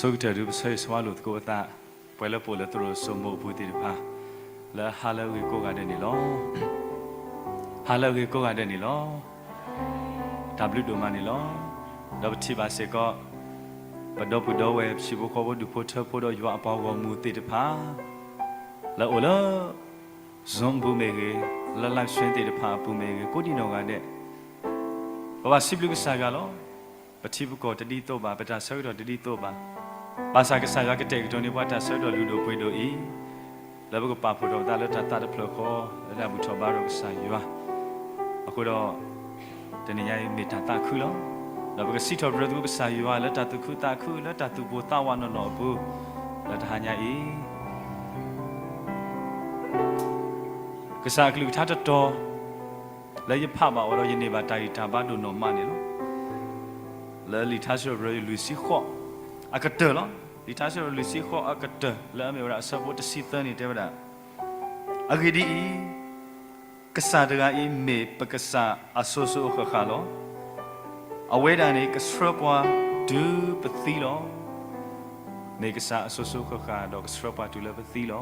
ဆိကတၢၢ်ဒုး ပဆၢဂ့ၤဆၢဝါလိာ်သကိးပသး, ပှၤလၢပအိၣ်လၢသရိာ်စိမိးအပူၤသ့ၣ်တဖၣ်, လၢဟါလၢအဂ့ၤကိးဂၤဒဲးန့ၣ်လီၤ. ဟါလၢအဂ့ၤကိးဂၤဒဲးန့ၣ်လီၤ. တၢ်ဘျုးဒိၣ်မးန့ၣ်လီၤ. ဒီးပထံၣ်ဘၣ်စ့ၢ်ကီး ပဒီပုၢ်ဒီဝဲၢ် ပဟံၣ်ဖိဃီဖိ ဒူၣ်ဖိထၢဖိ ဒီးယွၤအပှၤဂီၢ်မုၢ်သ့ၣ်တဖၣ် လၢအအိၣ်လၢ Zoom အပူၤမ့ၢ်ဂ့ၤ, လၢ live stream သ့ၣ်တဖၣ်အပူၤမ့ၢ်ဂ့ၤ, ကိးဒံနီၢ်ဂၤဒဲး, ပဘၣ်စံးဘျုးကစၢ်ယွၤလီၤ. ပထံပကီၢ်တဒ်သိးဘၣ်, ပတၢ်ဆၢကတီၢ်တဒ်သိးဘၣ်, ဘၣ်ဆၣ်ကစၢ်ယွၤကတဲာ်ကတီၤန့ၢ်ပှၤတၢ်ဆၢကတီၢ်လုၢ်ဒိၣ်ပှ့ၤဒိၣ်အံၤ, လၢပကပာ်ဖှိၣ်ထီၣ်ပသးလၢတၢ်သးတဖျၢၣ်ဃီ, လၢတၢ်ဘူၣ်ထီၣ်ဘါထီၣ်ကစၢ်ယွၤ. အဃိဒီး တနံၤညါအံၤမ့ၢ်တၢ်သးခုလီၤ. ဒီးပကစံးထီၣ်ပတြၢၤသကိးကစၢ်ယွၤလၢတၢ်သူၣ်ခုသးခု, လၢတၢ်သူၣ်ပိၢ်သးဝးနီၢ်နီၢ်အပူၤ, လၢတဟါညါအံၤ ကစၢ်အကလုၢ်ကထါတတီၤ လၢယဖးဘၣ်အီၤဒီး ယန့ၢ်ဘၣ်တၢ်ဂံၢ်တၢ်ဘါဒိၣ်နီၢ်မးန့ၣ်လီၤ. လၢလံာ်ထါစံးထီၣ်ပတြၢၤလွံၢ်ဆံဃိးအကတၢၢ်လီၤ. လံာ်ထါစံးထီၣ်ပတြၢၤလွံၢ်ဆံဃိးအကတၢၢ် လၢအမ့ၢ်ဝဲဒၣ်အဆၢဖိတဆံသၢန့ၣ်တဲဝဲဒၣ်, အဂ့ၢ်ဒ်အံၤ, ကစၢ်တဂၤအံၤမ့ၢ်ပကစၢ်အစိၤစိၤအဃၣ်ဃၣ်လီၤ. အဝဲဒၣ်န့ၣ် ကဆှၢပှၤတုၤပသံလီၤ. မ့ၢ်ကစၢ်အစိၤစိၤအဃၣ်ဃၣ် ဒီးကဆှၢပှၤတုၤလၢပသံလီၤ.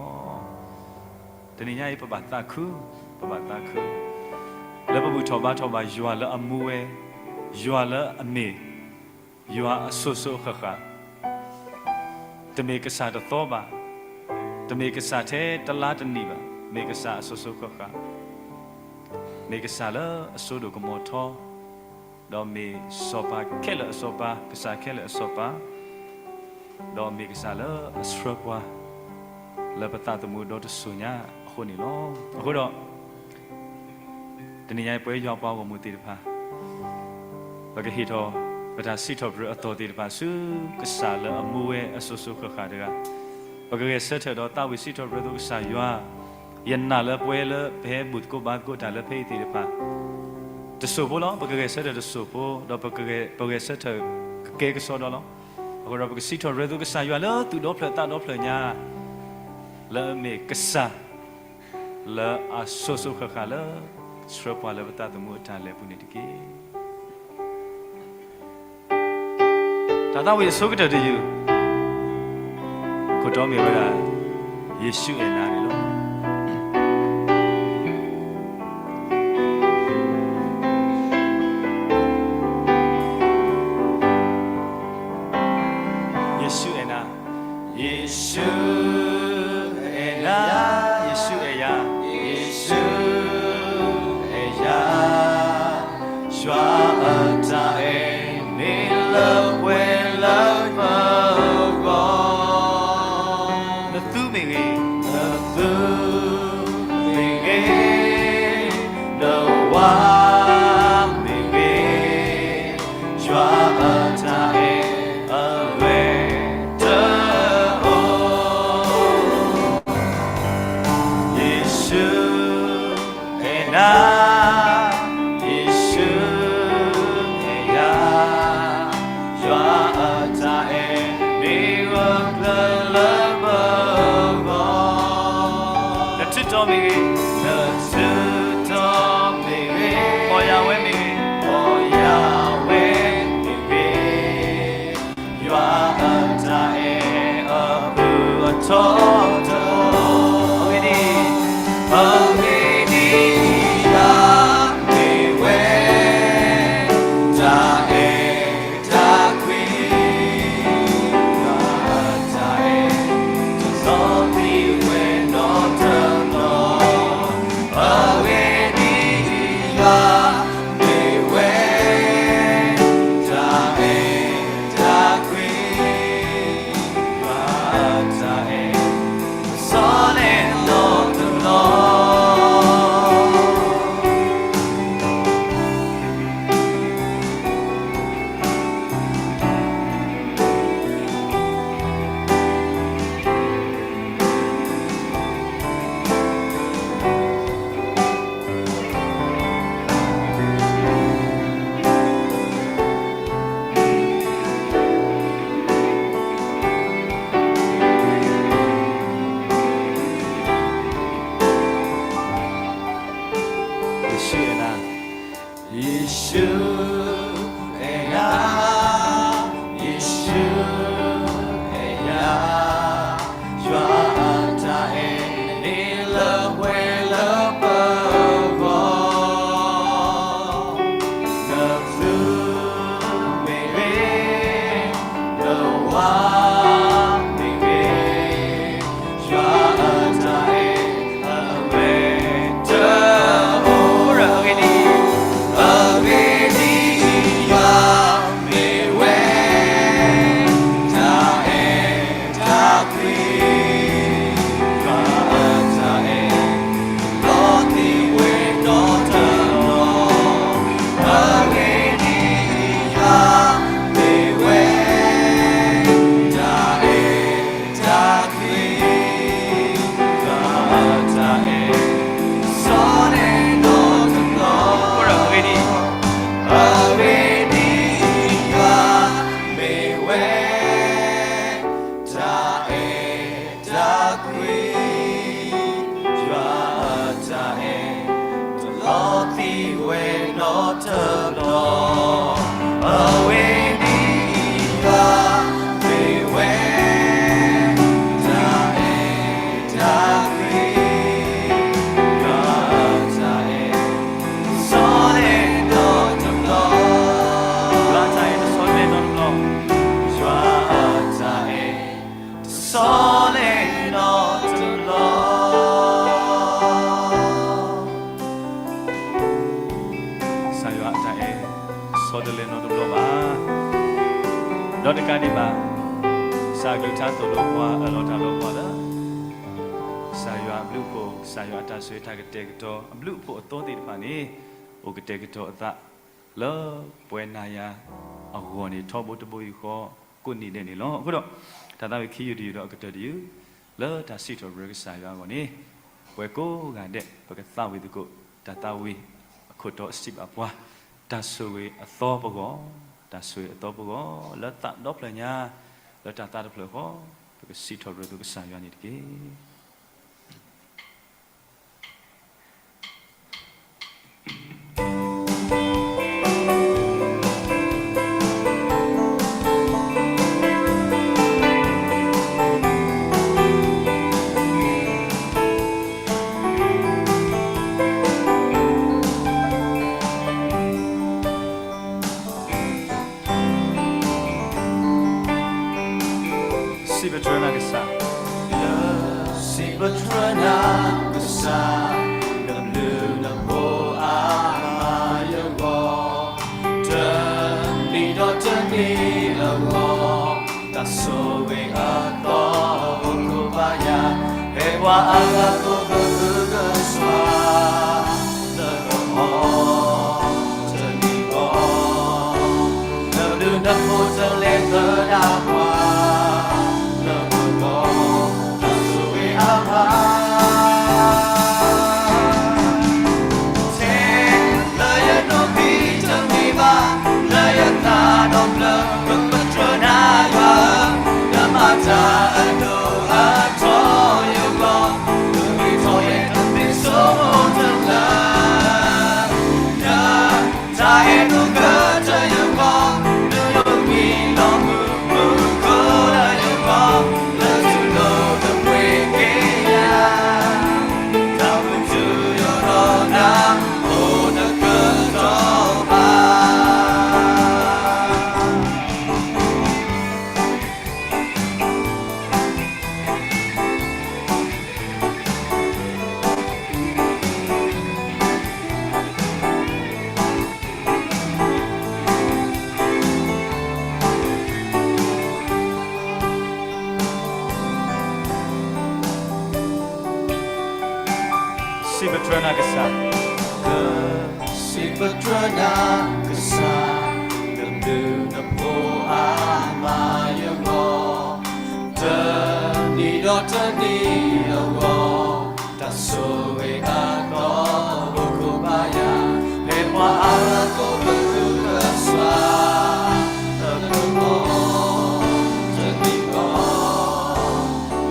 တနံၤညါအံၤ ပဘၣ်သးခု, ပဘၣ်သးခု လၢပဘူၣ်ထီၣ်ဘါထီၣ်ဘၣ်ယွၤလၢအမူဝဲ, ယွၤလၢအမ့ၢ် ယွၤအစိၤစိၤအဃၣ်ဃၣ်, တမ့ၢ်ကစၢ်တသီဘၣ်, တမ့ၢ်ကစၢ်ထဲတလါတနံၣ်ဘၣ်, မ့ၢ်ကစၢ်အစိၤစိၤအဃၣ်ဃၣ်, မ့ၢ်ကစၢ်လၢအစိဒိၣ်ကမီၤထီ, ဒီးမ့ၢ်စီၤပၤခဲလၢာ်အစီၤပၤ, ကစၢ်ခဲလၢာ်အစီၤပၤ, ဒီးမ့ၢ်ကစၢ်လၢအဆှၢပှၤ လၢပသးသမူဒီတစိၤညါအဃိန့ၣ်လီၤ. အဃိဒီး တနံၤညါအံၤ ပဝဲယွၤပှၤဂီၢ်မုၢ်သ့ၣ်တဖၣ် ပကဟ့ၣ်ထီၣ် ပတၢ်စံးထီၣ်ပတြၢၤအသီၣ်သ့ၣ်တဖၣ်ဆူ ကစၢ်လၢအမူဝဲအစိၤစိၤဃၣ်ဃၣ်တဂၤ, ပကဂဲၤဆၢထၢၣ်ဒီးသးဝံၣ်စံးထီၣ်ပတြၢၤသကိးကစၢ်ယွၤ, ယနာ်လၢပဝဲလၢပဟဲဘူၣ်သကိးဘါသကိးတၢ်လၢဖဲအံၤသ့ၣ်တဖၣ် တစိၢ်ဖိလီၤ. ပကဂဲၤဆၢထၢၣ်တစိၢ်ဖိ, ဒီးပကဂဲၤ, ပဂဲၤဆၢထၢၣ်ကကဲကစီဒီလီၤ. အဃိဒီးပကစံးထီၣ်ပတြၢၤသကိးကစၢ်ယွၤလၢသူၣ်ဒီဖျၢၣ်သးဒီဖျၢၣ်ညါ, လၢအမ့ၢ်ကစၢ် လၢအစိၤစိၤဃၣ်ဃၣ်လၢ ဆှၢပှၤလၢပသးသမူအတၢ်လဲၤပူၤန့ၣ်တက့ၢ်. တၢ်သးဝံၣ်အဆိကတၢၢ်တယုၢ် ခိၣ်တီမ့ၢ်ဝဲဒၣ် ယ့ၣ်ၡူးအဲၣ်နၤန့ၣ်လီၤ. ယ့ၣ်ၡူးအဲၣ်နၤ, ယ့ၣ်ၡူးအဲၣ်နၤ, ယ့ၣ်ၡူးအဲၣ်ယၤ, ယ့ၣ်ၡူးအဲၣ်ယၤ, ယွၤအတၢ်အဲၣ် မ့ၢ်လၢပှဲၤလၢပဂီၢ်, နသူမ့ၢ်ဂ့ၤ, နသူမ့ၢ်ဂ့ၤ, နဝၤမ့ၢ်ဂ့ၤ, ယွၤအတၢ်အဲၣ်အဂ့ၤတအိၣ်. ယ့ၣ်ၡူးအဲၣ်နၤ, ယ့ၣ်ၡူးအဲၣ်ယၤ, ယွၤအတၢ်အဲၣ် မ့ၢ်ဂၢၢ်ကျၢၤလၢပဂီၢ်, နထုးထီၣ်မ့ၢ်ဂ့ၤ, နထုးထီၣ်မ့ၢ်ဂ့ၤ, ပီၢ်ယၢ်ဝဲမ့ၢ်ဂ့ၤ, ပီၢ်ယၢ်ဝဲမ့ၢ်ဂ့ၤ, ယွၤအတၢ်အဲၣ်အဖုအထီတအိၣ်, အဂ့ၢ်ဒ်အံၤ, အဂ့ၢ်ဒ်အံၤ, ယွၤမ့ၢ်ဝဲ တၢ်အဲၣ်တၢ်ကွံ, ယွၤအတၢ်အဲၣ် တလီၤမံဝဲနီတဘျီ, အဂ့ၢ်ဒ်အံၤ, ယွၤမ့ၢ်ဝဲ တၢ်အဲၣ်တၢ်ကွံ, ယွၤအတၢ်အဲၣ် မ့ၢ်ဝဲ ယွၤအတၢ်အဲၣ်အဝဲတအိၣ်ရအဂ့ၢ်န့ၣ်, အဂ့ၢ်ဒ်အံၤ, ယွၤမ့ၢ်ဝဲ တၢ်အဲၣ်တၢ်ကွံ, ယွၤအတၢ်အဲၣ် လီၤသံဝဲနီတဘျီ, အဂ့ၢ်ဒ်အံၤ, ယွၤမ့ၢ်ဝဲ တၢ်အဲၣ်တၢ်ကွံ, ယွၤအတၢ်အဲၣ် ဆီလဲၣ်နီတဘျီ, အဂ့ၢ်ဒ်အံၤ, အဂ့ၢ်ဒ်အံၤ, ယွၤမ့ၢ်ဝဲ တၢ်အဲၣ်တၢ်ကွံ, ယွၤအတၢ်အဲၣ် တလီၤသံဝဲနီတဘျီ, အဂ့ၢ်ဒ်အံၤ, ယွၤမ့ၢ်ဝဲ တၢ်အဲၣ်တၢ်ကွံ, ယွၤအတၢ်အဲၣ် ဆီလဲၣ်နီတဘျီ, ယွၤအတၢ်အဲၣ် တဆီလဲၣ်နီတဘျီ, ယွၤအတၢ်အဲၣ် တဆီလဲၣ်နီတဘျီ. ကစၢ်ယွၤအတၢ်အဲၣ် ဆီတလဲၣ်နီတဘျီဘၣ်. ဒီးတကးဒံးဘၣ်, ကစၢ်အကလုၢ်ကထါသိၣ်လိပှၤ အၢၣ်လီၤတၢ်ဒီးပှၤလၢ ကစၢ်ယွၤအဘျုးအဖှိၣ်, ကစၢ်ယွၤအတၢ်ဆိၣ်ဂ့ၤတၢ်ကတဲာ်ကတီၤအဘျုးအဖှိၣ်အသီသ့ၣ်တဖၣ်န့ၣ်, အိၣ်ကတဲာ်ကတီၤအသး လၢပှၤနၤယၤအဂီၢ်န့ၣ် ထီဘိတဘိယူၢ်ဃီ ကိးနံၤဒဲးန့ၣ်လီၤ. အဃိဒီး တၢ်သးဝံၣ်ခံယုၢ်တယုၢ်ဒီးအကတၢၢ်တယုၢ်, လၢတၢ်စံးထီၣ်ပတြၢၤကစၢ်ယွၤအဂီၢ်န့ၣ်, ပဝဲကိးဂၤဒဲး ပကသးဝံၣ်သကိး တၢ်သးဝံၣ်အခိၣ်တီအစံးဘၣ်ပှၤ, တၢ်ဆိၣ်ဂ့ၤအသီပဂီၢ်, တၢ်ဆိၣ်ဂ့ၤအသီပဂီၢ် လၢသးဒီဖျၢၣ်ညါ, လၢတၢ်သးတဖျၢၣ်ဃီ, ပကစံးထီၣ်ပတြၢၤသကိးကစၢ်ယွၤန့ၣ်တက့ၢ်. စံးပတြၢၤနၤကစၢ်, စံးပတြၢၤနၤကစၢ်, နဘျုးနဖှိၣ်အါမးယဂီၢ်, တနံၤဒီးတနံၤအဂီၢ်, တၢ်ဆိၣ်ဂ့ၤအသီအိၣ်ခိးဘၣ်ယၤ, ဖဲပှၤအဂၤကိးဂၤဂုာ်ကစၢ် လၢကဟီ တနံၤဃီ, နဘျုးနဖှိၣ်တလဲၤသဒၣ်ပှၤ, လၢကဟီ တၢ်ဆိၣ်ဂ့ၤအါမး, ထဲလၢယဒိးသံတမံၤဘၣ်, လၢယသးဒီဖျၢၣ် ပတြၢၤနၤယွၤဧၢ, နမၤတၢ်အဒိၣ်အထီယဂီၢ်, နဂ့ၤထီၣ်ယဲတမ့ၢ်ဆိကမိၣ်တဖျၢၣ်, န တၢ်အဲၣ်ဒိၣ်ကတၢၢ်ယဂီၢ်, နဒိးမံလီၤမုၢ်မုၢ်ခိၣ်လၢယဂီၢ်, လၢထူၣ်လိၤတပှ့ၤက့ၤယၤ, တၢ်ပတုာ်ယိာ်ဒီးနၤ အိၣ်တကတီၢ်ဘၣ်. စံးပတြၢၤနၤကစၢ်, စံးပတြၢၤနၤကစၢ်, နဘျုးနဖှိၣ်အါမးယဂီၢ်, တနံၤဒီးတနံၤအဂီၢ်, တၢ်ဆိၣ်ဂ့ၤအသီအိၣ်ခိးဘၣ်ယၤ, ဖဲပှၤအါဂၤကိးဂၤဂုာ်ကစၢ် လၢကဟီ တနံၤဃီ,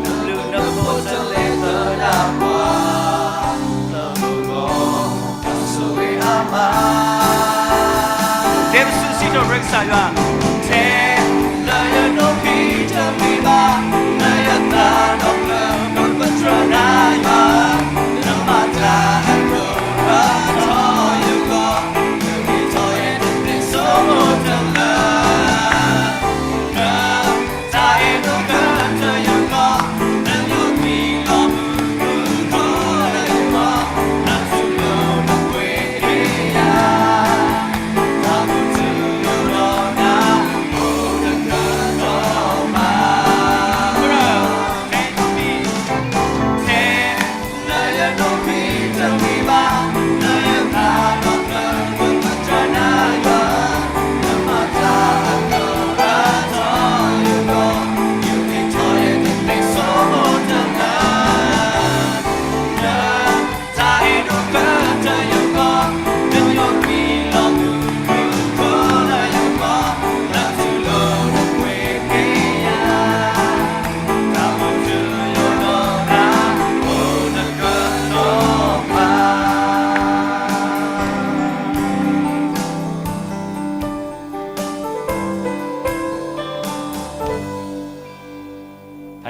နဘျုးနဖှိၣ်တလဲၤသဒၣ်ပှၤ, လၢကဟီ တၢ်ဆိၣ်ဂ့ၤအါမး, ဒဲပစံးထီၣ်ပတြၢၤကစၢ်ယွၤ, ထဲလၢယဒိးသံတမံၤဘၣ်, လၢယသးဒီဖျၢၣ် ပ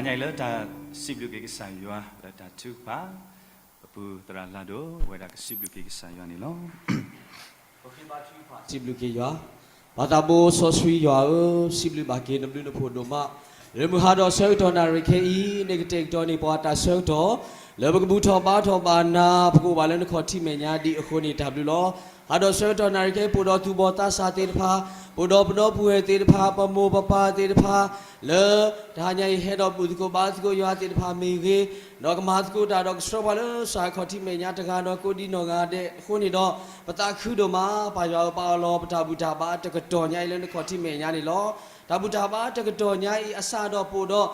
တနံၤညါအံၤလၢတၢ်စံးဘျုးက့ၤကစၢ်ယွၤ လၢတၢ်ထုကဖၣ် ပပူၤသရၣ်လၤဒိၣ်ဝဲဒၣ်ကစံးဘျုးက့ၤကစၢ်ယွၤန့ၣ်လီၤ. ပဃ့ဘါထုကဖၣ်စံးဘျုးက့ၤယွၤ, ပၢ်သးဘိစီဆှံယွၤဧၢ, စံးဘျုးဘၣ်က့ၤနဘျုးနဖှိၣ်ဒိၣ်မး, လၢမုၢ်ဟါဒီးဆၢကတီၢ်နၣ်ရံၣ်ခဲအံၤ နကတဲာ်ကတီၤန့ၢ်ပှၤတၢ်ဆၢကတီၢ် လၢပကဘူၣ်ထီၣ်ဘါထီၣ်ဘၣ်နၤ, ပကအိၣ်ဘၣ်လၢနခီၣ်ထံးမဲာ်ညါဒ်အဃိန့ၣ် တၢ်ဘျုးလီၤ. ဟါဒီးဆၢကတီၢ်နၣ်ရံၣ်ခဲအံၤ ပအိၣ်ဒီးသူၣ်ဘီၣ်သးစၢ်သ့ၣ်တဖၣ်, ပအိၣ်ဒီးပဒီပုၢ်ဝဲၢ်သ့ၣ်တဖၣ်, ပမိၢ်ပပၢ်သ့ၣ်တဖၣ်, လၢတဟါညါအံၤ ဟဲဒီးဘူၣ်သကိးဘါသကိးယွၤသ့ၣ်တဖၣ်မ့ၢ်ဂ့ၤ, ဒီးကမၤသကိးတၢ်ဒီးကဆှၢပှၤလၢစၢ်ခီၣ်ထံးမဲာ်ညါတဂၤဒီးကိးဒံနီၢ်ဂၤဒဲးအဃိန့ၣ်ဒီး ပသးခုဒိၣ်မး, ပၢ်ယွၤဧၢ, ပအၢၣ်လီၤပတၢ်ဘူၣ်တၢ်ဘါတကတီၢ်ညါအံၤလၢနခီၣ်ထံးမဲာ်ညါန့ၣ်လီၤ. တၢ်ဘူၣ်တၢ်ဘါတကတီၢ်ညါအံၤအစးဒီးပအိၣ်ဒီး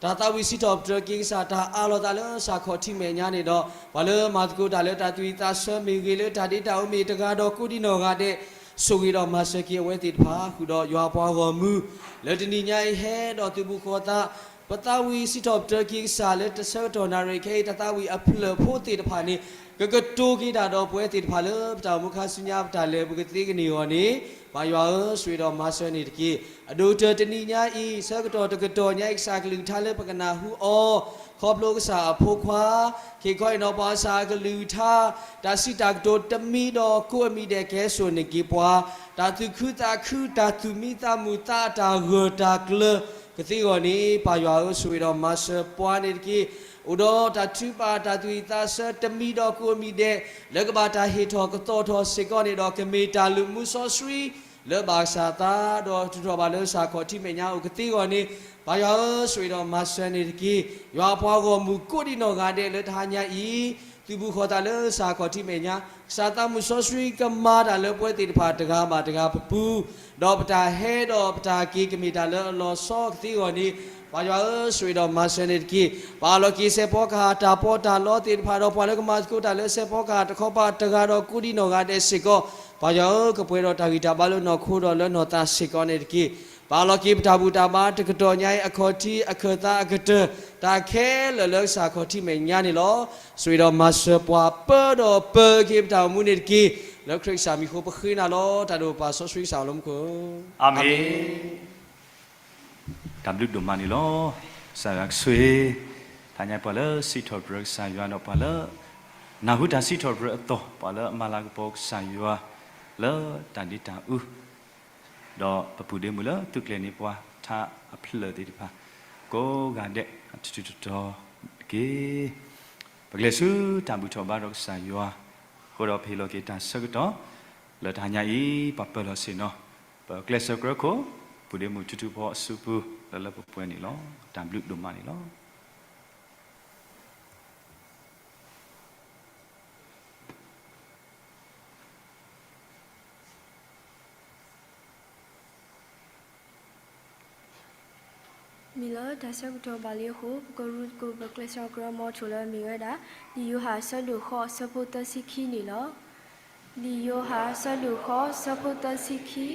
တၢ်သးဝံၣ်စံးထီၣ်ပတြၢၤက့ၤကစၢ် တၢ်အးလီၤသးလၢစၢ်ခီၣ်ထံးမဲာ်ညါန့ၣ်ဒီး ပှၤလၢမၤသကိးတၢ်လၢတၢ်သူၣ်ဝံၣ်သးဆၢမ့ၢ်ဂ့ၤ, လၢတၢ်ဒ့တၢ်အူမ့ၢ်တဂၤဒီးကိးဒံနီၢ်ဂၤဒဲး, ဆိၣ်ဂ့ၤဒီးမၤစၢၤက့ၤအဝဲသ့ၣ်တဖၣ် ဃုာ်ဒီးယွၤပှၤဂီၢ်မုၢ် လၢတနံၤညါအံၤဟဲဒီးသုးဘူးဃီၤသး ပသးဝံၣ်စံးထီၣ်ပတြၢၤက့ၤကစၢ်လၢတၢ်ဆၢကတီၢ်နၣ်ရံၣ်ခဲအံၤ တၢ်သးဝံၣ်အဖျၢၣ်ဖိသ့ၣ်တဖၣ်န့ၣ် ကကတိၤက့ၤတၢ်ဒီးပဝဲသ့ၣ်တဖၣ်လၢပတၢ်အိၣ်မူခါဆူညါ ပတၢ်လဲၤပူၤကသ့ကန့ၢ်အဂီၢ်န့ၣ်, ပၢ်ယွၤဧၢ, ဆိၣ်ဂ့ၤဒီးမၤစၢၤန့ၣ်တက့ၢ်. အဒိၣ်ကတၢၢ်တနံၤညါအံၤ ဆၢကတီၢ်တကတီၢ်ညါအံၤ ကစၢ်ကလုၢ်ကထါလၢပကနၢ်ဟူအီၤ ခီဖျိကစၢ်အဖိခွါ, ခဲကီအံၤနီၢ်ပှၤကစၢ်အကလုၢ်ကထါ တၢ်စံးတၢ်ကတိၤတမံၤဒီးကိးအမံၤဒဲးကဟဲစိာ်န့ၢ်က့ၤပှၤ, တၢ်သူၣ်ခုသးခု တၢ်သူၣ်မံသးမုာ်သးအတၢ်ဂၢၢ်တၢ်ကျၢၤကသ့အဂီၢ်န့ၣ်, ပၢ်ယွၤဧၢ, ဆိၣ်ဂ့ၤဒီးမၤစၢၤပှၤန့ၣ်တက့ၢ်. အိၣ်ဒီးတၢ်ထုကဖၣ် တၢ်သူၣ်ဝံၣ်သးဆၢတမံၤဒီးကိးအမံၤဒဲး လၢကဘၣ်တၢ်ဟ့ၣ်ထီၣ်ကသီၣ်ထီၣ်စ့ၢ်ကီးန့ၣ်ဒီး ကမ့ၢ်တၢ်လုၢ်မူစီဆှံ လၢဘၣ်ကစၢ်သး ဒီးထုးထီၣ်ဘၣ်လၢစၢ်ခီၣ်ထံးမဲာ်ညါအိၣ်ကသ့အဂီၢ်န့ၣ်, ပၢ်ယွၤဧၢ, ဆိၣ်ဂ့ၤဒီးမၤစၢၤန့ၣ်တက့ၢ်. ယွၤအပှၤဂီၢ်မုၢ်ကိးဒံနီၢ်ဂၤဒဲးလၢတဟါညါအံၤ သုးဘူးဃီၤသးလၢစၢ်ခီၣ်ထံးမဲာ်ညါ, ကစၢ်သးမုၢ်စီဆှံကမၤတၢ်လၢပဝဲသ့ၣ်တဖၣ်တဂၤဘၣ်တဂၤပပူၤ, ဒီးပတၢ်ဟဲဒီးပတၢ်က့ၤကမ့ၢ်တၢ်လၢအလီၤဆီကသ့အဂီၢ်န့ၣ်, ပၢ်ယွၤဧၢ, ဆိၣ်ဂ့ၤဒီးမၤစၢၤန့ၣ်တက့ၢ်. ပအးလီၤက့ၤစဲးဖီကဟၣ်တၢ်ပီးတၢ်လီသ့ၣ်တဖၣ်ဒီး ပှၤလၢကမၤသကိးတၢ်လၢစဲးဖီကဟၣ်တခီပၤတဂၤဒီးကိးဒံနီၢ်ဂၤဒဲးစ့ၢ်ကီး, ပၢ်ယွၤဧၢ, ကပှဲၤဒီးတၢ်ဂံၢ်တၢ်ဘါလၢနီၢ်ခိဒီးလၢနီၢ်သးစ့ၢ်ကီးန့ၣ်တက့ၢ်. ပအးလီၤက့ၤပတၢ်ဘူၣ်တၢ်ဘါတကတီၢ်ညါအံၤ အခီၣ်ထံးအခၢၣ်သးအကတၢၢ် တၢ်ခဲလၢာ်လၢကစၢ်ခီၣ်ထံးမဲာ်ညါန့ၣ်လီၤ. ဆိၣ်ဂ့ၤဒီးမၤစၢၤပှၤ ပၢဒီးပၢက့ၤပတၢ်အိၣ်မူန့ၣ်တက့ၢ်. လၢခရံာ်ကစၢ်မံၤအဃိပဃ့နၤလီၤ. တၢ်ဒိၣ်ပၢ်စီဆှံကစၢ်လၢမူခိၣ်, အၤမ့ၣ်. တၢ်ဘျုးဒိၣ်မးန့ၣ်လီၤ. ကစၢ်ယွၤကဆိၣ်ဂ့ၤ တဟါညါပှၤလၢစံးထီၣ်ပတြၢၤကစၢ်ယွၤဒီးပှၤလၢ နၢ်ဟူတၢ်စံးထီၣ်ပတြၢၤအသီၣ်, ပှၤလၢအမၤလၤကပီၤကစၢ်ယွၤ လၢတၢ်ဒ့တၢ်အူ ဒီးပပုၢ်ဒ့မုၣ်လၢသုးကျဲၤန့ၢ်ပှၤထါအဖျၢၣ်သ့ၣ်တဖၣ် ကိးဂၤဒဲး အတတုၤတတီၤတက့ၢ်. ပကလဲၤဆူတၢ်ဘူၣ်ထီၣ်ဘါထီၣ်ကစၢ်ယွၤ, အဃိဒီးပဟ့ၣ်လီၤက့ၤတၢ်ဆၢကတီၢ် လၢတဟါညါအံၤ ပှၤပၢၤလီၢ်ဆ့ၣ်နီၤ ပကျဲးစၢးကြၢးခိၣ် ပုၢ်ဒ့မုၣ်ထူထူဖီအစုပူၤ လၢလၢပှဲၤပှဲၤန့ၣ်လီၤ. တၢ်ဘျုးဒိၣ်မးန့ၣ်လီၤ. မ့ၢ်လၢတၢ်ဆၢကတီၢ်ဘၣ်လံအဃိ ပကရူၢ်သကိးပကျဲးစၢးကြၢး မ်ထိၣ်လၢအမ့ၢ်ဝဲဒၣ် လံာ်ယိၤဟၣ်အဆၢဒိၣ်ဃိး အဆၢဖိသၢဆံခံန့ၣ်လီၤ. လံာ်ယိၤဟၣ်အဆၢဒိၣ်ဃိး အဆၢဖိသၢဆံခံ,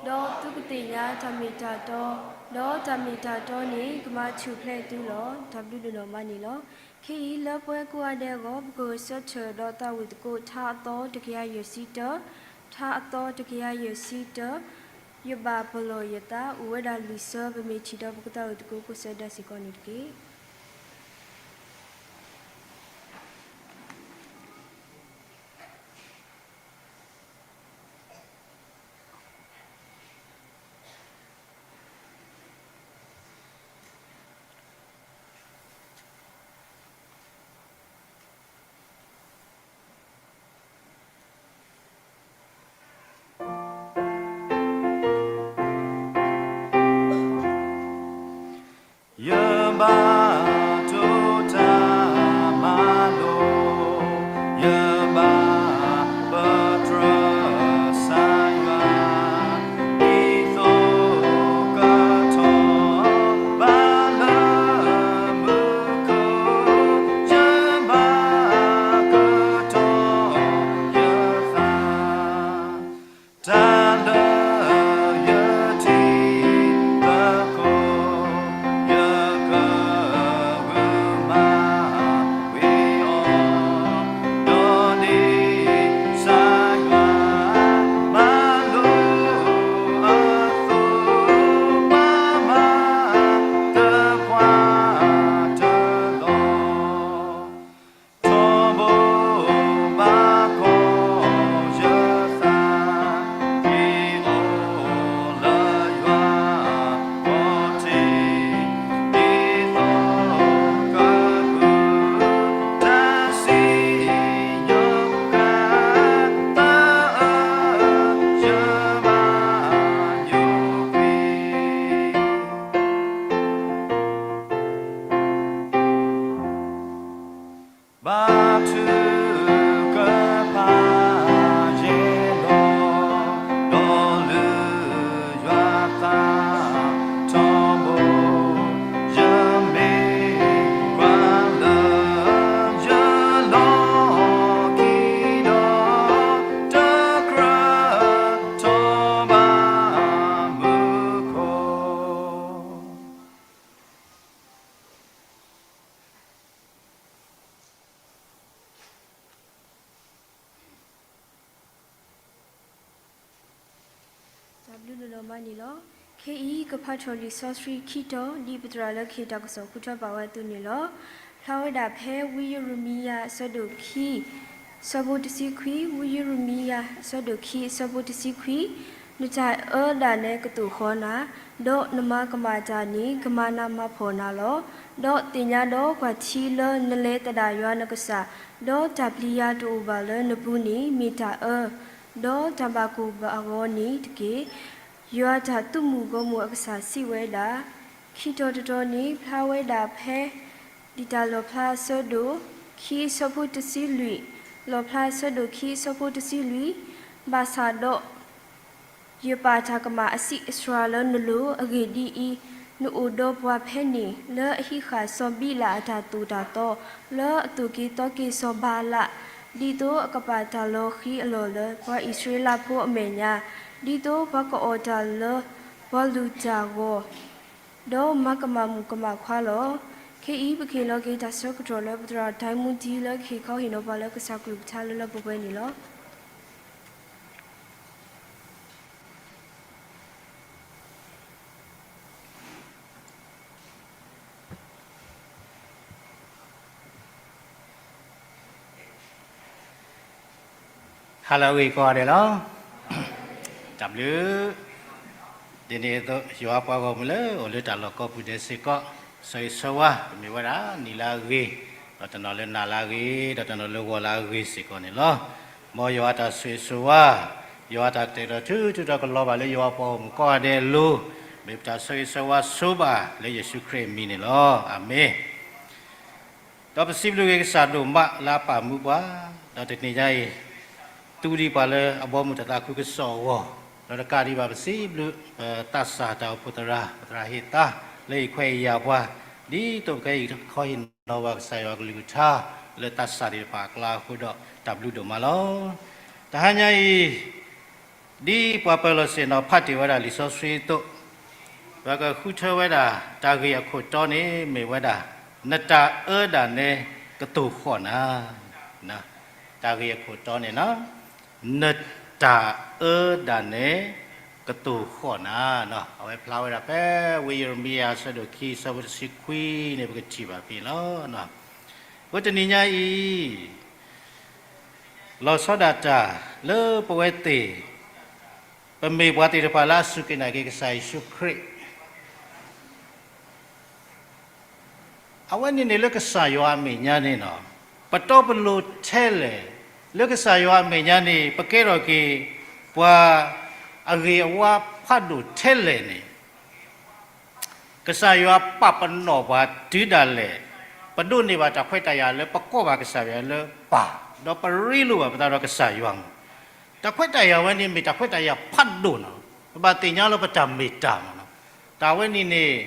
ဒီးသုကသ့ၣ်ညါတၢ်မ့ၢ်တၢ်တီ, ဒီးတၢ်မ့ၢ်တၢ်တီန့ၣ် ကမၤထူၣ်ဖျဲးသုလီၤ. တၢ်ဘျုးဒိၣ်မးန့ၣ်လီၤ. ခဲအံၤလၢပဝဲကိးဂၤဒဲးအဂီၢ် ပကဂဲၤဆၢထၢၣ်ဒီးသးဝံၣ်သကိး ထါအသီတကယၤယဲၢ်ဆံတၢ, ထါအသီတကယၤယဲၢ်ဆံတၢ, ယဘၣ်ပလီၢ်ယသး အိၣ်ဝဲဒၣ်လွံၢ်ဆၢ, ပမ့ၢ်ထံၣ်ဒီးပကသးဝံၣ်သကိးကိးဆၢဒၣ်စ့ၢ်ကီးန့ၣ်တက့ၢ်. ယဘၣ်တိၢ်တၢ်မၤလိာ်, ယဘၣ်ပတြၢၤကစၢ်ယွၤ, ဒ်သိးကထီၣ်ဘးလၢ မူခိၣ်, ယဘၣ်ကတီၤယသး, တၢ်လၢယထံၣ်သကိး, ယက ဝဲန့ၣ်လီၤ. ခဲအံၤကဖးထီၣ်လံာ်စီဆှံခံတီၤ ဒ်ပသရၣ်လၢခ့ၣ်တၢ်ကစီၣ်ဃုထၢဘၣ်ဝဲအသိးန့ၣ်လီၤ. ဖျါဝဲဒၣ်ဖဲဝံယံးရမံယၤအဆၢဒိၣ်ခံ ဆၢဖိတဆံခွံ, ဝံယံးရမံယၤအဆၢဒိၣ်ခံအဆၢဖိတဆံခွံ, နတၢ်အၢဒၣ်နဲကသိၣ်ဃီၤနၤ, ဒီးနမၤကမၣ်တၢ်န့ၣ် ကမၤနၤမၤဖှီၣ်နၤလီၤ. ဒီးသ့ၣ်ညါဒီးကွၢ်ထံလၢနလဲၤသဒၣ်ယွၤနကစၢ်, ဒီးတၢ်ပျံၤယၤတအိၣ်ဘၣ်လၢနပူၤန့ၣ် မ့ၢ်တၢ်အၢ ဒီးတၢ်ဘၣ်ကိၢ်ဘၣ်ဂီၤန့ၣ်တက့ၢ်. ယွၤတၢ်သုးမုၢ်ဂီၢ်မုၢ်အကစၢ်စံးဝဲဒၣ်. ခံတီၤတတီၤန့ၣ် ဖျါဝဲဒၣ်ဖဲ လံာ်တၢ်လီၣ်ဖျါအဆၢဒိၣ်ခံအဆၢဖိတဆံလွံၢ်, လီၣ်ဖျါအဆၢဒိၣ်ခံအဆၢဖိတဆံလွံၢ်, ဘၣ်ဆၣ်ဒီး ယပာ်တၢ်ကမၣ်အဆံးအစှၤလၢနလိၤ, အဂ့ၢ်ဒ်အံၤ, နအိၣ်ဒီးပှၤဖဲန့ၣ် လၢအဟံးဃာ်စီၤဘံလးအတၢ်သိၣ်တၢ်သီ, လၢအသိၣ်က့ၤသီက့ၤစီၤဘၤလး, ဒ်သိးအကပာ်တၢ်လီၤဃံၤအလီၢ်လၢ ပှၤအံၣ်စရ့လးဖိအမဲာ်ညါ, ဒ်သိးပှၤကအီၣ်တၢ်လၢ ပှၤလုၢ်တၢ်ဂီၤ, ဒီးမၤကမၣ်မုၣ်ကမၣ်ခွါလီၤ. ခဲအံၤပကဟ့ၣ်လီၤက့ၤတၢ်ဆၢကတီၢ်လၢ ပသရၣ်ဒိၣ်မူဒံလၢကဟ့ၣ်ခီဟ့ၣ်နီၤပှၤလၢကစၢ်ကလုၢ်ကထါလၢလၢပှဲၤပှဲၤန့ၣ်လီၤ. ဟါလၢအဂ့ၤကိးဂၤဒဲးလီၤ. တၢ်ဘျုး. ဒ်န့ၣ်အသိး ယွၤပှၤဂီၢ်မုၢ်လၢအိၣ်လၢတၢ်လီၢ်ကိးပူၤဒဲးစ့ၢ်ကီး, ဆၢဂ့ၤဆၢဝါ, ပမ့ၢ်ဝဲဒၣ်နံၤလၢအဂ့ၤ, ဒီးတနီၤလၢနၤလၢအဂ့ၤ, ဒီးတနီၤလၢဂီၤလၢအဂ့ၤစ့ၢ်ကီးန့ၣ်လီၤ. မ်ယွၤတၢ်ဆိၣ်ဂ့ၤဆိၣ်ဝါ, ယွၤတၢ်ကတဲာ်ကတီၤထူထူတီၤကလီၤဘၣ်လၢယွၤပှၤဂီၢ်မုၢ်ကိးဂၤဒဲးအလိၤ, မ့ၢ်ပတၢ်ဆၢဂ့ၤဆၢဝါဆိဘၣ်လၢယ့ၣ်ၡူးခရံာ်အမံၤန့ၣ်လီၤ. အၤမ့ၣ်. ဒီးပစံးဘျုးက့ၤကစၢ်ဒိၣ်မးလၢအပာ်မူပှၤ, ဒီးတနံၤညါအံၤ သူဒံးပှၤလၢအဘီအမုၢ်တၢ်သးခုကစီၣ်အဂီၢ်, ဒီးတကးဒံးဘၣ်ပစံးဘျုး ပသးစၢ်တၢ်အိၣ်ဖှိၣ်သရၣ်, ပသရၣ်ဟ့ၣ်သါ, လၢအံးခွဲးအံးယာ်ပှၤ, ဒ်သိးပကဟ့ၣ်ခီဟ့ၣ်နီၤဘၣ်ကစၢ်ယွၤကလုၢ်ကထါ လၢသးစၢ်သ့ၣ်တဖၣ်အကျါအဃိဒီး တၢ်ဘျုးဒိၣ်မးလီၤ. တဟါညါအံၤ ဒ်ပှၤပၢၤလီၢ်ဆ့ၣ်နီၤဖးတ့ၢ်ဝဲဒၣ်လံာ်စီဆှံအသိး, ပကဃုထၢဝဲဒၣ်တၢ်ဂ့ၢ်အခိၣ်တီန့ၣ် မ့ၢ်ဝဲဒၣ်, နတၢ်အၢဒၣ်နဲကသိၣ်ဃီၣ်နၤ. တၢ်ဂ့ၢ်အခိၣ်တီန့ၣ်, နတၢ်အၢဒၣ်နဲ ကသိၣ်ဃီၣ်နၤ. အဝဲဖျါဝဲဒၣ်ဖဲ ဝံယံးရမံယၤ အဆၢဒိၣ်ခံ အဆၢဖိတဆံခွံန့ၣ် ပကထံၣ်ဘၣ်ဖဲန့ၣ်လီၤ. အဃိတနံၤညါအံၤ လီၤဆီဒၣ်တၢ်လၢပဝဲသ့ၣ်, ပမ့ၢ်ပှၤသ့ၣ်တဖၣ်လၢအစူၢ်က့ၤနာ်က့ၤကစၢ်ယ့ၣ်ၡူးခရံာ်, အဝဲန့ၣ်န့ၣ်လၢကစၢ်ယွၤအမဲာ်ညါန့ၣ်လီၤ, ပတီပလိၤထဲလဲၣ်, လၢကစၢ်ယွၤအမဲာ်ညါန့ၣ် ပကဲထီၣ်က့ၤ ပှၤအဂ့ၤအဝါဖးဒိၣ်ထဲလဲၣ်န့ၣ် ကစၢ်ယွၤပာ်ပနီၣ်ပှၤတုၤဒၣ်လဲာ်, ပဒိးန့ၢ်ဘၣ်တၢ်ခွဲးတၢ်ယာ်လၢပကိးဘၣ်ကစၢ်ယွၤလၢပၢ်, ဒီးပရ့လိာ်ဘၣ်ပသးဒီးကစၢ်ယွၤမး. တၢ်ခွဲးတၢ်ယာ်ဝဲန့ၣ်မ့ၢ်တၢ်ခွဲးတၢ်ယာ်ဖးဒိၣ်န့ၣ်, ပဘၣ်သ့ၣ်ညါလၢပတၢ်မ့ၢ်တၢ်မး. တၢ်ဝဲန့ၣ်န့ၣ်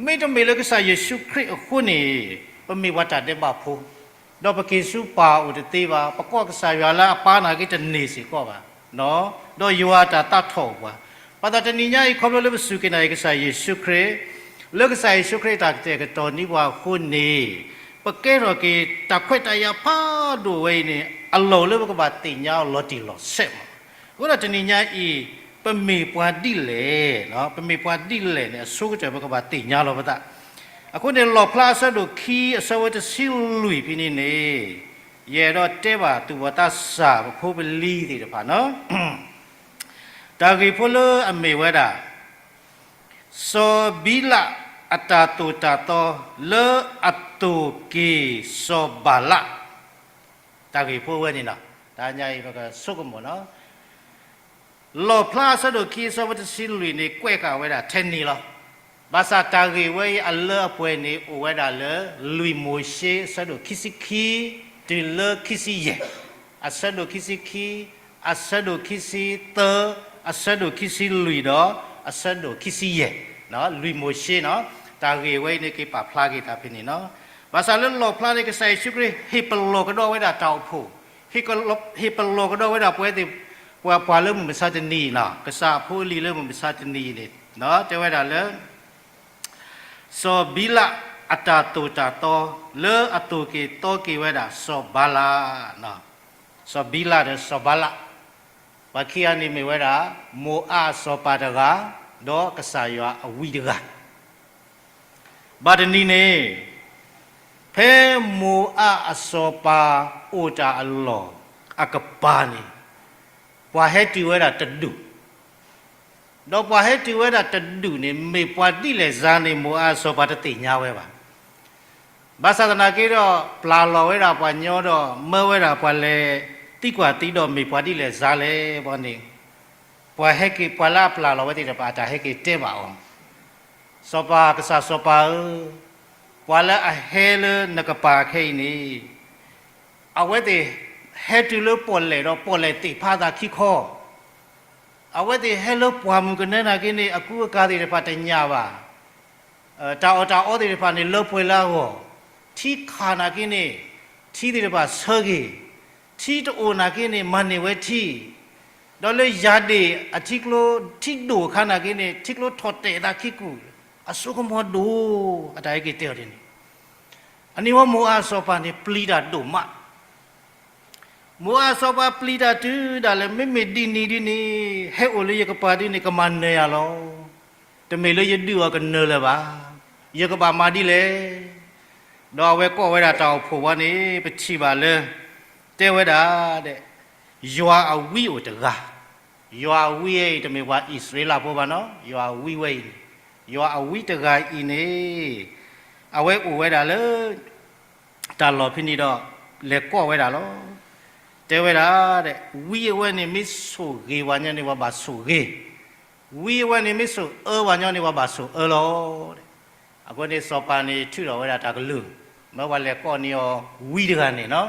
မ့တမ့ၢ်လၢကစၢ်ယ့ၣ်ၡူးခရံာ်အဃိန့ၣ်, ပမ့ၢ်ပှၤတၢ်ဒဲးဘးဖိ, ဒီးပက့ၤဆူပၢ်အိၣ်တသ့ဘၣ်, ပကိးကစၢ်ယွၤလၢအပၢ်နာ်က့တန့ၢ်စ့ၢ်ကီးဘၣ်, ဒီးယွၤအတၢ်သးထီၣ်အိၣ်ပှၤ. ဘၣ်ဆၣ်တနံၤညါအံၤ ခီဖျိလၢပစူၢ်က့ၤနာ်က့ၤကစၢ်ယ့ၣ်ၡူးခရံာ်, လၢကစၢ်ယ့ၣ်ၡူးခရံာ်အတၢ်ကတဲာ်ကတီၤန့ၢ်ပှၤအဃိန့ၣ်, ပကဲထီၣ်က့ၤတၢ်ခွဲးတၢ်ယာ်ဖးဒိၣ်ဝဲအံၤန့ၣ် အလီၢ်လၢပကဘၣ်သ့ၣ်ညါအီၤလီၤတံၢ်လီၤဆဲးမး. အဃိဒီးတနံၤညါအံၤ ပမ့ၢ်ပှၤဒ်လဲၣ်, ပမ့ၢ်ပှၤဒ်လဲၣ်န့ၣ် အဆိကတၢၢ်ပကဘၣ်သ့ၣ်ညါလီၤပသး. အဃိန့ၣ် လီၣ်ဖျါအဆၢဒိၣ်ခံ အဆၢဖိတဆံလွံၢ်ဖဲန့ၣ်န့ၣ်, ယအဲၣ်ဒိးတဲဘၣ်သူၣ်ဘီၣ်သးစၢ်ပဖိပလံၤသ့ၣ်တဖၣ်န့ၣ်, တၢ်ဂ့ၢ်ဖိလၢအမ့ၢ်ဝဲဒၣ် စီၤဘံလးအတၢ်သိၣ်တၢ်သီလၢအသိၣ်က့ၤစီၤဘၤလး, တၢ်ဂ့ၢ်ဖိဝဲန့ၣ်လီၤ. တဟါညါအံၤပကဆိကမိၣ်န့ၣ်, လီၣ်ဖျါအဆၢဒိၣ်ခံ အဆၢဖိတဆံလွံၢ်န့ၣ် ကွဲးဃာ်ဝဲဒၣ်ထဲန့ၣ်လီၤ. ဘၣ်ဆၣ်တၢ်ဂ့ၢ်ဝဲအံၤအလၢအပှဲၤန့ၣ် အိၣ်ဝဲဒၣ်လၢ လွံၢ်မိၤၡ့ အဆၢဒိၣ်ခံဆံခံ တုၤလၢခံဆံယဲၢ်, အဆၢဒိၣ်ခံဆံခံ, အဆၢဒိၣ်ခံဆံသၢ, အဆၢဒိၣ်ခံဆံလွံၢ်ဒီး အဆၢဒိၣ်ခံဆံယဲၢ်, လွံၢ်မိၤၡ့န့ၣ်, တၢ်ဂ့ၢ်ဝဲအံၤန့ၣ် က့ၤပာ်ဖျါက့ၤတၢ်ဖဲန့ၣ်လီၤ. ဘၣ်ဆၣ်လၢလီၣ်ဖျါန့ၣ် ကစၢ်ယ့ၣ်ၡူးခရံာ် ဟ့ၣ်ပလီၢ်ကဒီးဝဲဒၣ်တၢ်အိၣ်ဖှိၣ်, ဟ့ၣ်ပလီၢ်ကဒီးဝဲဒၣ်ပဝဲသ့ၣ်, ပှၤလၢမုၢ်မဆါတနံၤအံၤန့ၣ်, ကစၢ်အဖိအလံၤလၢမုၢ်မဆါတနံၤအံၤန့ၣ်, တဲဝဲဒၣ်လၢ စီၤဘံလးအတၢ်သိၣ်တၢ်သီလၢအသိၣ်က့ၤသီက့ၤဝဲဒၣ်စီၤဘၤလး, စီၤဘံလးဒီးစီၤဘၤလး အခံဂၤန့ၣ်မ့ၢ်ဝဲဒၣ် မိၤအၤအစီၤပၤတဂၤ, ဒီးကစၢ်ယွၤအဝံတဂၤ. ဘၣ်တနံၤန့ၣ် ဖဲမိၤအၤအစီၤပၤအိၣ်တၢ်အလီၢ်အကပၤန့ၣ် ပှၤဟဲတုၤဝဲဒၣ်တဒူၣ်, ဒီးပှၤဟဲတုၤဝဲဒၣ်တဒူၣ်န့ၣ် မ့ၢ်ပှၤဒ်လဲၣ်စါန့ၣ် မိၤအၤအစီၤပၤတသ့ၣ်ညါဝဲဘၣ်. ဘၣ်ဆၣ်သနာ်က့ဒီး ပျၢ်လီၤဝဲဒၣ်ပှၤညီဒီး မၢဝဲဒၣ်ပှၤလဲၤသံကွၢ်သံဒီးမ့ၢ်ပှၤဒ်လဲၣ်စါလဲၣ်ဘီန့ၣ်, ပှၤဟဲက့ၤ ပှၤလၢအပျၢ်လီၤဝဲသ့ၣ်တဖၣ် အတၢ်ဟဲက့ၤတဲဘၣ်အီၤ, စီၤပၤ ကစၢ်စီၤပၤဧၢ, ပှၤလၢအဟဲလၢနကပၤခဲအံၤန့ၣ် အဝဲသ့ၣ်ဟဲတုၤလၢပီၣ်လဲၣ်ဒီးပီၣ်လဲၣ်သ့ၣ်ဖးသးခံခီ, အဝဲသ့ၣ်ဟဲလၢပှၢ်မုၢ်ကနၢနာ်က့န့ၣ် အကူအကၤသ့ၣ်တဖၣ်တညၣ်ဘၣ်, တၢ်အီၣ်တၢ်အီသ့ၣ်တဖၣ်န့ၣ် လၢပှဲၤလၢအဂီၢ်, ထံခးနာ်က့န့ၣ် ထံသ့ၣ်တဖၣ်ဆၢက့ၤ, ထံတအိၣ်နာ်က့န့ၣ် မၤန့ၢ်ဝဲထံ, ဒီးလၢယၤဒ့ၣ်အထံကျိ ထံဒိၣ်အခါနာ်က့န့ၣ် ထံကျိထီၣ်တဲာ်သးခံကူၣ်, အစိကမီၤဒိၣ်, အတၢ်ဟဲက့ၤတဲအီၤဒ်န့ၣ် အန့ၣ်ဝဲမိၤအၤအစီၤပၤန့ၣ် ပျံၤတၢ်ဒိၣ်မး, မိၤအၤအစီၤပၤပျံၤတၢ်တုၤဒၣ်လဲာ် မ့မ့ၢ်ဒ်န့ၣ်ဒ်န့ၣ် ဟဲအိၣ်လၢယကပၤဒ်န့ၣ် ကမၤနၢၤယၤလီၤ. တမ့ၢ်လၢယဒုးအီၤကနၢၤလၢၤဘၣ်. ယကဘၣ်မၤဒ်လဲၣ်. ဒီးအဝဲကိးဝဲဒၣ်တၢ်အိၣ်ဖှိၣ်ဝဲန့ၣ် ပထံၣ်ဘၣ်လၢ တဲဝဲဒၣ် ယွၤအဝံအိၣ်တဂၤ, ယွၤအဝံအံၤ တမ့ၢ်ပှၤအံၣ်စရ့လးဖိဘၣ်နီၤ, ယွၤအဝံဝဲအံၤန့ၣ်, ယွၤအဝံတဂၤအံၤန့ၣ် အဝဲအိၣ်ဝဲဒၣ်လၢ တၢ်လီၢ်ဖဲန့ၣ်ဒီး လဲၤကိးဝဲဒၣ်လီၤ. တဲဝဲဒၣ်, ဝံအဝဲန့ၣ်မ့ၢ်ဆိၣ်ဂ့ၤပှၤညီန့ၣ် ပှၤဘၣ်ဆိၣ်ဂ့ၤ, ဝံအဝဲန့ၣ်မ့ၢ်ဆိၣ်အၢပှၤညီန့ၣ် ပှၤဘၣ်ဆိၣ်အၢလီၤ. အဃိန့ၣ်စီၤပၤန့ၣ်ထုးထီၣ်ဝဲဒၣ်တၢ်ကလုၢ်, မၢပှၤလဲၤကိးန့ၢ်အီၤဝံတဂၤန့ၣ်နီၤ,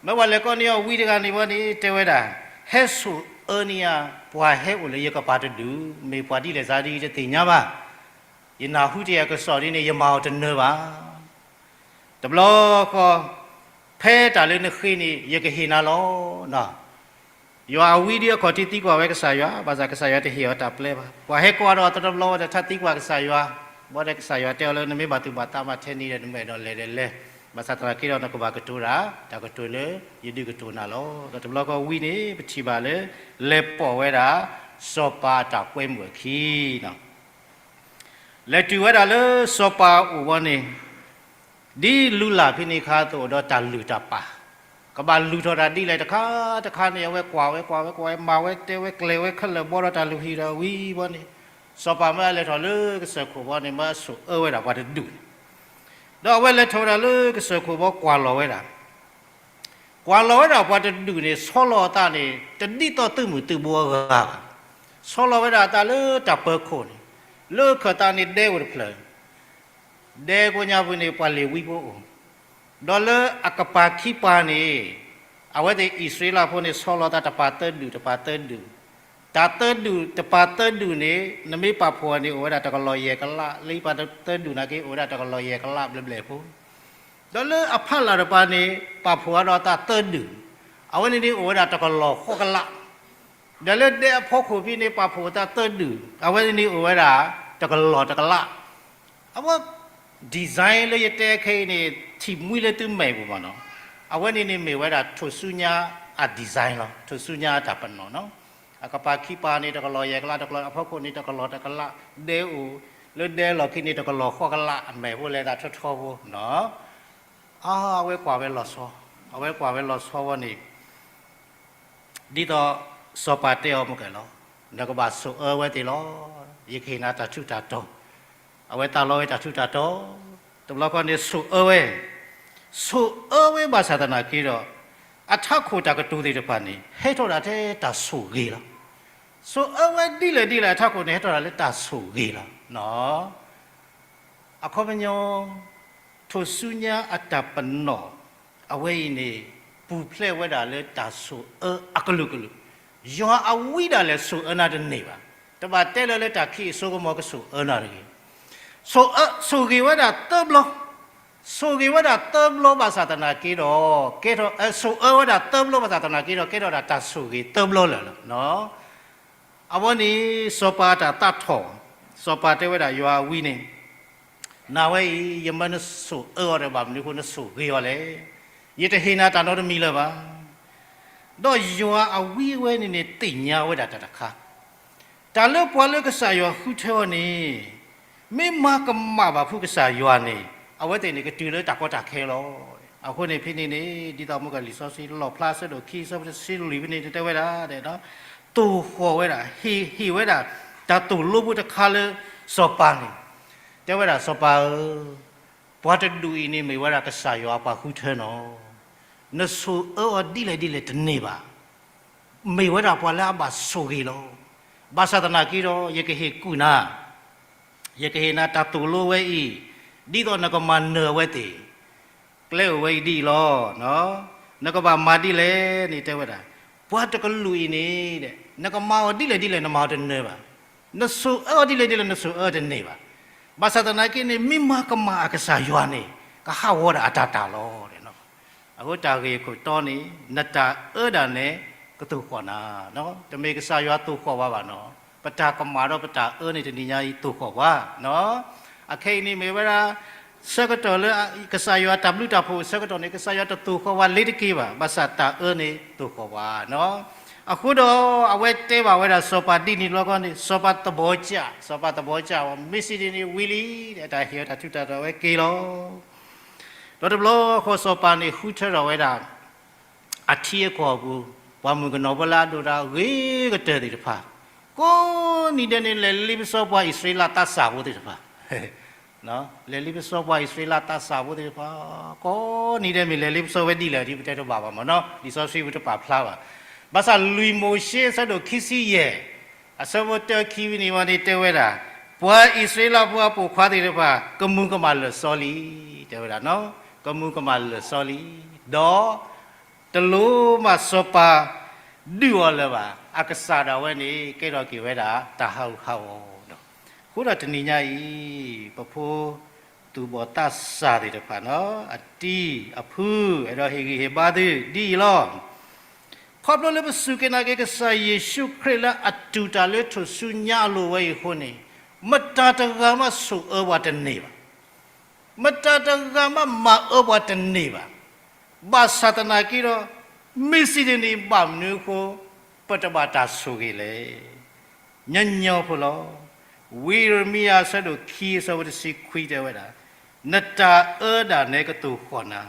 မၢပှၤလဲၤကိးန့ၢ်အီၤဝံတဂၤန့ၣ်ဝဲန့ၣ် တဲဝဲဒၣ်, ဟဲဆိၣ်အၢန့ၢ်ယၤ ပှၤဟဲအိၣ်လၢယကပၤတဒူၣ် မ့ၢ်ပှၤဒ်လဲၣ်စါဒ်တသ့ၣ်ညါဘၣ်. ယနၢ်ဟူတ့ၢ်အကစီၣ်ဒ်န့ၣ် ယမၤအီၤတနၢၤဘၣ်. တဘျီဃီ ဖဲတၢ်လၢနဃ့န့ၣ် ယကဟ့ၣ်နၤလီၤ. ယွၤအဝံဒ်အခီၣ်ထံးသံကွၢ်ဝဲကစၢ်ယွၤ, ဘၣ်ဆၣ်ကစၢ်ယွၤတဟ့ၣ်အီၤတၢ်ပျဲဘၣ်. ပှၤဟဲကိးဒီးတဘျီဝဲဒီး ထါသံကွၢ်ကစၢ်ယွၤ, ဘၣ်ဒီးကစၢ်ယွၤတဲအီၤလၢ နမ့ၢ်ဘၣ်သူၣ်ဘၣ်သးမးထဲန့ၣ်ဒီး နမဲာ်ဒီးလဲၤဒီးလဲၤ, ဘၣ်ဆၣ်သနာ်က့ဒီး နကဘၣ်ကတိၤတၢ် တၢ်ကတိၤလၢယဒုးကတိၤနၤလီၤ. ဒီးတဘျီဃီဝံန့ၣ် ပထံၣ်ဘၣ်လၢ လဲၤပိာ်ဝဲဒၣ် စီၤပၤအတၢ်ကွဲမုာ်အခံ လဲၤတုၤဝဲဒၣ်လၢစီၤပၤအအိၣ်ဝဲန့ၣ်, ဒ်လုၢ်လၢ်ဖဲန့ၣ်အခါအသိးဒီးတၢ်လုၢ်တၢ်ပာ်, ကဘၣ်လုၢ်ထီၣ်တၢ်ဒ်လဲၣ်တခါတခါန့ၣ် အဝဲကွၢ်ဝဲကွၢ်ဝဲကွၢ်ဝဲ မၤဝဲတဲဝဲကျဲၤဝဲခဲလၢာ်ဘီဒီးတၢ်လုၢ်ဟံၣ်ဒီးဝံၤဘီန့ၣ်, စီၤပၤမၢအလဲၤထီၣ်လၢကစၢၢ်ခိၣ်ဘီန့ၣ် မၢအဆိၣ်အၢဝဲဒၣ်ပှၤတဒူၣ်န့ၣ်, ဒီးအဝဲလဲၤထီၣ်ဝဲဒၣ်လၢကစၢၢ်ခိၣ်ဘီကွၢ်လီၤဝဲဒၣ် ကွၢ်လီၤဝဲဒၣ်ပှၤတဒူၣ်န့ၣ် ဆီလီၤအသးန့ၣ် တဒ်သိးသုးမုၢ်သုးဘိအဂၤဘၣ်. ဆီလီၤဝဲဒၣ်အသးလၢတၢ်ပၢၤခိၣ်န့ၣ်, လၢအခၢၣ်သးန့ၣ်ဒဲအိၣ်တဖျၢၣ်, ဒဲကိးညါပူၤန့ၣ် ပှၤလ့ၤဝံဖိအိၣ်, ဒီးလၢအကပၤခံပၤန့ၣ် အဝဲသ့ၣ်အံၣ်စရ့လးဖိန့ၣ် ဆီလီၤသးတပၤသၢဒူၣ် တပၤသၢဒူၣ်, တၢ်သၢဒူၣ် တပၤသၢဒူၣ်န့ၣ် နမ့ၢ်ပာ်ဖှိၣ်န့ၣ် အိၣ်ဝဲဒၣ်တကလီၤယဲၢ်ကလး, လၢပၤသၢဒူၣ်နာ်က့ အိၣ်ဝဲဒၣ်တကလီၤယဲၢ်ကလးဘျဲၣ်ဘျဲၣ်ဖိ ဒီးလၢအဖီလာ်တပၤန့ၣ် ပာ်ဖှိၣ်အါဒီးတၢ်သၢဒူၣ်, အဝဲန့ၣ်န့ၣ်အိၣ်ဝဲဒၣ်တကလီၤဃိးကလး, ဒီးလၢဒဲအဖီခိၣ်ဖဲန့ၣ် ပာ်ဖှိၣ်အသးသၢဒူၣ်, အဝဲန့ၣ်န့ၣ်အိၣ်ဝဲဒၣ်တကလီၤတကလး. အဝဲ design လၢယတဲခဲအံၤန့ၣ် ထံၣ်မှံလၢသုမဲာ်ပူၤမးနီၤ, အဝဲန့ၣ်န့ၣ်မ့ၢ်ဝဲဒၣ်ထိၣ်ဆူညါအ design လီၤ, ထိၣ်ဆူညါအတၢ်ပနီၣ်နီၤ. အကပၤခံပၤန့ၣ် တကလီၤယဲၢ်ကလး, တကလီၤအဖီခိၣ်န့ၣ် တကလီၤတကလး, ဒဲအိၣ်, လၢဒဲလီၢ်ခံန့ၣ် တကလီၤဃိးကလး, အမဲာ်ဖိလဲၤသးထီထီဖိနီၤ. အဝဲကွၢ်ဝဲလီၤဆီ, အဝဲကွၢ်ဝဲလီၤဆီဝဲန့ၣ် ဒ်သိးစီၤပၤတဲအီၤမ့ၢ်ကဲလီၤ, နကဘၣ်ဆိၣ်အၢဝဲသ့ၣ်လီၤ, ယကဟ့ၣ်နၤတၢ်ထူးတၢ်တီၤ, အဝဲသးလီဝဲတၢ်ထူးတၢ်တီၤ, တဘျီဃီန့ၣ်ဆိၣ်အၢဝဲ, ဆိၣ်အၢဝဲဘၣ်ဆၣ်သနာ်က့ဒီး အထးခိၣ်တၢ်ကတိၤသ့ၣ်တဖၣ်န့ၣ် ဟဲထီၣ်ဒၣ်ထဲတၢ်ဆိၣ်ဂ့ၤလီၤ. ဆိၣ်အၢဝဲဒ်လဲၣ်ဒ်လဲၣ် အထးခိၣ်န့ၣ် ဟဲထီၣ်ဒၣ်လၢတၢ်ဆိၣ်ဂ့ၤလီၤ. အခီပညီ ထိၣ်ဆူညါအတၢ်ပနီၣ် အဝဲအံၤန့ၣ် ပူၤဖျဲးဝဲဒၣ်လၢတၢ်ဆိၣ်အၢအကလုာ်ကလုာ်, ယွၤအဝံဒၣ်လဲာ်ဆိၣ်အၢနၤတန့ၢ်ဘၣ်. တဘၣ်တဲလၢလၢတၢ်ခံးအစိကမီၤကဆိၣ်အၢနၤတဂ့ၤ. ဆိၣ်အၢ, ဆိၣ်ဂ့ၤဝဲဒၣ်သၢဘျီ, ဆိၣ်ဂ့ၤဝဲဒၣ်သၢဘျီဘၣ်ဆၣ်သနာ်က့ဒီး ကဲထီၣ်, ဆိၣ်အၢဝဲဒၣ်သၢဘျီဘၣ်ဆၣ်သနာ်က့ဒီး ကဲထီၣ်ဒၣ်တၢ်ဆိၣ်ဂ့ၤသၢဘျီလၢာ်လီၤ. အဝဲန့ၣ် စီၤပၤအတၢ်သးထီၣ်, စီၤပၤတဲဝဲဒၣ်ယွၤအဝံန့ၣ်, နၤဝဲအံၤ ယမၢနဆိၣ်အၢအီၤဒီး ဘၣ်မနုၤအဃိနဆိၣ်ဂ့ၤအီၤလဲၣ်. ယတဟ့ၣ်နၤတၢ်နီတမံၤလၢၤဘၣ်. ဒီးယွၤအဝံအဝဲန့ၣ်န့ၣ် သ့ၣ်ညါဝဲဒၣ်တၢ်တခါ, တၢ်လၢပှၤလၢကစၢ်ယွၤဃုထၢအီၤန့ၣ် မ့ၢ်မၤကမၣ်ဘၣ်ဖုကစၢ်ယွၤန့ၣ် အဝဲသ့ၣ်န့ၣ်ကတုၤလၢတၢ်ကီတၢ်ခဲလီၤ. အဃိန့ၣ်ဖဲန့ၣ်န့ၣ် ဒ်သိးမုၢ်ကလံာ်စီဆှံလီၣ်ဖျါဆၢဒိၣ်ခံဆၢဖိတဆံလွံၢ်ဖဲန့ၣ် တဲဝဲဒၣ် သိၣ်ဃီၣ်ဝဲဒၣ် ဟ့ၣ်ဟ့ၣ်ဝဲဒၣ် တၢ်သိၣ်လိဖိတခါလၢစီၤပၤန့ၣ် တဲဝဲဒၣ် စီၤပၤဧၢ, ပှၤတဒူၣ်အံၤန့ၣ်မ့ၢ်ဝဲဒၣ်ကစၢ်ယွၤအပှၤဃုထၢနီၤ, နဆိၣ်အၢအီၤဒ်လဲၣ်ဒ်လဲၣ်တန့ၢ်ဘၣ်. မ့ၢ်ဝဲဒၣ်ပှၤလၢအဘၣ်ဆိၣ်ဂ့ၤလီၤ. ဘၣ်ဆၣ်သနာ်က့ဒီး ယကဟ့ၣ်ကူၣ်နၤ, ယကဟ့ၣ်နၤတၢ်သိၣ်လိဝဲအံၤ, ဒ်သိးနကမၤနၢၤအဝဲသ့ၣ် ကျဲအိၣ်ဝဲအံၤဒ်အံၤလီၤ. နကဘၣ်မၤဒ်လဲၣ်န့ၣ် တဲဝဲဒၣ်, ပှၤတကလုာ်အံၤန့ၣ် နကမၤအီၤဒ်လဲၣ်ဒ်လဲၣ် နမၤအီၤတနၢၤဘၣ်. နဆိၣ်အၢအီၤဒ်လဲၣ်ဒ်လဲၣ် နဆိၣ်အၢတန့ၢ်ဘၣ်. ဘၣ်ဆၣ်သနာ်က့န့ၣ် မ့ၢ်မၤကမၣ်အကစၢ်ယွၤန့ၣ် ကဟးဂီၤဒၣ်အတၢ်တၢ်လီၤ. အဃိတၢ်ဂ့ၢ်ခိၣ်တီန့ၣ် နတၢ်အၢဒၣ်နဲ ကသိၣ်ဃီၣ်နၤ, တမ့ၢ်ကစၢ်ယွၤသိၣ်ဃီၣ်ဝဲဘၣ်နီၤ, ပတၢ်ကမၣ်ဒီးပတၢ်အၢန့ၣ်တနံၤညါအံၤသိၣ်ဃီၣ်ပှၤ. အခဲအံၤန့ၣ်မ့ၢ်ဝဲဒၣ် ဆၢကတီၢ်လၢကစၢ်ယွၤတၢ်ဘျုးတၢ်ဖှိၣ်အဆၢကတီၢ်န့ၣ် ကစၢ်ယွၤတသိၣ်ဃီၣ်ဝဲလ့ၤတက့ၢ်ဘၣ်, ဘၣ်ဆၣ်တၢ်အၢန့ၣ်သိၣ်ဃီၣ်ပှၤ. အဃိဒီးအဝဲတဲဘၣ်ဝဲဒၣ်စီၤပၤဒ်န့ၣ်လီၤကီန့ၣ် စီၤပၤသဘီကၢ်, စီၤပၤသဘီကၢ်ဝဲ မ့ၢ်စံးဒ်န့ၣ်ဝံၤလံ, တၢ်ဟ့ၣ်အီၤတၢ်ထူးတၢ်တီၤဝဲက့ၤလီၤ. ဒီးတဘျီဃီစီၤပၤန့ၣ်ဃုထၢထီၣ်ဝဲဒၣ် အထံအကီၢ်အပူၤ ပှၤမုၣ်ကနီၤဖိလၢအဒိၣ်တၢ်ဂ့ၤကတၢၢ်သ့ၣ်တဖၣ် ကိးနံၤဒဲးန့ၣ် လဲၤလ့ပစီပှၤအံၣ်စရ့လးသးစၢ်ဖိသ့ၣ်တဖၣ်, လဲၤလ့ပစီပှၤအံၣ်စရ့လးသးစၢ်ဖိသ့ၣ်တဖၣ် ကိးနံၤဒဲးမ့ၢ်လဲၤလ့ပစီဝဲဒ်လဲၣ်ဒ်ပတဲတဘၣ်ဘၣ်မ့ၢ်နီၤ, လံာ်စီဆှံပူၤတပာ်ဖျါဘၣ်. ဘၣ်ဆၣ်လွံၢ်မိၤၡ့အဆၢဒိၣ်ခံဆံယဲၢ် အဆၢဖိတၢခံဝံၤန့ၣ်ဝဲန့ၣ် တဲဝဲဒၣ်, ပှၤအံၣ်စရ့လးဖိအပိာ်ခွါသ့ၣ်တဖၣ် ကမူၤကမၣ်လၢာ်စီလံ, တဲဝဲဒၣ်, ကမူၤကမၣ်လၢာ်စီလံ, ဒီး တလိၣ်မးစီၤပၤဒုးအီၤလၢၤဘၣ်, အကစၢ်ဒၣ်ဝဲန့ၣ် ကဲထီၣ်က့ၤဝဲဒၣ်တၢ်ဟးဂူာ်ဟးဂီၤဒီး, အဃိဒီးတနံၤညါအံၤ ပဖိသူၣ်ဘီၣ်သးစၢ်သ့ၣ်တဖၣ်နီၤ အတံၤအဖု အဲၣ်ဒိးဟ့ၣ်ဂံၢ်ဟ့ၣ်ဘါသုဒ်အံၤလီၤ. ခီဖျိလၢပစူၢ်က့ၤနာ်က့ၤကစၢ်ယ့ၣ်ၡူးခရံာ်လၢအတူၢ်တၢ်လၢထူၣ်စုညါအလိၤဝဲအံၤအဃိန့ၣ်, မတၤတဂၤမးဆိၣ်အၢပှၤတန့ၢ်ဘၣ်. မတၤတဂၤမးမၤအၢပှၤတန့ၢ်ဘၣ်. ဘၣ်ဆၣ်သနာ်က့ဒီး, မ့ၢ်စံးဒ်န့ၣ်ဘၣ်မနုၤအဃိ ပတဘၣ်တၢ်ဆိၣ်ဂ့ၤလဲၣ်. ညီညီဖိလီၤ. ဝံယံးရမံယၤအဆၢဒိၣ်ခံအဆၢဖိတဆံခွံတဲဝဲဒၣ်, နတၢ်အၢဒၣ်နဲကသိၣ်ဃီၣ်နၤ,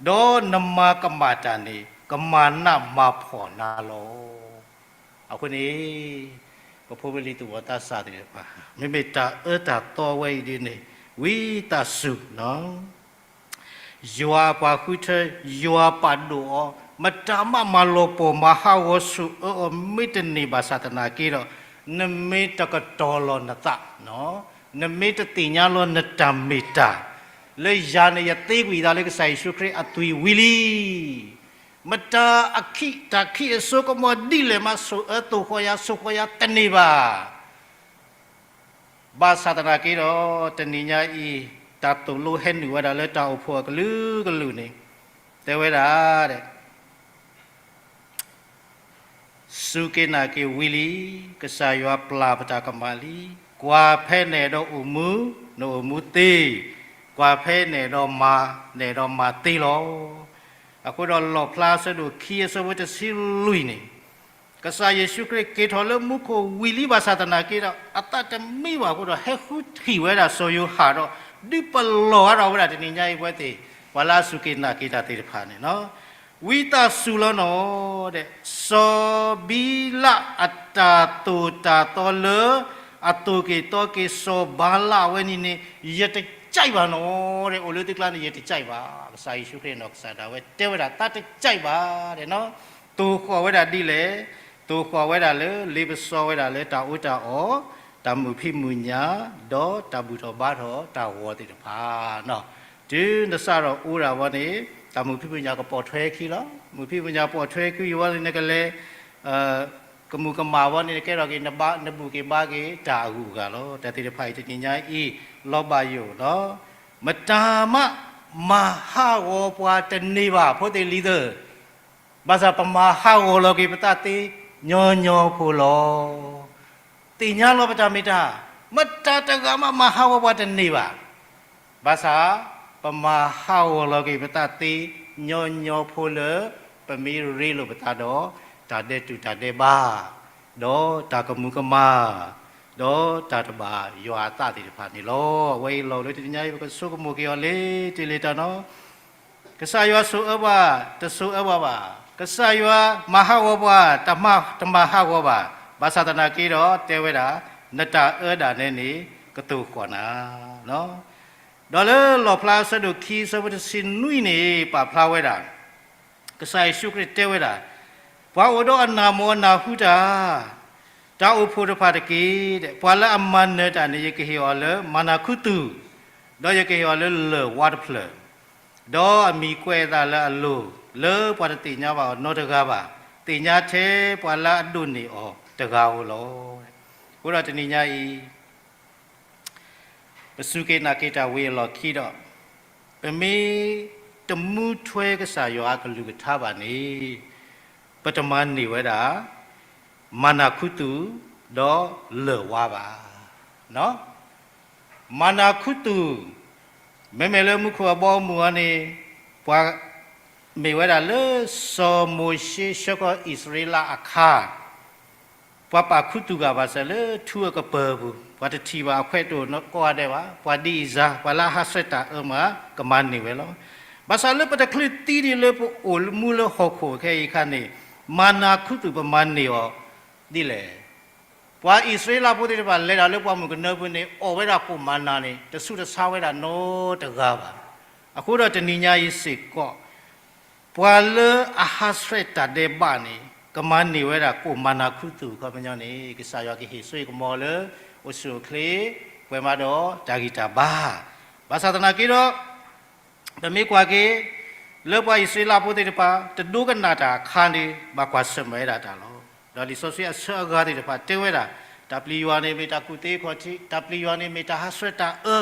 ဒီးနမၤကမၣ်တၢ်န့ၣ် ကမၤနးမၤဖှီၣ်နၤလီၤ. အဃိန့ၣ် ပဖိပလံၤသူၣ်ဘီၣ်သးစၢ်သ့ၣ်တဖၣ် မ့မ့ၢ်တၢ်အၢတၢ်သီဝဲအံၤဒ်န့ၣ် ဝံသးစူၤ ယွၤအပှၤဃုထၢ, ယွၤပာ်ဒိၣ်အီၤ, မတၤမးမၤလီၤပှီၢ်မၤဟးဂီၤဆိၣ်အၢအီၤမ့ၢ်တန့ၢ်ဘၣ်ဆၣ်သနာ်က့ဒီး, နမ့ၢ်တကတီၤလီၤနသး, နမ့ၢ်တသ့ၣ်ညါလီၤနတၢ်မ့ၢ်တၢ်, လၢယၤန့ၣ်ယသ့ကွံာ်သးလၢကစၢ်ယ့ၣ်ၡူးခရံာ်အသွံၣ်ဝံၤလံ. မတၤအခံးတၢ်ခံးအစိကမီၤဒ်လဲၣ်မး ဆိၣ်အၢသိၣ်ဃီၣ်ယၤ ဆိၣ်ဃီၣ်ယၤတန့ၢ်ဘၣ်. ဘၣ်ဆၣ်သနာ်က့ဒီး တနံၤညါအံၤ တၢ်သိၣ်လိဟဲနုာ်ဝဲဒၣ်လၢတၢ်အိၣ်ဖှိၣ်အကလုာ်ကလုာ်န့ၣ် တဲဝဲဒၣ် စူၢ်က့ၤနာ်က့ၤဝံၤလံ, ကစၢ်ယွၤပျၢ်ပတၢ်ကမၣ်လံ. ကွၢ်ဖဲနအဲၣ်ဒိးအိၣ်မူ, နအိၣ်မူသ့, ကွၢ်ဖဲနအဲၣ်ဒိးမၤ, နအဲၣ်ဒိးမၤသ့လီၤ. အဃိဒီးလီၣ်ဖျါဆၢဒိၣ်ခံအဆၢဖိတဆံလွံၢ်န့ၣ် ကစၢ်ယ့ၣ်ၡူးခရံာ်က့ၤထီၣ်လၢမူခိၣ်ဝံၤလံဘၣ်ဆၣ်သနာ်က့ဒီး အသးတမံဘၣ်အဃိဒီး ဟဲဃုထံၣ်ဝဲဒၣ်စီၤယိၤဟၣ်ဒီး ဒုးပလီၢ်အါထီၣ်ဝဲဒၣ်တနံၤညါအံၤပဝဲသ့ၣ် ပှၤလၢအစူၢ်က့ၤနာ်က့ၤတၢ်သ့ၣ်တဖၣ်န့ၣ်လီၤ. ဝံသးစူၤလီၤနီၤ စီၤဘံလးအတၢ်သိၣ်တၢ်သီလၢ အသိၣ်က့ၤသီက့ၤစီၤဘၤလးအဝဲန့ၣ်န့ၣ် ယတကြိုက်ဘၣ်နီၤ, အိၣ်လၢသုကျါန့ၣ် ယတကြိုက်ဘၣ်. ကစၢ်ယ့ၣ်ၡူးခရံာ်နီၢ်ကစၢ်ဒၣ်ဝဲတဲဝဲဒၣ် သးတကြိုက်ဘၣ်နီၤ. သိၣ်ဃီၣ်ဝဲဒၣ်ဒ်လဲၣ်, သိၣ်ဃီၣ်ဝဲဒၣ်လၢ လ့ပစီဝဲဒၣ်လၢတၢ်အီၣ်တၢ်အီ, တၢ်မုာ်ဖံးမုာ်ညၣ်, ဒီးတၢ်ဘူၣ်ထီၣ်ဘါထီၣ်တၢ်ဂီၤသ့ၣ်တဖၣ်နီၤ. တုၤနစးထီၣ်အိၣ်ဒၣ်ဝဲန့ၣ် တၢ်မုာ်ဖံးမုာ်ညၣ်ကပိာ်ထွဲခံလီၤ. မုာ်ဖံးမုာ်ညၣ်ပိာ်ထွဲခံဝံၤဝဲန့ၣ် နကလဲၤ ကမူၤကမၣ်ဝဲန့ၣ် ကဲထီၣ်က့ၤ နဘူၣ်က့ၤဘါက့ၤတၢ်အဂုၤအဂၤလီၤ. တၢ်သ့ၣ်တဖၣ်အံၤတနံၤညါအံၤ လီၤဘၣ်ယိၣ်လီၤ. မတၤမး မၤဟးဂီၤပှၤတန့ၢ်ဘၣ် ဖိသ့ၣ်လံၤသ့ၣ်, ဘၣ်ဆၣ်ပမၤဟးဂီၤလီၤက့ၤပသးသ့ ညီညီဖိလီၤ. သ့ၣ်ညါလီၤပတၢ်မ့ၢ်တၢ်, မတၤတဂၤမး မၤဟးဂီၤပှၤတန့ၢ်ဘၣ်. ဘၣ်ဆၣ် ပမၤဟးဂီၤလီၤက့ၤပသးသ့ ညီညီဖိလၢ ပမ့ၢ်ရ့လိာ်ပသးဒီး တၢ်ဒဲးတူၢ်တၢ်ဒဲးဘး, ဒီးတၢ်ကမူၤကမၣ်, ဒီးတၢ်တဘၣ်ယွၤအသးသ့ၣ်တဖၣ်န့ၣ်လီၤ. အဝဲအံၤလီၢ်လၢတနံၤညါအံၤ ပကဆိကမိၣ်က့ၤအီၤလၢတ့ၢ်လံတၢ်နီၤ. ကစၢ်ယွၤဆိၣ်အၢပှၤ, တဆိၣ်အၢပှၤဘၣ်. ကစၢ်ယွၤမၤဟးဂီၤပှၤ, တမၤ, တမၤဟးဂီၤဘၣ်. ဘၣ်ဆၣ်သနာ်က့ဒီး တဲဝဲဒၣ်, နတၢ်အၢဒၣ်နဲန့ၣ် ကသိၣ်ဃီၣ်နၤ. ဒီးလၢလီၣ်ဖျါအဆၢဒိၣ်ခံ အဆၢဖိတဆံနွံန့ၣ် ပာ်ဖျါဝဲဒၣ် ကစၢ်ယ့ၣ်ၡူးခရံာ်တဲဝဲဒၣ်, ပှၤအိၣ်ဒီးအနၢ်မိၣ်အနၢ်ဟူတၢ်, တၢ်အိၣ်ဖှိၣ်တဖၣ်တက့ၢ်. ပှၤလၢအမၤနၢၤတၢ်န့ၣ် ယကဟ့ၣ်အီၤလၢမၤနၤခူသူၣ်, ဒီးယကဟ့ၣ်အီၤလၢလၢၢ်ဝါတဖျၢၣ်, ဒီးအမံၤကွဲးအသးလၢအလိၤ, လၢပှၤတသ့ၣ်ညါဘၣ်အီၤနီတဂၤဘၣ်, သ့ၣ်ညါထဲပှၤလၢအဒိးန့ၢ်အီၤတဂၤဧိၤလီၤ. အဃိဒီးတနံၤညါအံၤ ပစူၢ်က့ၤနာ်က့ၤတၢ်ဝံၤအလီၢ်ခံဒီး, ပမ့ၢ်တမူထွဲကစၢ်ယွၤအကလုၢ်ကထါဘၣ်န့ၣ်, ပတမၤန့ၢ်ဝဲဒၣ် မၤနၤခူသူၣ် ဒီးလၢၢ်ဝါဘၣ်. မၤနၤခူသူၣ်, မ့မ့ၢ်လၢမူခိၣ်အဘီအမုၢ်အီၤန့ၣ်, ပှၤမ့ၢ်ဝဲဒၣ်လၢစီၤမိၤၡ့ဆှၢဃီၤအံၣ်စရ့လးအခါ ပှၤပာ်ခူသူၣ်ဂၤဘၣ်ဆၣ်လၢထူအကပၢၤပူၤ, ပှၤတထံၣ်ဘၣ်အခွဲးတအိၣ်ကိးဂၤဒဲးဘၣ်, ပှၤဒ်အံၤစါ, ပှၤလၢအဟးဆှဲးတၢ်အၢမး ကမၤန့ၢ်ဝဲလီၤ. ဘၣ်ဆၣ်လၢပတချုးသံဒံးလၢပအိၣ်မူလၢဟီၣ်ခိၣ်ခဲအံၤအခါန့ၣ်, မၤနၤခူသူၣ်ပမၤန့ၢ်အီၤဒ်လဲၣ်. ပှၤအံၣ်စရ့လးဖိသ့ၣ်တဖၣ်လဲၤတၢ်လၢပှၢ်မုၢ်ကနၢပူၤန့ၣ် အီၣ်ဝဲဒၣ်ကိၣ်မၤနၤန့ၣ် တဆူးတဆါဝဲဒၣ်နီတဂၤဘၣ်. အဃိဒီးတနံၤညါအံၤစ့ၢ်ကီး ပှၤလၢအဟးဆှဲးတၢ်ဒဲးဘးန့ၣ် ကမၤန့ၢ်ဝဲဒၣ်ကိၣ်မၤနၤခူသူၣ်အခီပညီန့ၣ် ကစၢ်ယွၤကဟ့ၣ်စိကမီၤလၢ အိၣ်ဆူၣ်အိၣ်ချ့ ပှဲၤမးဒီးတၢ်ဂံၢ်တၢ်ဘါ. ဘၣ်ဆၣ်သနာ်က့ဒီး ပမ့ၢ်ကွၢ်က့ၤ လၢပှၤအံၣ်စရ့လးဖိသ့ၣ်တဖၣ် တဒိကနၣ်တၢ်အခါန့ၣ် ဘၣ်ကွၢ်ဆၢၣ်မဲာ်ဝဲဒၣ်တၢ်လီၤ. ဒီးလံာ်စီဆှံအဆၢအဂၤသ့ၣ်တဖၣ်တဲဝဲဒၣ်, တၢ်ပျံၤယွၤန့ၣ်မ့ၢ်တၢ်ကူၣ်သ့ခီၣ်ထံး, တၢ်ပျံၤယွၤန့ၣ်မ့ၢ်တၢ်ဟးဆှဲးတၢ်အၢ,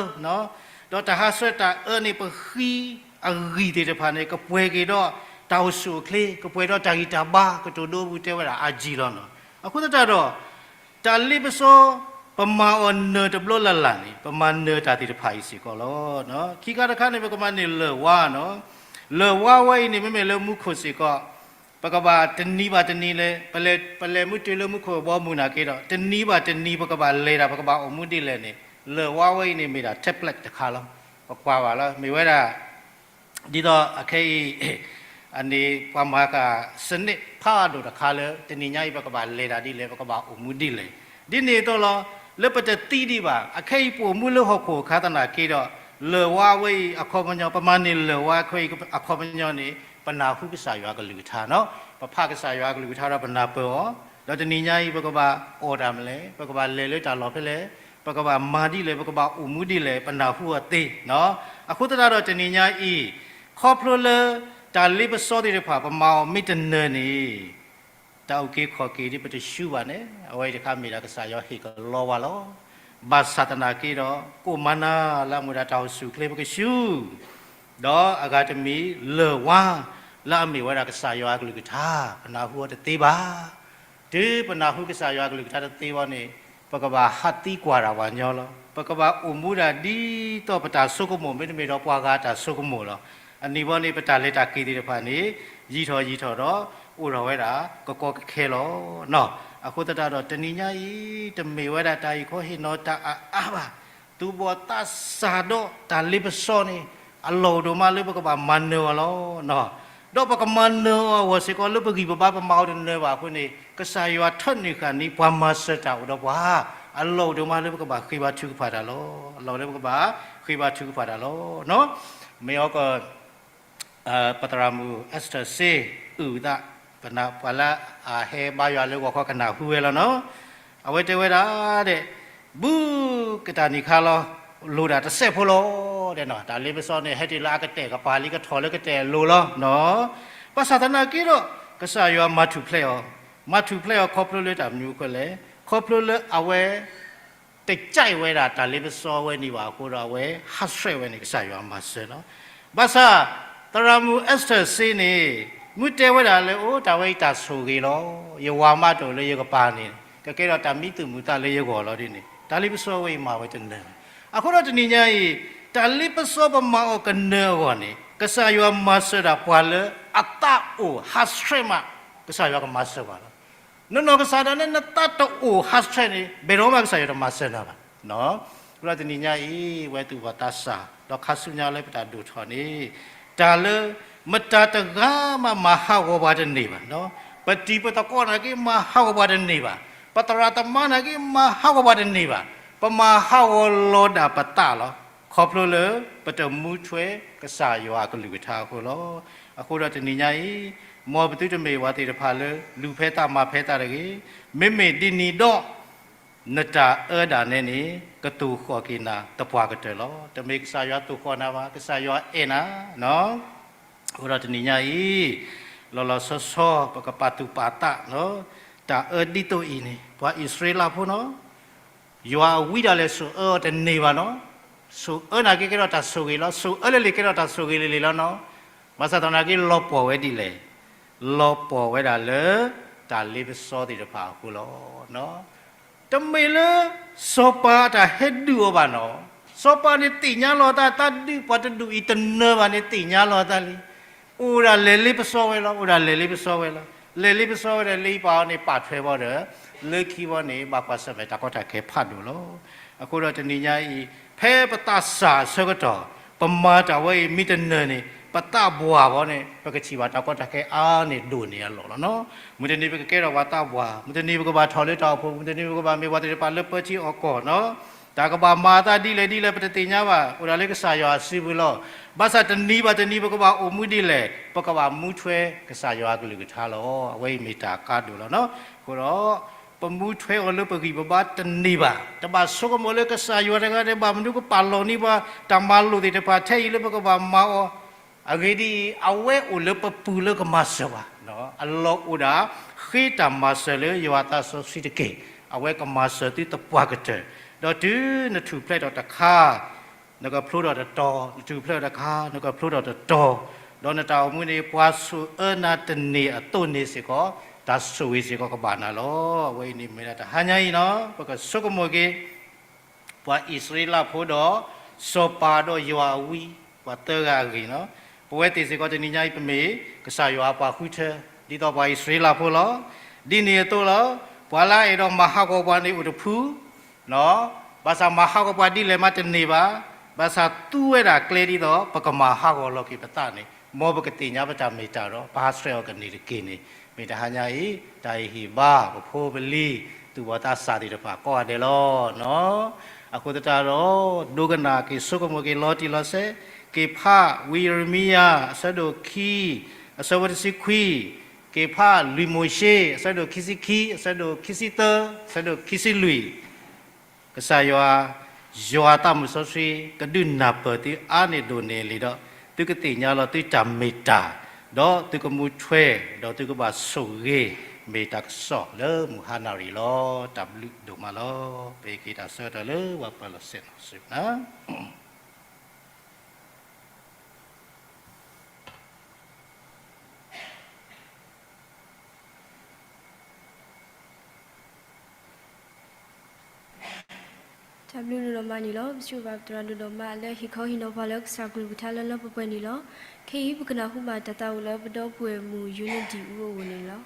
ဒီးတၢ်ဟးဆှဲးတၢ်အၢန့ၣ် ပဃံအဂံၢ်သ့ၣ်တဖၣ်န့ၣ် ကပှဲၤက့ၤဒီးတၢ်အိၣ်ဆူၣ်အိၣ်ချ့, ကပှဲၤဒီးတၢ်ဂံၢ်တၢ်ဘါ ကတိၤဒိအပူၤတဲဝဲဒၣ်အါကံလီၤနီၤ. အဃိသတးဒီး တၢ်လ့ပစီ ပမၤအီၤနၢၤတဘျီလၢ်လၢ်န့ၣ် ပမၤနၢၤတၢ်သ့ၣ်တဖၣ်အံၤစ့ၢ်ကီးလီၤ. ခံခါတခါန့ၣ် ပကမၤန့ၢ်လၢၢ်ဝါနီၤ. လၢၢ်ဝါဝဲအံၤန့ၣ် မ့မ့ၢ်လၢမူခိၣ်စ့ၢ်ကီး ပကဘၣ်တနံၤဘၣ်တနံၤလဲၣ်, ပလဲၤ, ပလဲၤမုၢ်တုၤလၢမူခိၣ်အဘီအမုၢ်နာ်က့ဒီး တနံၤဘၣ်တနံၤ ပကဘၣ်လဲၤတၢ် ပကဘၣ်အိၣ်မူဒ်လဲၣ်န့ၣ် လၢၢ်ဝါဝဲအံၤန့ၣ်မ့ၢ်ဒၣ် template တခါလီၤ. ပကွၢ်ဘၣ်လီၤ မ့ၢ်ဝဲဒၣ် ဒ်သိးအခဲအံၤ အန့ၣ် ပှၤမၤဃာ်စနစ်ဖးဒိၣ်တခါလၢ တနံၤညါအံၤ ပကဘၣ်လဲၤတၢ်ဒ်လဲၣ်, ပကဘၣ်အိၣ်မူဒ်လဲၣ်. ဒ်န့ၣ်အသိးလီၤ, လၢပတသံဒံးဘၣ် အခဲအံၤပအိၣ်မူလၢဟီၣ်ခိၣ်အခါသနာ်က့ဒီး လၢၢ်ဝါဝဲအံၤအခီပညီ, ပမၤန့ၢ်လၢၢ်ဝါခဲအံၤအခီပညီန့ၣ် ပနၢ်ဟူကစၢ်ယွၤကလုၢ်ကထါနီၤ. ပဖးကစၢ်ယွၤကလုၢ်ကထါဒီးပနၢ်ပၢၢ်အီၤ, ဒီးတနံၤညါအံၤ ပကဘၣ်အီၣ်တၢ်မနုၤလဲၣ်, ပကဘၣ်လဲၤလၢတၢ်လီၢ်ဖဲလဲၣ်, ပကဘၣ်မၤဒ်လဲၣ်, ပကဘၣ်အိၣ်မူဒ်လဲၣ်, ပနၢ်ဟူအီၤသ့. အဃိသတးဒီးတနံၤညါအံၤ ခီဖျိလၢ တၢ်လ့ပစီသ့ၣ်တဖၣ် ပမၤအီၤမ့ၢ်တနၢၤန့ၣ် တၢ်အုၣ်က့ၤခီၣ်က့ၤဒ်ပတဆူဘၣ်န့ၣ် အဝဲအံၤတခါမ့ၢ်ဒၣ်ကစၢ်ယွၤဟ့ၣ်ကလီဝဲလီၤ. ဘၣ်ဆၣ်သနာ်က့ဒီး ကိၣ်မၤနၤလၢအမ့ၢ်ဝဲဒၣ်တၢ်အိၣ်ဆူၣ်အိၣ်ချ့ပကဆူ, ဒီးအဂၤတမံၤ လၢၢ်ဝါ လၢအမ့ၢ်ဝဲဒၣ်ကစၢ်ယွၤအကလုၢ်ကထါ ပနၢ်ဟူအီၤတသ့ဘၣ်. တုၤပနၢ်ဟူကစၢ်ယွၤအကလုၢ်ကထါတသ့ဘၣ်န့ၣ် ပကဘၣ်ဟးသံကွၢ်တၢ်ပှၤညီလီၤ. ပကဘၣ်အိၣ်မူဒၣ်ဒ်သိးပတၢ်ဆိကမိၣ် မ့တမ့ၢ်ဒီးပှၤဂၤအတၢ်ဆိကမိၣ်လီၤ. အန့ၣ်ဘီန့ၣ် ပတၢ်လဲၤတၢ်က့ၤသ့ၣ်တဖၣ်န့ၣ် ယံာ်ထီၣ်ယံာ်ထီၣ်ဒီး အိၣ်ထီၣ်ဝဲဒၣ်ကကီကခဲလီၤ. အဃိသတးဒီးတနံၤညါအံၤ တမ့ၢ်ဝဲဒၣ်တၢ်အံၤခီဟ့ၣ်နီၤတၢ်အါအါဘၣ်. သူၣ်ဘီၣ်သးစၢ်ဒီးတၢ်လ့ပစီန့ၣ် အလီၢ်အိၣ်ဒိၣ်မးလၢပကဘၣ်မၤနၢၤအီၤလီၤ. ဒီးပကမၤနၢၤအီၤအဂီၢ်စ့ၢ်ကီး လၢပဂံၢ်ပဘါပမၤအီၤတနၢၤဘၣ်အဃိန့ၣ် ကစၢ်ယွၤထၢနုာ်ဃာ်န့ၢ်ပှၤမၤစၢၤတၢ်အိၣ်ဒီးပှၤ အလီၢ်အိၣ်ဒိၣ်မးလၢပကဘၣ်ဃ့ဘါထုကဖၣ်တၢ်လီၤ. အလီၢ်လၢပကဘၣ်ဃ့ဘါထုကဖၣ်တၢ်လီၤ. မ့ၢ်အီၤက ပသရၣ်မုၣ် Esther စ့ အုၣ်သး ပှၤလၢအဟဲဘါယွၤလၢဂီၤခီကနၢ်ဟူဝဲလီၤနီၤ. အဝဲတဲဝဲဒၣ်ဒဲး ဘူးကတၢၢ်နံၣ်ခါလီၤ လိၣ်ဒၣ်တစဲးဖိလီၤ. ဒဲးနီၤ တၢ်လ့ပစီန့ၣ် ဟဲတုၤလၢအကတဲာ်ကပၤလံ ကထီၣ်လၢကတဲာ်အလိၤလီၤနီၤ. ဘၣ်ဆၣ်သနာ်က့ဒီး ကစၢ်ယွၤမၤထူၣ်ဖျဲးအီၤ, မၤထူၣ်ဖျဲးအီၤခီဖျိလၢတၢ်မနုၤအဃိလဲၣ်, ခီဖျိလၢအဝဲ တကြိုက်ဝဲဒၣ်တၢ်လ့ပစီဝဲန့ၣ်ဘၣ်အဃိဒီး အဝဲဟးဆှဲးဝဲန့ၣ် ကစၢ်ယွၤမၤစၢၤလီၤ. ဘၣ်ဆၣ် သရၣ်မုၣ် Esther စ့န့ၣ် မ့ၢ်တဲဝဲဒၣ်လၢ အိၣ်တၢ်ဝဲအံၤတၢ်ဆိၣ်ဂ့ၤလီၤ. ယဝၤမးတအိၣ်လၢယကပၤန့ၣ် ကကဲထီၣ်တၢ်မံသူၣ်မုာ်သးလၢယဂီၢ်လီၤဒ်န့ၣ် တၢ်လ့ပစီဝဲအံၤမၤဝဲတနၢၤ. အဃိဒီးတနံၤညါအံၤ တၢ်လ့ပစီပမၤအီၤကနၢၤအဂီၢ်န့ၣ် ကစၢ်ယွၤမၤစၢၤဒၣ်ပှၤလၢ အသးအိၣ်ဟးဆှဲးမး ကစၢ်ယွၤကမၤစၢၤဘၣ်လီၤ. နနီၢ်ကစၢ်ဒၣ်နဲ နသးတအိၣ်ဟးဆှဲးန့ၣ် ဘယ်တော့မှ ကစၢ်ယွၤတမၤစၢၤနၤဘၣ်. အဃိဒီးတနံၤညါအံၤ ဝဲသူၣ်ဘီၣ်သးစၢ် ဒီးခါဆူညါလၢပတၢ်ဒိၣ်ထီၣ်န့ၣ် တၢ်လၢ မတၤတဂၤမးမၤဟးဂီၤပှၤတန့ၢ်ဘၣ်. ပတံၤပသကိးနာ်က့ မၤဟးဂီၤပှၤတန့ၢ်ဘၣ်. ပသရၣ်သမါနာ်က့ မၤဟးဂီၤပှၤတန့ၢ်ဘၣ်. ပမၤဟးဂီၤလီၤဒၣ်ပသးလီၤ. ခီဖျိလၢ ပတမူထွဲကစၢ်ယွၤအကလုၢ်ကထါအဃိလီၤ. အဃိဒီးတနံၤညါအံၤ မ်ပသုတမ့ၢ်ပှၤသ့ၣ်တဖၣ်လၢ လူၤဖဲသးမၤဖဲသးတဂ့ၤ. မ့မ့ၢ်ဒ်န့ၣ်ဒီး နတၢ်အၢဒၣ်နဲန့ၣ် ကသိၣ်ဃီၣ်က့ၤနၤသပှၢ်ကတၢၢ်လီၤ. တမ့ၢ်ကစၢ်ယွၤသိၣ်ဃီၣ်နၤဘၣ်, ကစၢ်ယွၤအဲၣ်နၤ. အဃိဒီးတနံၤညါအံၤ လီၤလီၤဆီဆီ ပကပာ်သူၣ်ပာ်သး တၢ်အၢဒ်သိးအံၤန့ၣ် ပှၤအံၣ်စရ့လးဖိနီၤ ယွၤအဝံဒၣ်လဲာ် ဆိၣ်အၢအီၤတန့ၢ်ဘၣ်နီၤ. ဆိၣ်အၢနာ်က့ကဲထီၣ်တၢ်ဆိၣ်ဂ့ၤလီၤ. ဆိၣ်အၢလၢလ့ၣ်ကဲထီၣ်တၢ်ဆိၣ်ဂ့ၤလၢလ့ၣ်လီၤနီၤ. ဘၣ်ဆၣ်သနာ်က့ လီၤပှီၢ်ဝဲဒ်လဲၣ်. လီၤပှီၢ်ဝဲဒၣ်လၢ တၢ်လ့ပစီသ့ၣ်တဖၣ်အဃိလီၤ. တမ့ၢ်လၢ စီၤပၤအတၢ်ဟဲဒုးအီၤဘၣ်နီၤ. စီၤပၤန့ၣ်သ့ၣ်ညါလီၤတၢ်, တၢ်ဒုးပှၤတဒူၣ်အံၤတနၢၤဘၣ်န့ၣ် သ့ၣ်ညါလီၤတၢ်လံ. အိၣ်ဒၣ်လဲာ်လ့ပစီဝဲလီၤ, အိၣ်ဒၣ်လဲာ်လ့ပစီဝဲလီၤ. လဲၤလ့ပစီဝဲဒီး လၢဟံးပာ်အီၤန့ၣ် ပာ်ထွဲဘၣ်ဒီး လၢခံဘၣ်န့ၣ် ဘၣ်ကွၢ်ဆၢၣ်မဲာ်တၢ်ကီတၢ်ခဲဖးဒိၣ်လီၤ. အဃိဒီးတနံၤညါအံၤ ဖဲပသးစၢ်အဆၢကတီၢ် ပမၤတၢ်ဝဲအံၤမ့ၢ်တနၢၤန့ၣ် ပသးပှၢ်ဘၣ်န့ၣ် ပကထံၣ်ဘၣ်တၢ်ကီတၢ်ခဲအါန့ၣ်ဒိၣ်န့ၢ်အလီၢ်လီၤနီၤ. မုၢ်တနံၤပကကဲထီၣ်ပှၤသးပှၢ်, မုၢ်တနံၤပကဘၣ်ထီၣ်လၢတၢ်အိၣ်ဖှိၣ်, မုၢ်တနံၤပကဘၣ်မ့ၢ်ပှၤသ့ၣ်တဖၣ်လၢပၢထံအီၣ်ကီၢ်နီၤ. တၢ်ကဘၣ်မၤအသးဒ်လဲၣ်ဒ်လဲၣ် ပတသ့ၣ်ညါဘၣ်, အိၣ်ဒၣ်လၢကစၢ်ယွၤအစုပူၤလီၤ. ဘၣ်ဆၣ်တနံၤဘၣ်တနံၤ ပကဘၣ်အိၣ်မူဒ်လဲၣ်, ပကဘၣ်မူထွဲကစၢ်ယွၤအကလုၢ်ကထါလီၤ. အဝဲအံၤမ့ၢ်တၢ်ကါဒိၣ်လီၤနီၤ. အဃိဒီး ပမူထွဲအီၤလၢပဂံၢ်ပဘါတန့ၢ်ဘၣ်. တဘၣ်ဆိကမိၣ်လၢကစၢ်ယွၤတဂၤဒဲးဘၣ် မနုၤကပာ်လီၤန့ၢ်ပှၤ တၢ်မၤလိာ်သ့ၣ်တဖၣ်ထဲအံၤလၢပကဘၣ်မၤအီၤ. အဂ့ၢ်ဒ်အံၤ, အဝဲအိၣ်လၢပပူၤလၢကမၤစၢၤပှၤ, အလီၢ်အိၣ်ဒၣ် ဃ့တၢ်မၤစၢၤလၢယွၤသးစီဆှံတက့ၢ်. အဝဲကမၤစၢၤသုသပှၢ်ကတၢၢ်, ဒီးတုၤနထူၣ်ဖျဲးထီၣ်တခါ နကဖျိထီၣ်တတီၤ, နထူၣ်ဖျဲးထီၣ်တခါ နကဖျိထီၣ်တတီၤ, ဒီးနတၢ်အိၣ်မူန့ၣ် ပှၤဆိၣ်အၢနၤတန့ၢ်အသိးန့ၣ်စ့ၢ်ကီး တၢ်ဆိၣ်ဂ့ၤစ့ၢ်ကီးကဘၣ်နၤလီၤ. အဝဲအံၤန့ၣ်မ့ၢ်ဒၣ်တဟါညါအံၤနီၤ ပကဆိကမိၣ်က့ၤ ပှၤအံၣ်စရ့လးဖိဒီး စီၤပၤဒီးယွၤအဝံ ပှၤသၢဂၤအဂ့ၢ်နီၤ. ပဝဲသ့ၣ်စ့ၢ်ကီးတနံၤညါအံၤ ပမ့ၢ်ကစၢ်ယွၤအပှၤဃုထၢ ဒ်သိးပှၤအံၣ်စရ့လးဖိလီၤ. ဒ်န့ၣ်အသိးလီၤ. ပှၤလၢအအဲၣ်ဒိးမၤဟးဂီၤပှၤန့ၣ်အိၣ်တဖု ဘၣ်ဆၣ်မၤဟးဂီၤပှၤဒ်လဲၣ်မးတန့ၢ်ဘၣ်. ဘၣ်ဆၣ်သူဝဲဒၣ်ကျဲဒ်သိး ပကမၤဟးဂီၤလီၤက့ၤပသးန့ၣ် မ်ပကသ့ၣ်ညါပတၢ်မ့ၢ်တၢ်ဒီး ပဟးဆှဲးအီၤကန့ၢ်တက့ၢ်န့ၣ် မ့ၢ်တဟါညါအံၤ တၢ်အံၤဟ့ၣ်ဘါ ပဖိပလံၤ သူၣ်ဘီၣ်သးစၢ်သ့ၣ်တဖၣ်ကိးဂၤဒဲးလီၤ. အဃိသတးဒီး ဒိကနၣ်က့ၤဆိကမိၣ်က့ၤလီၤတံၢ်လီၤဆဲး က့ၤဖးဝံယံးရမံယၤ အဆၢဒိၣ်ခံ အဆၢဖိတဆံခွံ, က့ၤဖးလွံၢ်မိၤၡ့ အဆၢဒိၣ်ခံဆံခံ အဆၢဒိၣ်ခံဆံသၢ အဆၢဒိၣ်ခံဆံလွံၢ်, ကစၢ်ယွၤ, ယွၤသးမုၢ်စီဆှံ ကဒုးနၢ်ပၢၢ်သုအါန့ၢ်ဒိၣ်န့ၢ်လံဒီး သုကသ့ၣ်ညါလီၤသုတၢ်မ့ၢ်တၢ်, ဒီးသုကမူထွဲ, ဒီးသုကဘၣ်ဆိၣ်ဂ့ၤ မ့ၢ်တၢ်ကစီၣ်လၢမုၢ်ဟါနၣ်ရံၣ်လီၤ. တၢ်ဘျုးဒိၣ်မးလီၤ. ပကက့ၤတၢ်ဆၢကတီၢ်လၢပှၤပၢၤလီၢ်ဆ့ၣ်နီၤစ့ၢ်ကီးနၤ တၢ်ဘျုးဒိၣ်ဒိၣ်မးန့ၣ်လီၤ. ပစံးဘျုးဘၣ်ပသရၣ်ဒိၣ်ဒိၣ်မးလၢဟ့ၣ်ခီဟ့ၣ်နီၤပှၤလၢကစၢ်ကလုၢ်ကထါလၢလၢပှဲၤပှဲၤန့ၣ်လီၤ. ခဲအံၤပကနၢ်ဟူဘၣ်တၢ်သးအိၣ်လၢပဒီပုၢ်ဝဲၢ်မုၣ်ယူနဒံၣ်အူအအိၣ်န့ၣ်လီၤ.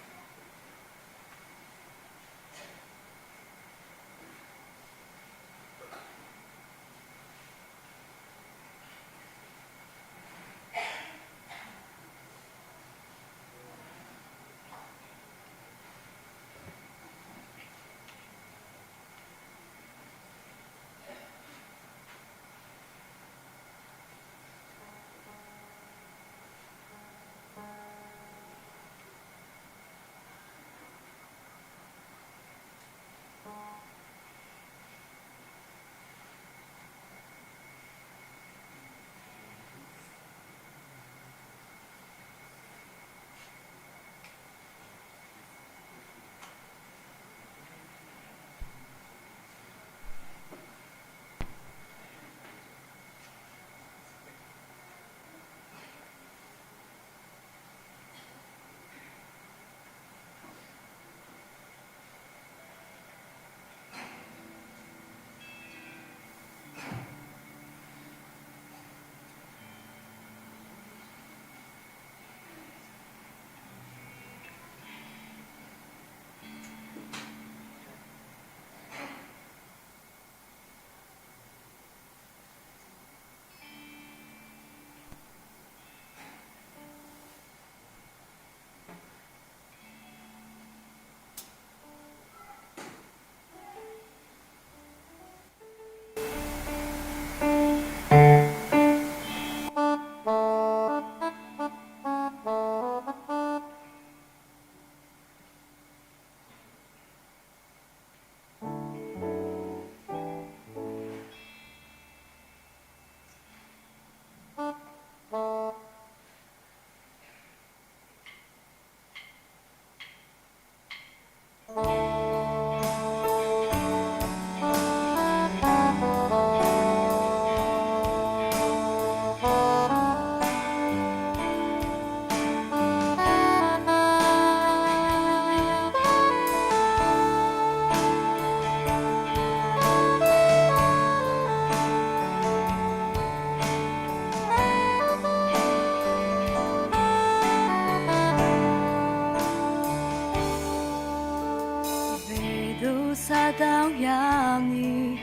မံၤ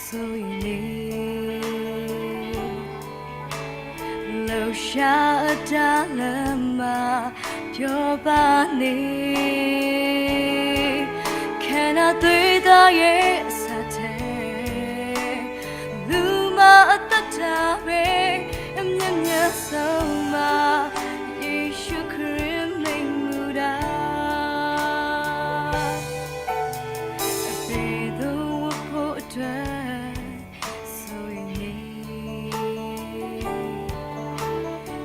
ဆိၣ်ဂ့ၤန့ၣ် လှုပ်ရှားအတၢ်လၢမၤ ပျီဘၣ်န့ၣ် ခဲနၤသွံၣ်သးယဲၢ်ဆၣ်တဲ လူၤမၤအသးတၢ်ဝဲ အမျဲၢ်မျဲၢ်စိၤမး ယ့ၣ်ၡူးခရံာ်မ့ၢ်မူဒါ အဘ့ၣ်သဝီဖိအတၢ် ဆိၣ်ဂ့ၤန့ၣ်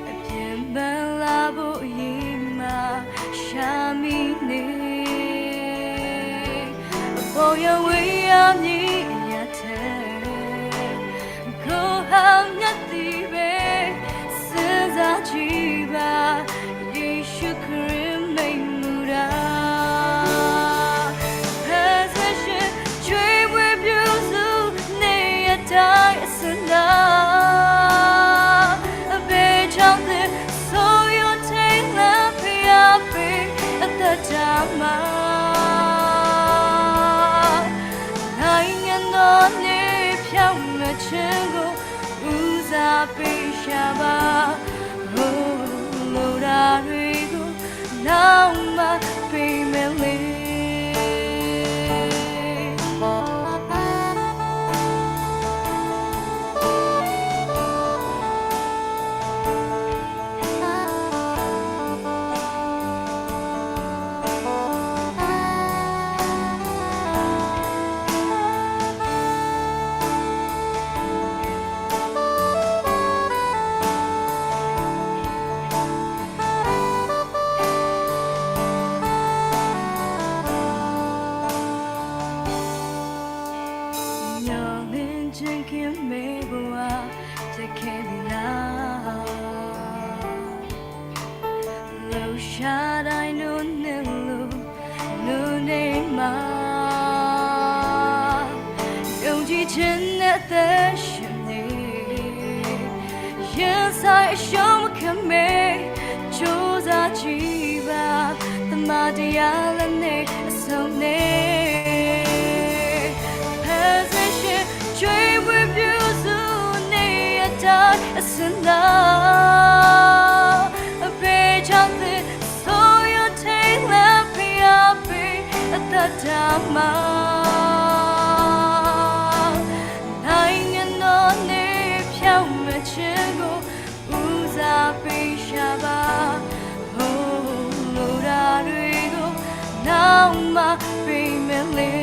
အဘျ့မၤလၤဘိးယံၤမး ရှါမံၤန့ၣ် အဘီယွၤဝံအမံၤယၤထဲ ကိးဟါညါသံဝဲ စ့စၢ်ကံဘၣ် ယ့ၣ်ၡူးခရံာ်မ့ၢ်မူဒါ ဖဲစ့ၣ် ช่วยไว้ပြုစု နေရာတိုင်းအစန အဘ့ၣ်ချောင်းသ့ ဆိုးရိုးထဲလၢဖျားပင်အသက်တာမှာ နိုင်ငံတော်နေ့ဖြောင့်မတ်ခြင်းကို ဦးစားပေးကြပါ အိုလိုတာတွေကို နောက်မှပေးမယ်လေ မျှော်လင့်ခြင်းခင်မင်းဘဝ တကယ်ပြီလား လှုပ်ရှားတိုင်းတို့နဲ့လို့ လူနေမှာ ယုံကြည်ခြင်းနဲ့အသက်ရှင်နေ ရင်ဆိုင်အရှုံးမခံမင်း ကြိုးစားကြည့်ပါ သမ္မာတရားလက်နဲ့အစုံနဲ့ ဖန်ဆင်းရှင် ជួយဝတ်ပြုစုနေအတိုင်းအစဉ်သာ အဘိဓမ္မာသစ် ဆိုးရိုးထဲလမ်းဖျားပင်အသက်တာမှာ နိုင်ငံတော်နေ့ဖြောင့်မတ်ခြင်းကို ဦးစားပေးရှာပါ ဟောလိုတာတွေကို နောက်မှပေးမယ်လေ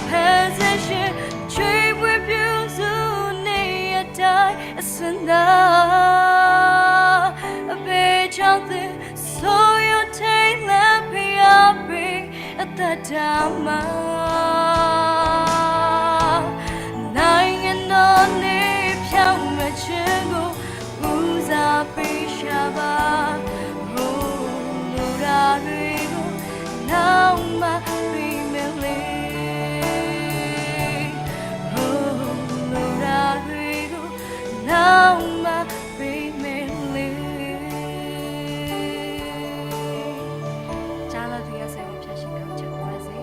ဖန်ဆင်းရှင် ជួយဝတ်ပြုစုနေအတိုင်းအစဉ်သာ အဘိဓမ္မာသစ် ဆိုးရိုးထဲလမ်းဖျားပင်အသက်တာမှာ နိုင်ငံတော်နေ့ဖြောင့်မတ်ခြင်းကို ဦးစားပေးရှာပါ ဟောလိုတာတွေကို နောက်မှပေးမယ်လေ ဟောလိုတာတွေကို နောက်မှပေးမယ်လေ ကြားတော်သူရဆိုင်ကိုဖျာရှင်ကောင်းချီးပါစေ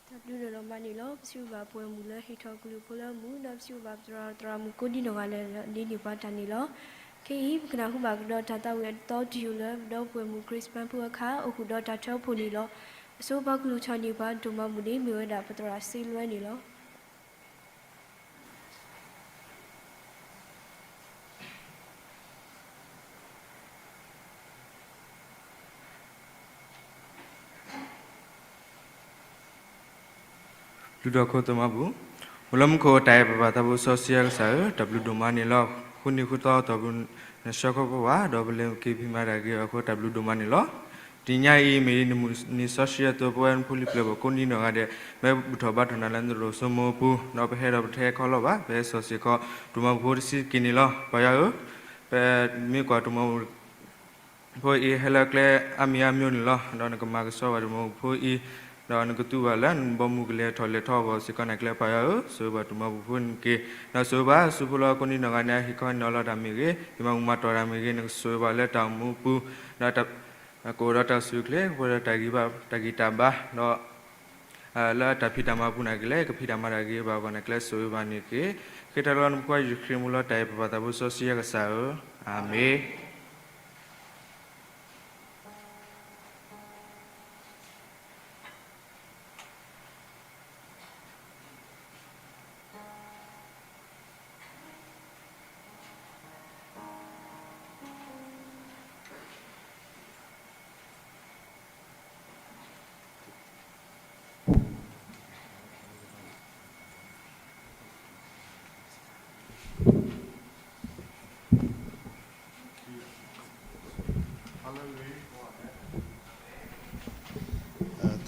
တၢ်ဘျုးဒိၣ်မးန့ၣ်လီၤ. ပစံးဘျုးဘၣ်ပှဲၤမုၢ်လၢဟ့ၣ်ထီၣ်ကလုၢ်ဖိလၢအမူ ဒီးပစံးဘျုးဘၣ်ပသရၣ်သရၣ်မုၣ်ကိးဒံနီၢ်ဂၤဒဲးလၢဒ်န့ၣ်ပှၤတၢ်န့ၣ်လီၤ. ခဲအံၤ ပကနၢ်ဟူဘၣ်ကဒီးတၢ်သးဝံၣ်အသီတယုၢ်လၢပဒီပုၢ်ဝဲၢ်မုၣ် Grace ပၢ်ဖုအခါ အိၣ်ဃုာ်ဒီးတၢ်ထၢဖှိၣ်န့ၣ်လီၤ. အဆိပှၤကလုၢ်ထီၣ်န့ၢ်ပှၤဒိၣ်မးမုၢ်န့ၣ် မ့ၢ်ဝဲဒၣ်ပသရၣ်စ့လွဲန့ၣ်လီၤ. လုၢ်ထီၣ်ခိၣ်သးမၤပူၤ, အိၣ်လၢမူခိၣ်တၢ်အဲၣ်ပၢ်ဘၣ်သးဖိစီဆှံယွၤကစၢ်ဧၢ, တၢ်ဘျုးဒိၣ်မးန့ၣ်လီၤ. ဃုနံၤဃုသီအတီၢ်ပူၤ နဆှၢခီဖျိပှၤ ဒီးပလဲၤက့ၤဖံးမၤတၢ်ဂ့ၤအဃိ တၢ်ဘျုးဒိၣ်မးန့ၣ်လီၤ. တနံၤညါအံၤ မ့ၢ်နံၤစိၤဆှံအသိး ပဝဲနဖိလံၤပျဲၢ်ဘီၣ်ကိးဒံနီၢ်ဂၤဒဲး ပဘူၣ်ထီၣ်ဘါထီၣ်နၤလၢနသရိာ်စိမိၤအပူၤ, ဒီးပဟဲဒီးပတဟဲခီလီၤဘၣ်, ပဟဲစီၤစ့ၢ်ကီး ဒိၣ်မးပဖိတဆံးတက့ၢ်န့ၣ်လီၤ. ပၢ်ယွၤဧၢ, ပမ့ၢ်ကွၢ်ဒိၣ်မးပဖိအံၤဟဲလၢကျဲအါမံၤအါမံၤန့ၣ်လီၤ. ဒီးနကမၤကဆှီဘၣ်ဒိၣ်မးပဖိအံၤ, ဒီးနကသူဘၣ်လၢနဘီမုၢ်ကလဲၤထီၣ်လဲၤထီအဂီၢ်စ့ၢ်ကီး နကျဲဖးယွၤဧၢ, ဆိၣ်ဂ့ၤဘၣ်သုးမီၤပူၤဖိန့ၣ်တက့ၢ်. ဒီးဆိၣ်ဂ့ၤဘၣ် ဆူဖိလၢကိးနံၤနီၢ်ဂၤန့ၣ် ဟ့ၣ်ခီဟ့ၣ်နီၤလီၤတၢ်မ့ၢ်ဂ့ၤ, ဟ့ၣ်မၤမူမၤတီၢ်တၢ်မ့ၢ်ဂ့ၤ, နကဆိၣ်ဂ့ၤဘၣ်လၢတၢ်အိၣ်မူအပူၤ, ဒီး ကအိၣ်ဒီးတၢ်စူၢ်ချ့, ကပှဲၤဒီးတၢ်ဂံၢ်ဘါ, တၢ်ဂံၢ်တၢ်ဘါ, ဒီး လၢတၢ်ဖံးတၢ်မၤပူၤန့ၣ်ကလဲၤ ကဖံးတၢ်မၤတၢ်ဂ့ၤဘၣ်အဂီၢ်န့ၣ် ကျဲဆိၣ်ဂ့ၤဘၣ်န့ၣ်တက့ၢ်. ဃ့တၢ်လၢနဖိခွါယ့ၣ်ၡူးခရံာ်မူလီၤတၢ်အံၤ ပပၢ်သးဘိစီဆှံယွၤကစၢ်ဧၢ, အၤမ့ၣ်.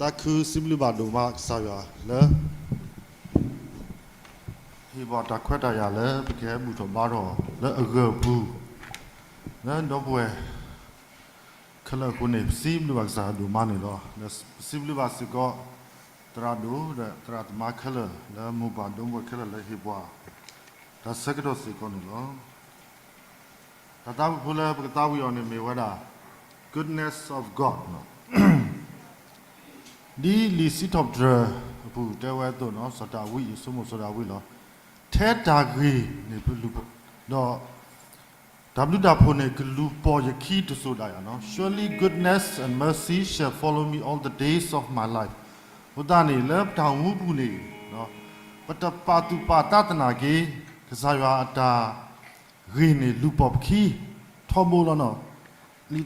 တၢ်ခုစံးဘျုးဘၣ်ဒိၣ်မးကစၢ်ယွၤလၢ ဟ့ၣ်ပှၤတၢ်ခွဲးတၢ်ယာ်လၢပကဟဲဘူၣ်ထီၣ်ဘါထီၣ်လၢအဂၢၢ်အပူၤ, လၢဒီပုၢ်ဝဲၢ်ခဲလၢာ်အဃိန့ၣ် ပစံးဘျုးဘၣ်ကစၢ်ယွၤဒိၣ်မးန့ၣ်လီၤ. ဒီးပစံးဘျုးဘၣ်စ့ၢ်ကီး သရၣ်ဒိၣ်ဒီးသရၣ်သမါခဲလၢာ် လၢမိၢ်ပၢ်ဒီပုၢ်ဝဲၢ်ခဲလၢာ်လၢဟ့ၣ်ပှၤ တၢ်ဆၢကတီၢ်စ့ၢ်ကီးန့ၣ်လီၤ. တၢ်သးဝံၣ်ဖိလၢပကသးဝံၣ်အီၤန့ၣ်မ့ၢ်ဝဲဒၣ် Goodness of God ဒ်လံာ်စံးထီၣ်ပတြၢၤအပူၤတဲဝဲအသိးန့ၣ် စီၤဒၤဝံး ယဆိကမိၣ်စီၤဒၤဝံးလီၤ. ထဲတၢ်ဂ့ၤန့ၣ် ပလူၤပိာ်, ဒီး တၢ်ဘျုးတၢ်ဖှိၣ်န့ၣ် ကလူၤပိာ်ယခံတစိၤဒၣ်ယၤန့ၣ်. Surely goodness and mercy shall follow me all the days of my life. အဃိသတးန့ၣ် လၢပတၢ်အိၣ်မူပူၤန့ၣ် ပတပာ်သူၣ်ပာ်သးသနာ်က့ ကစၢ်ယွၤအတၢ် ဂ့ၤန့ၣ်လူၤပိာ်ပခံ ထီဘိလီၤန့ၣ်. လံာ်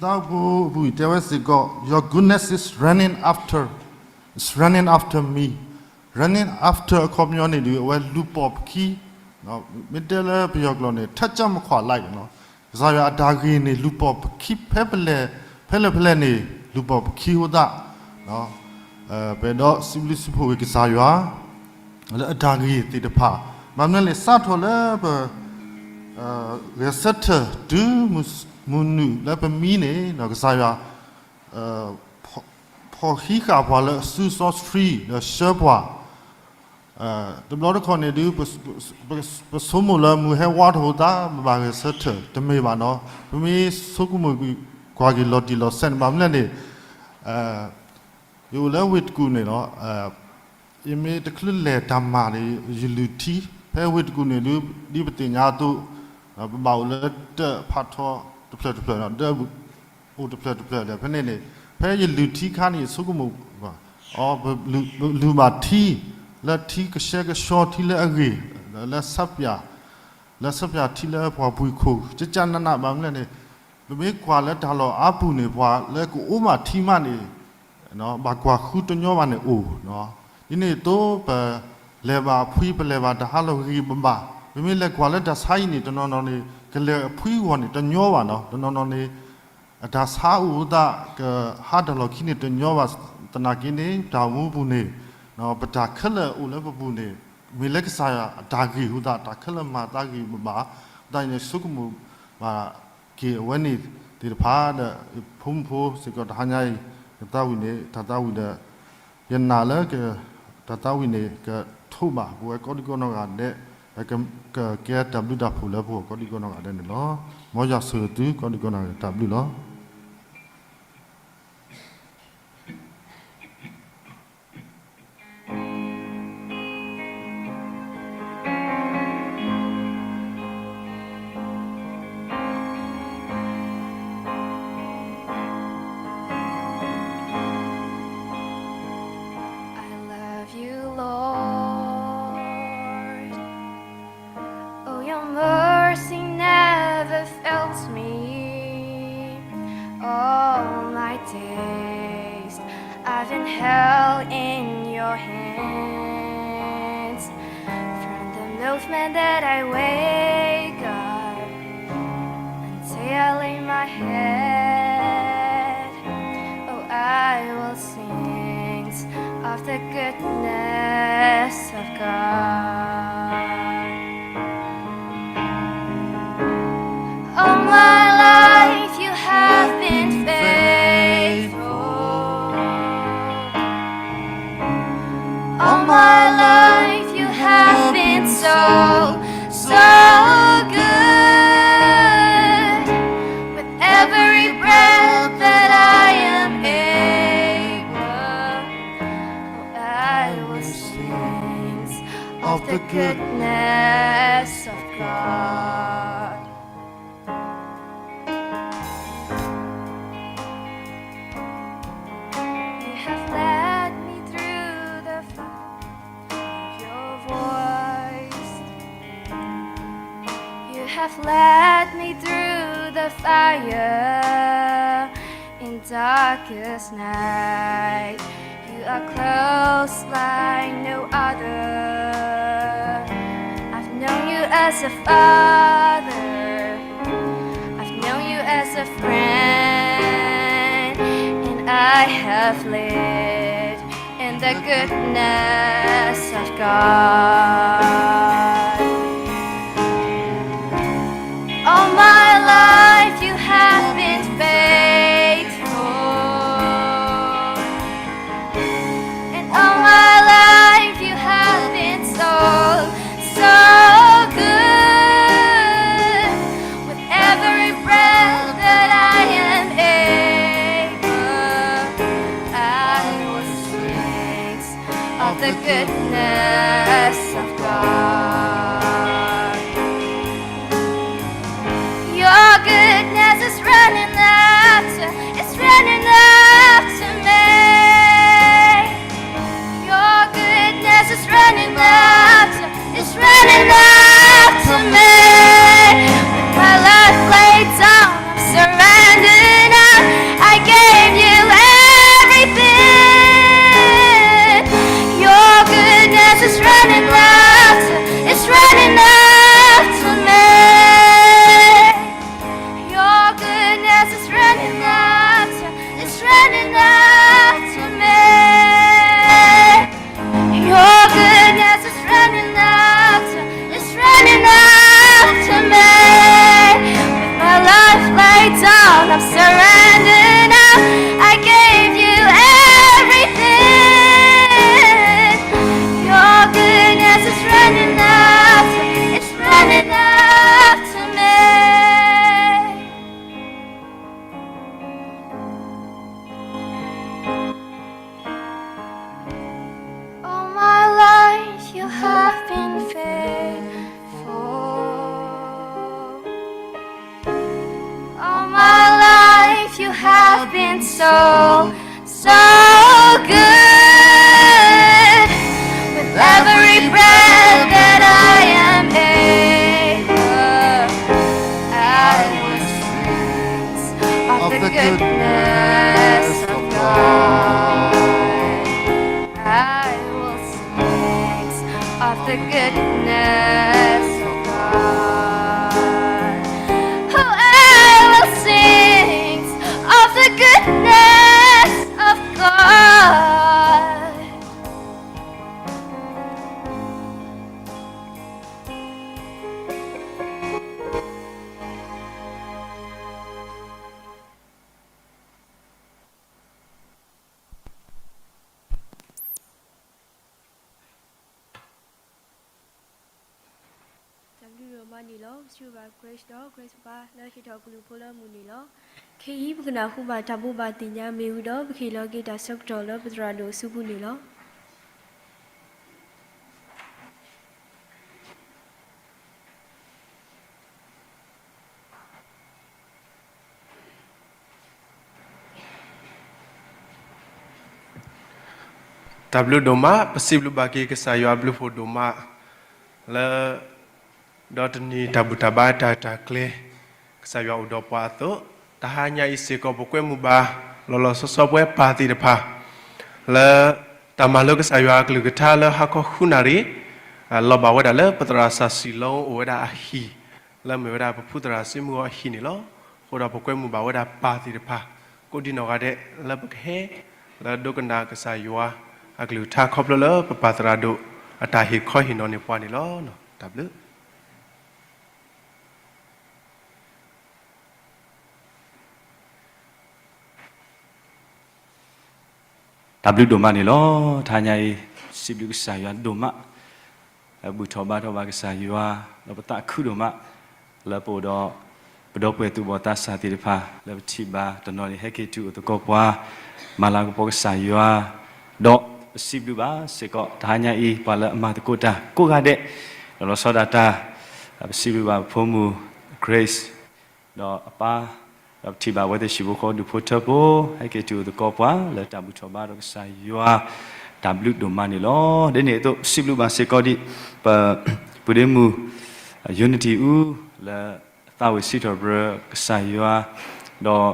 သးဝံၣ်ဖိအပူၤအံၤတဲဝဲစ့ၢ်ကီး Your goodness is running after, is running after me. Running after အခီပညီန့ၣ်ဒီး အဝဲလူၤပိာ်ပခံ, မ့ၢ်တဲလၢပယီၤကျိာ်န့ၣ် ထပ်ကြမခွာလိုက်န့ၣ်. ကစၢ်ယွၤအတၢ်ဂ့ၤန့ၣ် လူၤပိာ်ပခံဖဲပလဲၤ, ဖဲလဲၣ်ဖဲလဲၣ်န့ၣ် လူၤပိာ်ပခံအဃိသတး ပအဲၣ်ဒိးစံးဘျုးစံးဖှိၣ်က့ၤကစၢ်ယွၤ လၢအတၢ်ဂ့ၤသ့ၣ်တဖၣ်, ဘၣ်မနုၤလဲၣ် စးထီၣ်လၢပ ဂဲၤဆၢထၢၣ်တုၤမုၢ်နုာ်လၢပမံန့ၣ် ကစၢ်ယွၤ ဖီၣ်ဃံးဃာ်ပှၤလၢအစုစီဆှံ ဒီးဆှၢပှၤ တဘျီတခီၣ်န့ၣ်ဒုး ပဆိကမိၣ်လၢမုၢ်ဟဲဝါထီၣ်အဃိသတး ပဘၣ်ဂဲၤဆၢထၢၣ် တမ့ၢ်ဘၣ်န့ၣ်. ပမ့ၢ်ဆိကမိၣ်ကွၢ်က့ၤလီၤတံၢ်လီၤဆဲးန့ၣ် ဘၣ်မနုၤလဲၣ်န့ၣ် ယအိၣ်လၢဝ့ၢ်တကူၣ်န့ၣ်လီၤ. ယမ့ၢ်တချုးလဲၤတၢ်မၤန့ၣ် ယလုၢ်ထံ, ဖဲဝ့ၢ်တကူၣ်န့ၣ်ဒုး ဒ်ပသ့ၣ်ညါအသိး ပဘၣ်အိၣ်လၢတၢ်ဖးထီတဖျၢၣ်တဖျၢၣ်န့ၣ် ဒၢ အိၣ်တဖျၢၣ်တဖျၢၣ်ဒီး ဖဲန့ၣ်န့ၣ် ဖဲယလုၢ်ထံခါန့ၣ် ယဆိကမိၣ် ပလုၢ်ဘၣ်ထံ လၢထံကဆှဲကဆှီ ထံလၢအဂ့ၤ လၢဆၣ်ပၠး လၢဆၣ်ပၠးထံလၢပှၤပှ့ၤခိၣ် ကကနးနး ဘၣ်မနုၤလဲၣ်န့ၣ် ပမ့ၢ်ကွၢ်လၢတၢ်လီၢ်အါပူၤန့ၣ် ပှၤလၢကအိၣ်ဘၣ်ထံမးန့ၣ် ဘၣ်ကွၢ်ဃုတညီဘၣ်န့ၣ်အိၣ်. ဒ်န့ၣ်အသိး ပလဲၤဘၣ်အဖှံ ပလဲၤဘၣ်တၢ်ဟးလီၤဂ့ၤဂ့ၤဘၣ်ဘၣ်. ပမ့ၢ်လဲၤကွၢ်လၢတၢ်ဆါအံၤန့ၣ် တနီၤနီၤန့ၣ် ကလဲၤအဖှံအဂီၢ်န့ၣ် တညီဘၣ်န့ၣ်. တနီၤနီၤန့ၣ် အတၢ်ဆါအိၣ်အသး ကဟးတၢ်လီၢ်ခံန့ၣ် တညီဘၣ်သနာ်က့န့ၣ် တၢ်အိၣ်မူပူၤန့ၣ် ပတၢ်ခဲလၢာ်အိၣ်လၢပပူၤန့ၣ် မ့ၢ်လၢကစၢ်ယွၤအတၢ်ဂ့ၤအဃိသတး တၢ်ခဲလၢာ်မၤသးဂ့ၤဘၣ်ဘၣ်. အဃိသတးန့ၣ် ဆိကမိၣ်ဘၣ်က့ၤအဝဲန့ၣ်သ့ၣ်တဖၣ်ဒီး ဖိမုၣ်ဖိစ့ၢ်ကီး တဟါညါအံၤ ကသးဝံၣ်န့ၣ် တၢ်သးဝံၣ်ဒီး ယနာ်လၢ တၢ်သးဝံၣ်န့ၣ် ကထိးဘၣ်ပဝဲကိးဒံကိးနီၢ်ဂၤဒဲး, ကကဲတၢ်ဘျုးတၢ်ဖှိၣ်လၢပဂီၢ်ကိးဒံကိးနီၢ်ဂၤဒဲးန့ၣ်လီၤ. မ်ယွၤဆိၣ်ဂ့ၤသုကိးဒံကိးနီၢ်ဂၤဒဲး တၢ်ဘျုးလီၤ. I love you, Lord. Oh, your mercy never fails me. All my days I've been held in your hands. From the moment that I wake up until I lay my head, oh, I will sing of the goodness of God. All my life you have been faithful. the goodness of God. You have led me through the fire, your voice. You have led me through the fire in darkest night. You are close like no other. I've known you as a father. I've known you as a friend. And I have lived in the goodness of God. All my life you have been faithful. And all my life you have been so, so good. With every breath that I am able, I will sing of the goodness of God. Your goodness is running after, it's running after me. Your goodness is running after, it's running after me. With my life laid down, I'm surrendering now. I gave you everything. Your goodness is running after, it's running after me. Your goodness is running after, it's running after me. Your goodness is running after, it's running after me. With my life laid down, I'm surrendering now. I gave you everything. Your goodness is running after, it's running after me. All my life you have been faithful. All my life you have been so, so good. With every breath that I am able, I will sing of the goodness of God. I will sing of the goodness of God. Oh, I will sing of the goodness of God. တၢ်ဘျုးဒိၣ်မးန့ၣ်လီၤ. ပစံးဘျုးဘၣ် Grace ဒီး Grace ပၢ်လၢဟ့ၣ်ထီၣ်ကလုၢ်ဖိလၢမုၢ်န့ၣ်လီၤ. ခဲအံၤပကနၢ်ဟူဘၣ်တၢ်ဘိးဘၣ်သ့ၣ်ညါမ့ၢ်ဝံၤဒီး ပကဟ့ၣ်လီၤက့ၤတၢ်ဆၢကတီၢ်လၢပသရၣ်ဒိၣ်အစုပူၤန့ၣ်လီၤ. တၢ်ဘျုးဒိၣ်မး, ပစံးဘျုးဘၣ်က့ၤကစၢ်ယွၤအဘျုးဖှိၣ်ဒိၣ်မးလၢ ဒီးတနံၤတၢ်ဘူၣ်တၢ်ဘါတၢ်တၢ်ကျဲၤ ကစၢ်ယွၤအိၣ်ဒီးပှၤအသိး, တဟါညါအံၤစ့ၢ်ကီး ပကွဲမုာ်ဘၣ် လီၤလီၤဆီဆီပဝဲပၢ်သ့ၣ်တဖၣ် လၢတၢ်မၤလိကစၢ်ယွၤအကလုၢ်ကထါလၢဟါခီဃုနၣ်ရံၣ် လီၤဘၣ်ဝဲဒၣ်လၢပသရၣ်စီၤစံၣ်လိအိၣ်ဝဲဒၣ်အဟံၣ်, လၢမ့ၢ်ဝဲဒၣ်ပဖုသရၣ်စ့မုၢ်ဂီၤအဟံၣ်န့ၣ်လီၤ. အဃိဒီးပကွဲမုာ်ဘၣ်ဝဲဒၣ်ပၢ်သ့ၣ်တဖၣ် ကိးဒံနီၢ်ဂၤဒဲး လၢပကဟဲ လၢဒိကနၣ်ကစၢ်ယွၤအကလုၢ်ကထါ ခီဖျိလၢပပၢ်သရၣ်ဒိၣ်အတၢ်ဟ့ၣ်ခီဟ့ၣ်နီၤန့ၢ်ပှၤန့ၣ်လီၤ. တၢ်ဘျုး တၢ်ဘျုးဒိၣ်မးန့ၣ်လီၤ. တဟါညါအံၤ စံးဘျုးကစၢ်ယွၤဒိၣ်မး လၢဘူၣ်ထီၣ်ဘါထီၣ်ဘၣ်ကစၢ်ယွၤ ဒီးပသးခုဒိၣ်မး လၢပအိၣ်ဒီး ပဒီပုၢ်ဝဲၢ်သူၣ်ဘီၣ်သးစၢ်သ့ၣ်တဖၣ် လၢပထံၣ်ဘါတနီၤန့ၣ် ဟဲက့ၤတုၤအိၣ်သကိးပှၤ မၤလၤကပီၤကစၢ်ယွၤ ဒီး ပစံးဘျုးဘၣ်စ့ၢ်ကီး တဟါညါအံၤ ပှၤလၢအမၤသကိးတၢ်ကိးဂၤဒဲး, ဒီးလီၤဆီဒၣ်တၢ်, ပစံးဘျုးဘၣ်ပဖိမုၣ် Grace ဒီးအပၢ်, ဒီးပထံၣ်ဘၣ်အဝဲသ့ၣ်ဟံၣ်ဖိဃီဖိဒူၣ်ဖိထၢဖိ, ဟဲက့ၤတုၤအိၣ်သကိးပှၤ လၢတၢ်ဘူၣ်ထီၣ်ဘါဒီးကစၢ်ယွၤ, တၢ်ဘျုးဒိၣ်မးန့ၣ်လီၤ. ဒ်န့ၣ်အသိး ပစံးဘျုးဘၣ်စ့ၢ်ကီးဒံး, ပ, ပုၢ်ဒ့မုၣ် Unity အူ လၢအသးဝံၣ်စံးထီၣ်ပတြၢၤကစၢ်ယွၤ, ဒီး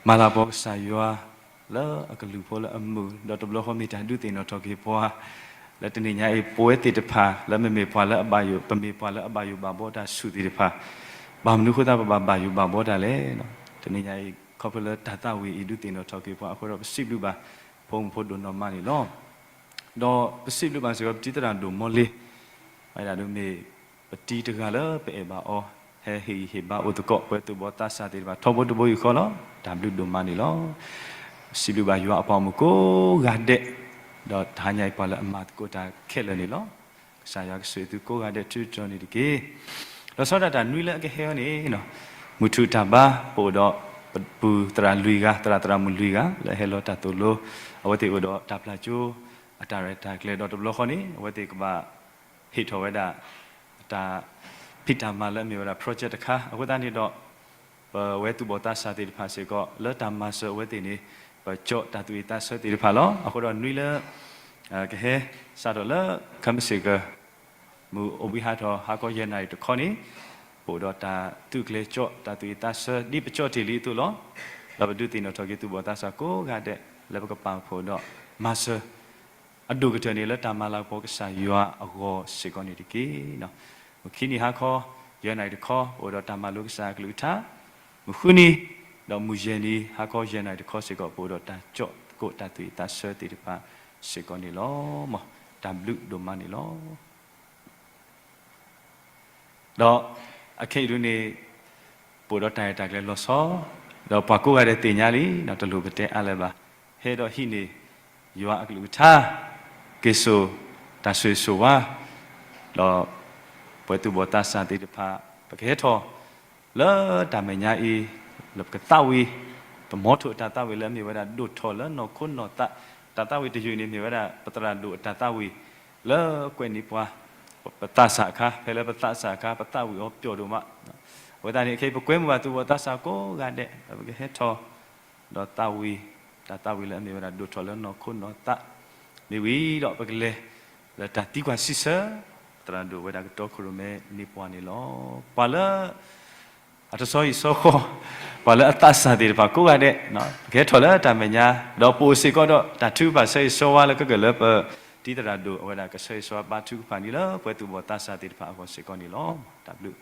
မၤလၤကပီၤကစၢ်ယွၤ လၢအကလုၢ်ဖိလၢအမုာ်, ဒီးတဘျီဃီမ့ၢ်တၢ်ဒုးသ့ၣ်နီၣ်ထီၣ်က့ၤပှၤ, လၢတနံၤညါအံၤ ပဝဲသ့ၣ်တဖၣ် လၢမ့မ့ၢ်ပှၤလၢအဘၣ်ယိၣ်, ပမ့ၢ်ပှၤလၢအဘၣ်ယိၣ်ဘၣ်ဘီတၢ်ဆူၣ်သ့ၣ်တဖၣ်, ဘၣ်မနုၤအဃိသတးပဘၣ်ဘၣ်ယိၣ်ဘၣ်ဘီတၢ်လဲၣ်. တနံၤညါအံၤ ခီဖျိလၢတၢ်သးဝံၣ်အံၤဒုးသ့ၣ်နီၣ်ထီၣ်က့ၤပှၤအဃိဒီး ပစံးဘျုးဘၣ် ဖိမုၣ်ဖိဒိၣ်နီၢ်မးန့ၣ်လီၤ. ဒီးပစံးဘျုးဘၣ်စ့ၢ်ကီး ပတံၤသရၣ်ဒိၣ်မီလ့, ဝဲဒၣ်ဒ်မ့ၢ်ပတံၤတဂၤလၢပအဲၣ်ဘၣ်အီၤ, ဟဲဟ့ၣ်ဂံၢ်ဟ့ၣ်ဘါအိၣ်သကိး ပှၤသူၣ်ဘီၣ်သးစၢ်သ့ၣ်တဖၣ် ထီဘိတဘိယူၢ်ဃီလီၤ. တၢ်ဘျုးဒိၣ်မးန့ၣ်လီၤ. ပစံးဘျုးဘၣ်ယွၤအပှၤဂီၢ်မုၢ်ကိးဂၤဒဲး, ဒီးတဟါညါအံၤပှၤလၢအမၤသကိးတၢ်ခဲလၢာ်န့ၣ်လီၤ. ကစၢ်ယွၤကဆိၣ်ဂ့ၤသုကိးဂၤဒဲး ထုတတီၤန့ၣ်တက့ၢ်. လီၤဆီဒၣ်တၢ်နွံလၢအကဟဲအီၤန့ၣ်, မုၢ်ထူၣ်တၢ်ဘါ ပအိၣ်ဒီး ပပုၢ်သရၣ်လွံၢ်ဂၤ, သရၣ်သရၣ်မုၣ်လွံၢ်ဂၤ လၢအဟဲလီၤတၢ်သိၣ်လိ, အဝဲသ့ၣ်အိၣ်ဒီးတၢ်ပျၢ်ကၠိ အတၢ်ရဲၣ်တၢ်ကျဲၤဒီးတဘျီဃီန့ၣ် အဝဲသ့ၣ်ကဘၣ်ဟ့ၣ်ထီၣ်ဝဲဒၣ် တၢ်ဖံးတၢ်မၤလၢအမ့ၢ်ဝဲဒၣ် project တခါ အဃိသတးန့ၣ်ဒီး ပဝဲသူၣ်ဘီၣ်သးစၢ်သ့ၣ်တဖၣ်စ့ၢ်ကီး လၢတၢ်မၤစၢၤအဝဲသ့ၣ်န့ၣ် ပကၠီၣ်တၢ်သူၣ်ဝံၣ်သးဆၢသ့ၣ်တဖၣ်လီၤ. အဃိဒီးနွံလၢ ကဟဲစးထီၣ်လၢ ခဲမုၢ်ဆ့ၣ်ကီး မုၢ်အိၣ်ဘှံးဟးထီၣ် ဟါခီယဲၢ်နၣ်ရံၣ်တခီန့ၣ် ပအိၣ်ဒီးတၢ်သုးကျဲၤကၠီၣ်တၢ်သူၣ်ဝံၣ်သးဆၢ ဒ်ပကၠီၣ်တ့ၢ်လံအသိးလီၤ. ဒီးပဒုးသ့ၣ်နီၣ်ထီၣ်က့ၤသူၣ်ဘီၣ်သးစၢ်ကိးဂၤဒဲး လၢပကပာ်ဖှိၣ်ဒီးမၤစၢၤ အဒိၣ်ကတၢၢ်န့ၣ် လၢတၢ်မၤလၤကပီၤကစၢ်ယွၤအဂီၢ်စ့ၢ်ကီးန့ၣ်တက့ၢ်. မုၢ်ခံနံၤဟါခီ ယဲၢ်နၣ်ရံၣ်တခီ ပအိၣ်ဒီးတၢ်မၤလိကစၢ်အကလုၢ်ကထါ, မုၢ်ဃုနံၤ ဒီးမုၢ်ယဲၢ်နံၤ ဟါခီယဲၢ်နၣ်ရံၣ်တခီစ့ၢ်ကီး ပအိၣ်ဒီးတၢ်ကၠီၣ်သကိးတၢ်သူၣ်ဝံၣ်သးဆၢသ့ၣ်တဖၣ်စ့ၢ်ကီးန့ၣ်လီၤ. တၢ်ဘျုးဒိၣ်မးန့ၣ်လီၤ. ဒီးအခဲအံၤဒုန့ၣ် ပအိၣ်ဒီးတၢ်ရဲၣ်တၢ်ကျဲၤလီၤဆီ, ဒီးပှၤကိးဂၤဒဲးသ့ၣ်ညါလံ, တလိၣ်ပတဲအါလၢၤဘၣ်. ဟဲဒီးဟံးန့ၢ် ယွၤအကလုၢ်ကထါ, က့ၤစိာ်တၢ်ဆိၣ်ဂ့ၤဆိၣ်ဝါ, ဒီးပဝဲသူၣ်ဘီၣ်သးစၢ်သ့ၣ်တဖၣ် ပကဟဲထီၣ် လၢတၢ်မဲာ်ညါအံၤ လၢပကသးဝံၣ်, ပမီထိၣ်တၢ်သးဝံၣ်လၢအမ့ၢ်ဝဲဒၣ်ဒိၣ်ထီၣ်လၢနီၢ်ခိနီၢ်သး, တၢ်သးဝံၣ်တယုၢ်န့ၣ် မ့ၢ်ဝဲဒၣ်ပသရၣ်ဒိၣ်အတၢ်သးဝံၣ် လၢကွဲးန့ၢ်ပှၤ ပသးစၢ်အခါ, ဖဲလၢပသးစၢ်အခါ ပသးဝံၣ်အီၤပျီဒိၣ်မး. အဝဲသတးန့ၣ် ခဲအံၤပကွဲမုာ်ဘၣ်သူၣ်ဘီၣ်သးစၢ်ကိးဂၤဒဲး ပကဟဲထီၣ် ဒီးသးဝံၣ်, တၢ်သးဝံၣ်လၢအမ့ၢ်ဝဲဒၣ်ဒိၣ်ထီၣ်လၢနီၢ်ခိနီၢ်သး, မ့ၢ်ဝံၤဒီးပကလဲၤ လၢတၢ်သံကွၢ်စံးဆၢ, သရၣ်ဒိၣ်ဝဲဒၣ်ကတီခိၣ်ရိၣ်မဲန့ၢ်ပှၤန့ၣ်လီၤ. ပှၤလၢ အတဆီဟံၣ်ဆီဃီ, ပှၤလၢအသးစၢ်သ့ၣ်တဖၣ်ကိးဂၤဒဲး, ပကဟဲထီၣ်လၢတၢ်မဲာ်ညါ, ဒီးပအိၣ်စ့ၢ်ကီးဒီးတၢ်ထုကဖၣ်ဆၢဂ့ၤဆၢဝါလၢခဲကၢၢ်လၢပတံၤသရၣ်ဒိၣ်အဝဲဒၣ်ကဆၢဂ့ၤဆၢဝါဘါထုကဖၣ်န့ၣ်လၢပဝဲသူၣ်ဘီၣ်သးစၢ်သ့ၣ်တဖၣ်အဂီၢ်စ့ၢ်ကီးန့ၣ်လီၤ. တၢ်ဘျုး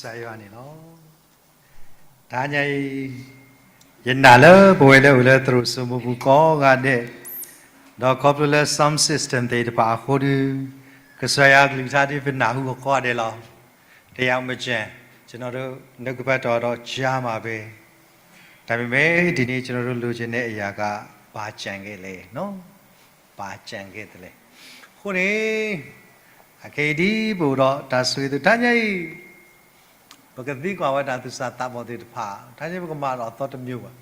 ကစၢ်ယွၤန့ၣ်လီၤ. တဟါညါအံၤ ယနာ်လၢပဝဲလၢအိၣ်လၢသရိာ်စိမိပူၤကိးဂၤဒဲး, ဒီးခီဖျိလၢ sound system သ့ၣ်တဖၣ်အဃိဒီး ကစၢ်ယွၤအကလုၢ်ကထါဒ်ပနၢ်ဟူအကိးဂၤဒဲးလီၤ. တရားမကျန်, ကျွန်တော်တို့ နှုတ်ကပတ်တော်တော့ ကြားမှာပဲ. ဒါပေမဲ့ ဒီနေ့ကျွန်တော်တို့လိုချင်တဲ့အရာက ဘာကျန်ခဲ့လဲနော်. ဘာကျန်ခဲ့သလဲ. အဃိန့ၣ် အခဲအံၤဒ်ပအိၣ်ဒီးတၢ်ဆိၣ်ဂ့ၤသ့ၣ်တဖၣ်ညါအံၤ ပကသံကွၢ်ဝဲဒၣ်သူၣ်စၢ်သးဘီၣ်သ့ၣ်တဖၣ်, တဟါညါပကမၤဒီးအသီတမံၤဘၣ်.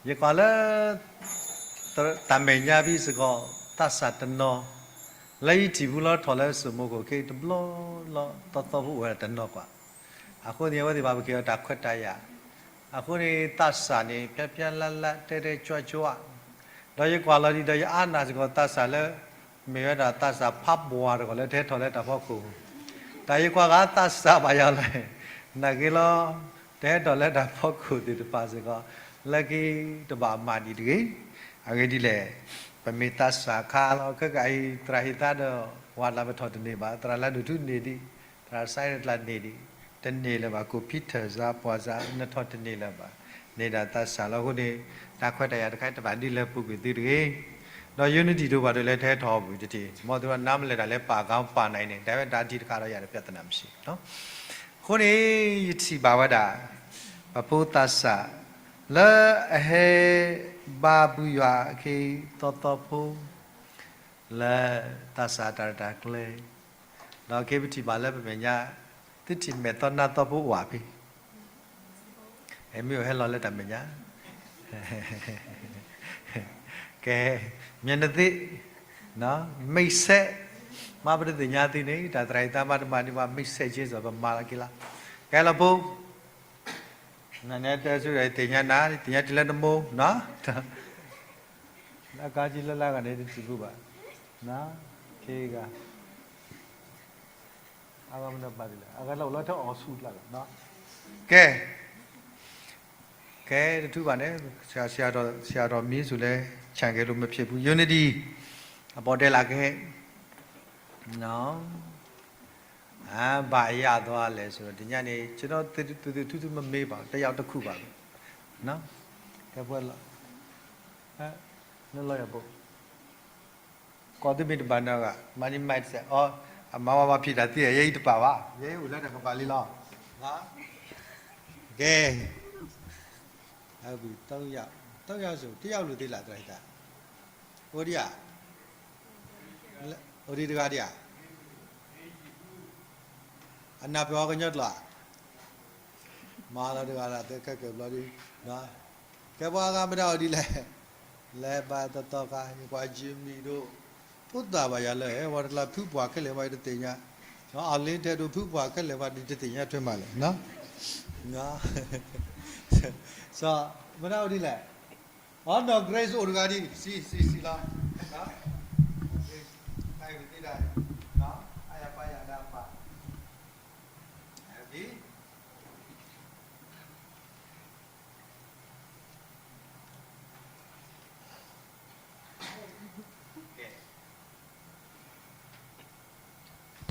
ယကွၢ်လၢ တၢ်မဲာ်ညါဖဲစ့ၢ်ကီး သးစၢ်တနီၤ လၢယထံၣ်ပူၤလီၤထီၣ်လၢစိမိခိၣ်က့ တဘျီလီၤသီသီဖိအိၣ်ဝဲဒၣ်တနီၤကွၢ်. အဃိန့ၣ် အဝဲသ့ၣ်ဘၣ်ပက့ၤအီၤတၢ်ခွဲးတၢ်ယာ်. အဃိန့ၣ် သးစၢ်န့ၣ် ဖျါဖျါလၢ်လၢ် တဲတဲကွၢ်ကွၢ်, ဒီးယကွၢ်လီၤဒံးဒီးယအါနာ်စ့ၢ်ကီးသးစၢ်လၢ မ့ၢ်ဝဲဒၣ်သးစၢ်ဖးပှၢ်တဂီၢ်လၢတဟဲထီၣ်လၢတၢ်ဖီခိၣ်. တၢ်ယကွၢ်ဂၤသးစၢ်ဘၣ်ယၤလဲၣ်, နာ်က့လီၤ, တဟဲထီၣ်လၢတၢ်ဖီခိၣ်သ့ၣ်တဖၣ်စ့ၢ်ကီး လၢခံတဘၣ်မၤဒံးတဂ့ၤ. အဂ့ၢ်ဒ်လဲၣ်, ပမ့ၢ်သးစၢ်ခါလီၤ ခဲကနံၣ်အံၤ သရၣ်ဟ့ၣ်သါဒီး ဝၤလၢပထီၣ်တန့ၢ်ဘၣ်, သရၣ်လၢဒိၣ်ထူန့ၢ်ဒံး, သရၣ်စဲတကျါန့ၢ်ဒံး, တန့ၢ်လၢၤဘၣ်, ကိၣ်ဖံထၢၣ်စါပှၢ်စါ နထီၣ်တန့ၢ်လၢၤဘၣ်, န့ၢ်ဒၣ်သးစၢ်လီၤ. အဃိန့ၣ် တၢ်ခွဲးတၢ်ယာ်တခါတဘၣ်ဒ်လဲၣ်ပူၤကွံာ်သုတဂ့ၤ. ဒီး unity ဒိၣ်ဘၣ်ဒိၣ်လဲၣ်တဟဲထီၣ်ပူၤတထံၣ်, မ်သုနါမလဲၣ်ဒၣ်လဲၣ် ပာ်ကမၣ်ပာ်နၤအံၤန့ၣ် တၢ်ဝဲဒၣ်ထံတခါဒီးယၤဒီး ပြဿနာမရှိဘူးနော်. အဃိန့ၣ် ယထံၣ်ဘၣ်ဝဲဒၣ် ပဖိသးစၢ် လၢအဟဲဘါဘုယွၤအခ့သီသီဖိ လၢသးစၢ်တၢ်ရဲၣ်တၢ်ကျဲၤ, ဒီးအခ့ပထံၣ်ဘၣ်လၢပမဲာ်ညါ သုထံၣ်မဲာ်သီနါသီဖိအိၣ်ဧါဖဲ အဲမ့ၢ်အိၣ်ဟဲလီၤလၢတၢ်မဲာ်ညါ ကဲ မျက်နှာသစ် မိတ်ဆက် မ့ၢ်ပတသ့ၣ်ညါသုန့ၣ် တၢ်သရၣ်အံၤသးမါတမၤန့ၢ်ဘၣ် မိတ်ဆက်ခြင်းဆို ပမၤလီၤက့ၤလီၤ. ကဲလီၤဖိ နတဲဆူဒီးသ့ၣ်ညါနၤ သ့ၣ်ညါတုၤလၢနမိၢ်နီၤ လၢအကါကံလၢလၢဂၤန့ၣ် တထံၣ်ဘူးဘၣ် ခ့ဂၤ အဂၤမနုၤပာ်ဒ်လဲၣ် အဂၤလၢအိၣ်လၢထဲအီၣ်ဆူၣ်ကျါလီၤ ကဲ ကဲ တထူဘၣ်န့ၣ် ဆရာတော် ဆရာတော်မင်းဆိုလည်း ခြံခဲ့လို့မဖြစ်ဘူး unity အပေါ်တက်လာခဲ့ နော် အဘၣ်ယသွါလဲၣ်ဆိုတော့ ဒီညနေ ကျွန်တော် သူသူသူသူမမေးပါဘူး တစ်ယောက်တစ်ခုပါပဲ နော် ကဲပွဲလီၤ အဲ နလီၤယဘိ ကီၢ်သူမ့ၢ်တဘၣ်နဂၤ money mindset အီ အမၤဝဲမၤဖံးတၢ်သ့ ယဲအံၤတပာ်ဘၣ် ယဲအံၤအိၣ်လၢတၢ်ကပာ်လံလီၤ ကဲ အဘု သုံးယောက် သုံးယောက်ဆို တစ်ယောက်လို့သေးလား တၢ်ဟိတၢ် အိၣ်ဒံးဧါ အိၣ်ဒံးတဂၤဒံးဧါ အနၢ်ပၢၢ်အီၤကညီကျိာ်ဧါ မၤလီၤတဂၤလၢသ့ခဲကၢၢ်ဘျီဒံး ကဲပှၤဂၤမတၤအိၣ်ဒ်လဲၣ် လဲၤဘၣ်တတီၤခါ ယကွၢ် Jimmy ဒိၣ် ဖိသၣ်ဘၣ်ယၤလၢ ဝဲတလၢဖုပှၢ်ခဲလၢာ်ဝဲတသ့ၣ်ညါ အလင်းထဲဒိၣ်ဖုပှၢ်ခဲလၢာ်ဝဲဒ်တသ့ၣ်ညါထွဲမးလဲၣ် စီၤ မတၤအိၣ်ဒ်လဲၣ် အီ နီၢ် Grace အိၣ်တဂၤဒံး စံ စံ စံလီၤ Grace ခါအံၤပသ့ဒၣ် အယပာ်ယၤဒၣ်ပာ် ဒ်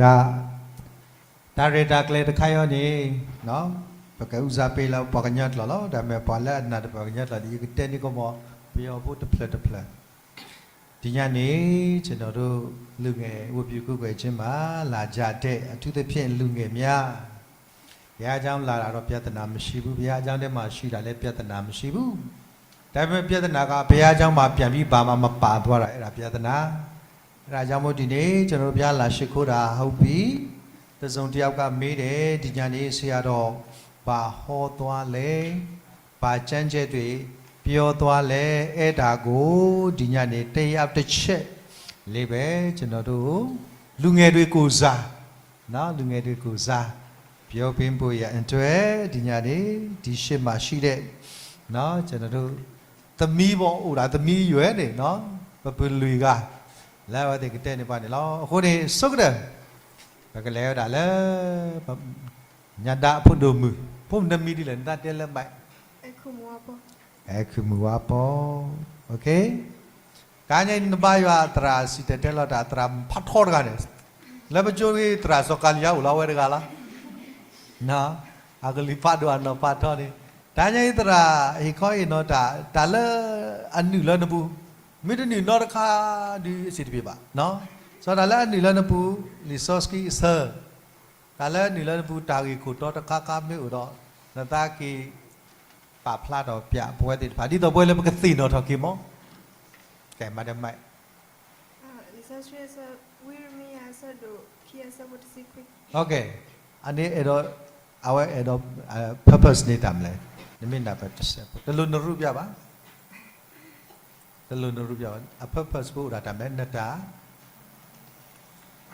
တၢ် တၢ်ရဲၣ်တၢ်ကျဲၤတခါအံၤန့ၣ် ပကဦးစားပေးလၢပှၤကညီကျိာ်လီၤ. ဒါပေမဲ့ ပှၤလၢအနာ်တပှၤကညီကျိာ်ဒီး ယကတဲန့ၢ်ကမီၤ ပယီၤဖိတဖျၢၣ်တဖျၢၣ် ဒီညနေ ကျွန်တော်တို့ လူငယ်ဝတ်ပြုကိုးကွယ်ခြင်းမှာ လာကြတဲ့ အထူးသဖြင့် လူငယ်များ ဘုရားကျောင်းလာတာတော့ ပြဿနာမရှိဘူး။ ဘုရားကျောင်းထဲမှာ ရှိတာလည်း ပြဿနာမရှိဘူး။ ဒါပေမဲ့ ပြဿနာက ဘုရားကျောင်းမှာ ပြန်ပြီး ဘာမှ မပါသွားတာ အဲ့ဒါ ပြဿနာ။ အဲ့ဒါကြောင့်မို့ ဒီနေ့ ကျွန်တော်တို့ ဘုရားလာရှိခိုးတာ ဟုတ်ပြီ။ တစ်စုံတစ်ယောက်က မေးတယ်။ ဒီညနေ ဆရာတော် ဘာဟောသွားလဲ။ ဘာကျမ်းကျက်တွေ ပြောသွားလဲ။ အဲ့ဒါကို ဒီညနေ တစ်ယောက်တစ်ချက်လေးပဲ ကျွန်တော်တို့ လူငယ်တွေကိုယ်စား နော် လူငယ်တွေကိုယ်စား ပြောပေးဖို့ရန်အတွက် ဒီညနေ ဒီရှေ့မှာရှိတဲ့ နော် ကျွန်တော်တို့ သမီးပေါ့ အိၣ်ဒၣ်သမီးအရွယ်န့ၣ် နော် ပပုၢ်လွံၢ်ဂၤ လၢအဝဲသ့ၣ်ကတဲန့ၢ်ပှၤန့ၣ်လီၤ. အဃိန့ၣ် ဆိကတၢၢ် ပကလဲၤဝဲဒၣ်လၢ ညါဒါအဖိဒိၣ်မုၣ် ဖိနမံၤဒ်လဲၣ် နတၢ်တဲလၢဘၣ် အဲ ခုမူဝါပီ OK ကါညါနဘါယွၤအသရၣ်စံၣ်တဲၤတဲလီၤတၢ်အသရၣ်ဖးထီတဂၤန့ၣ် လၢပကၠိဂ့ၤသရၣ်စီၤကၤလံယါအိၣ်လီၤဝဲတဂၤလီၤ နော် အကလုၢ်ဖးဒိၣ်အနီၢ်ဖးထီန့ၣ်, တဟါညါအံၤသရၣ်ဟ့ၣ်ခီဟ့ၣ်နီၤတၢ် တၢ်လၢအနုာ်လၢနပူၤ, မ့ၢ်တနုာ်နီတခါဒုးအဆံးတပ့ၤဘၣ်, စီၤတၢ်လၢအနုာ်လၢနပူၤ, လံာ်စီဆှံအဆၢ, တၢ်လၢအနုာ်လၢနပူၤ တၢ်ဂ့ၢ်ခိၣ်တီတခါခါမ့ၢ်အိၣ်ဒီး နသးက့ၤ ပာ်ဖျါထီၣ်ပၠးပဝဲသ့ၣ်တဖၣ် ဒ်သိးပဝဲလၢပကသ့ၣ်နီၣ်ထီၣ်က့ၤမး, ကဲမၤဒီးမၤ လံာ်စီဆှံအဆၢ, ဝံယံးရမံယၤအဆၢဒိၣ်ခံအဆၢဖိတဆံခွံ, အန့ၣ်အဲၣ်ဒိး, အဝဲအဲၣ်ဒိး, purpose န့ၣ်တၢ်မနုၤလဲၣ်, နမ့ၢ်နၢ်ပၢၢ်တစဲးဖိ တလိၣ်နရူပျးဘၣ်, တလိၣ်နရူပျးဘၣ်, အ purpose ဖိအိၣ်ဒၣ်တၢ်မနုၤလဲၣ် နတၢ်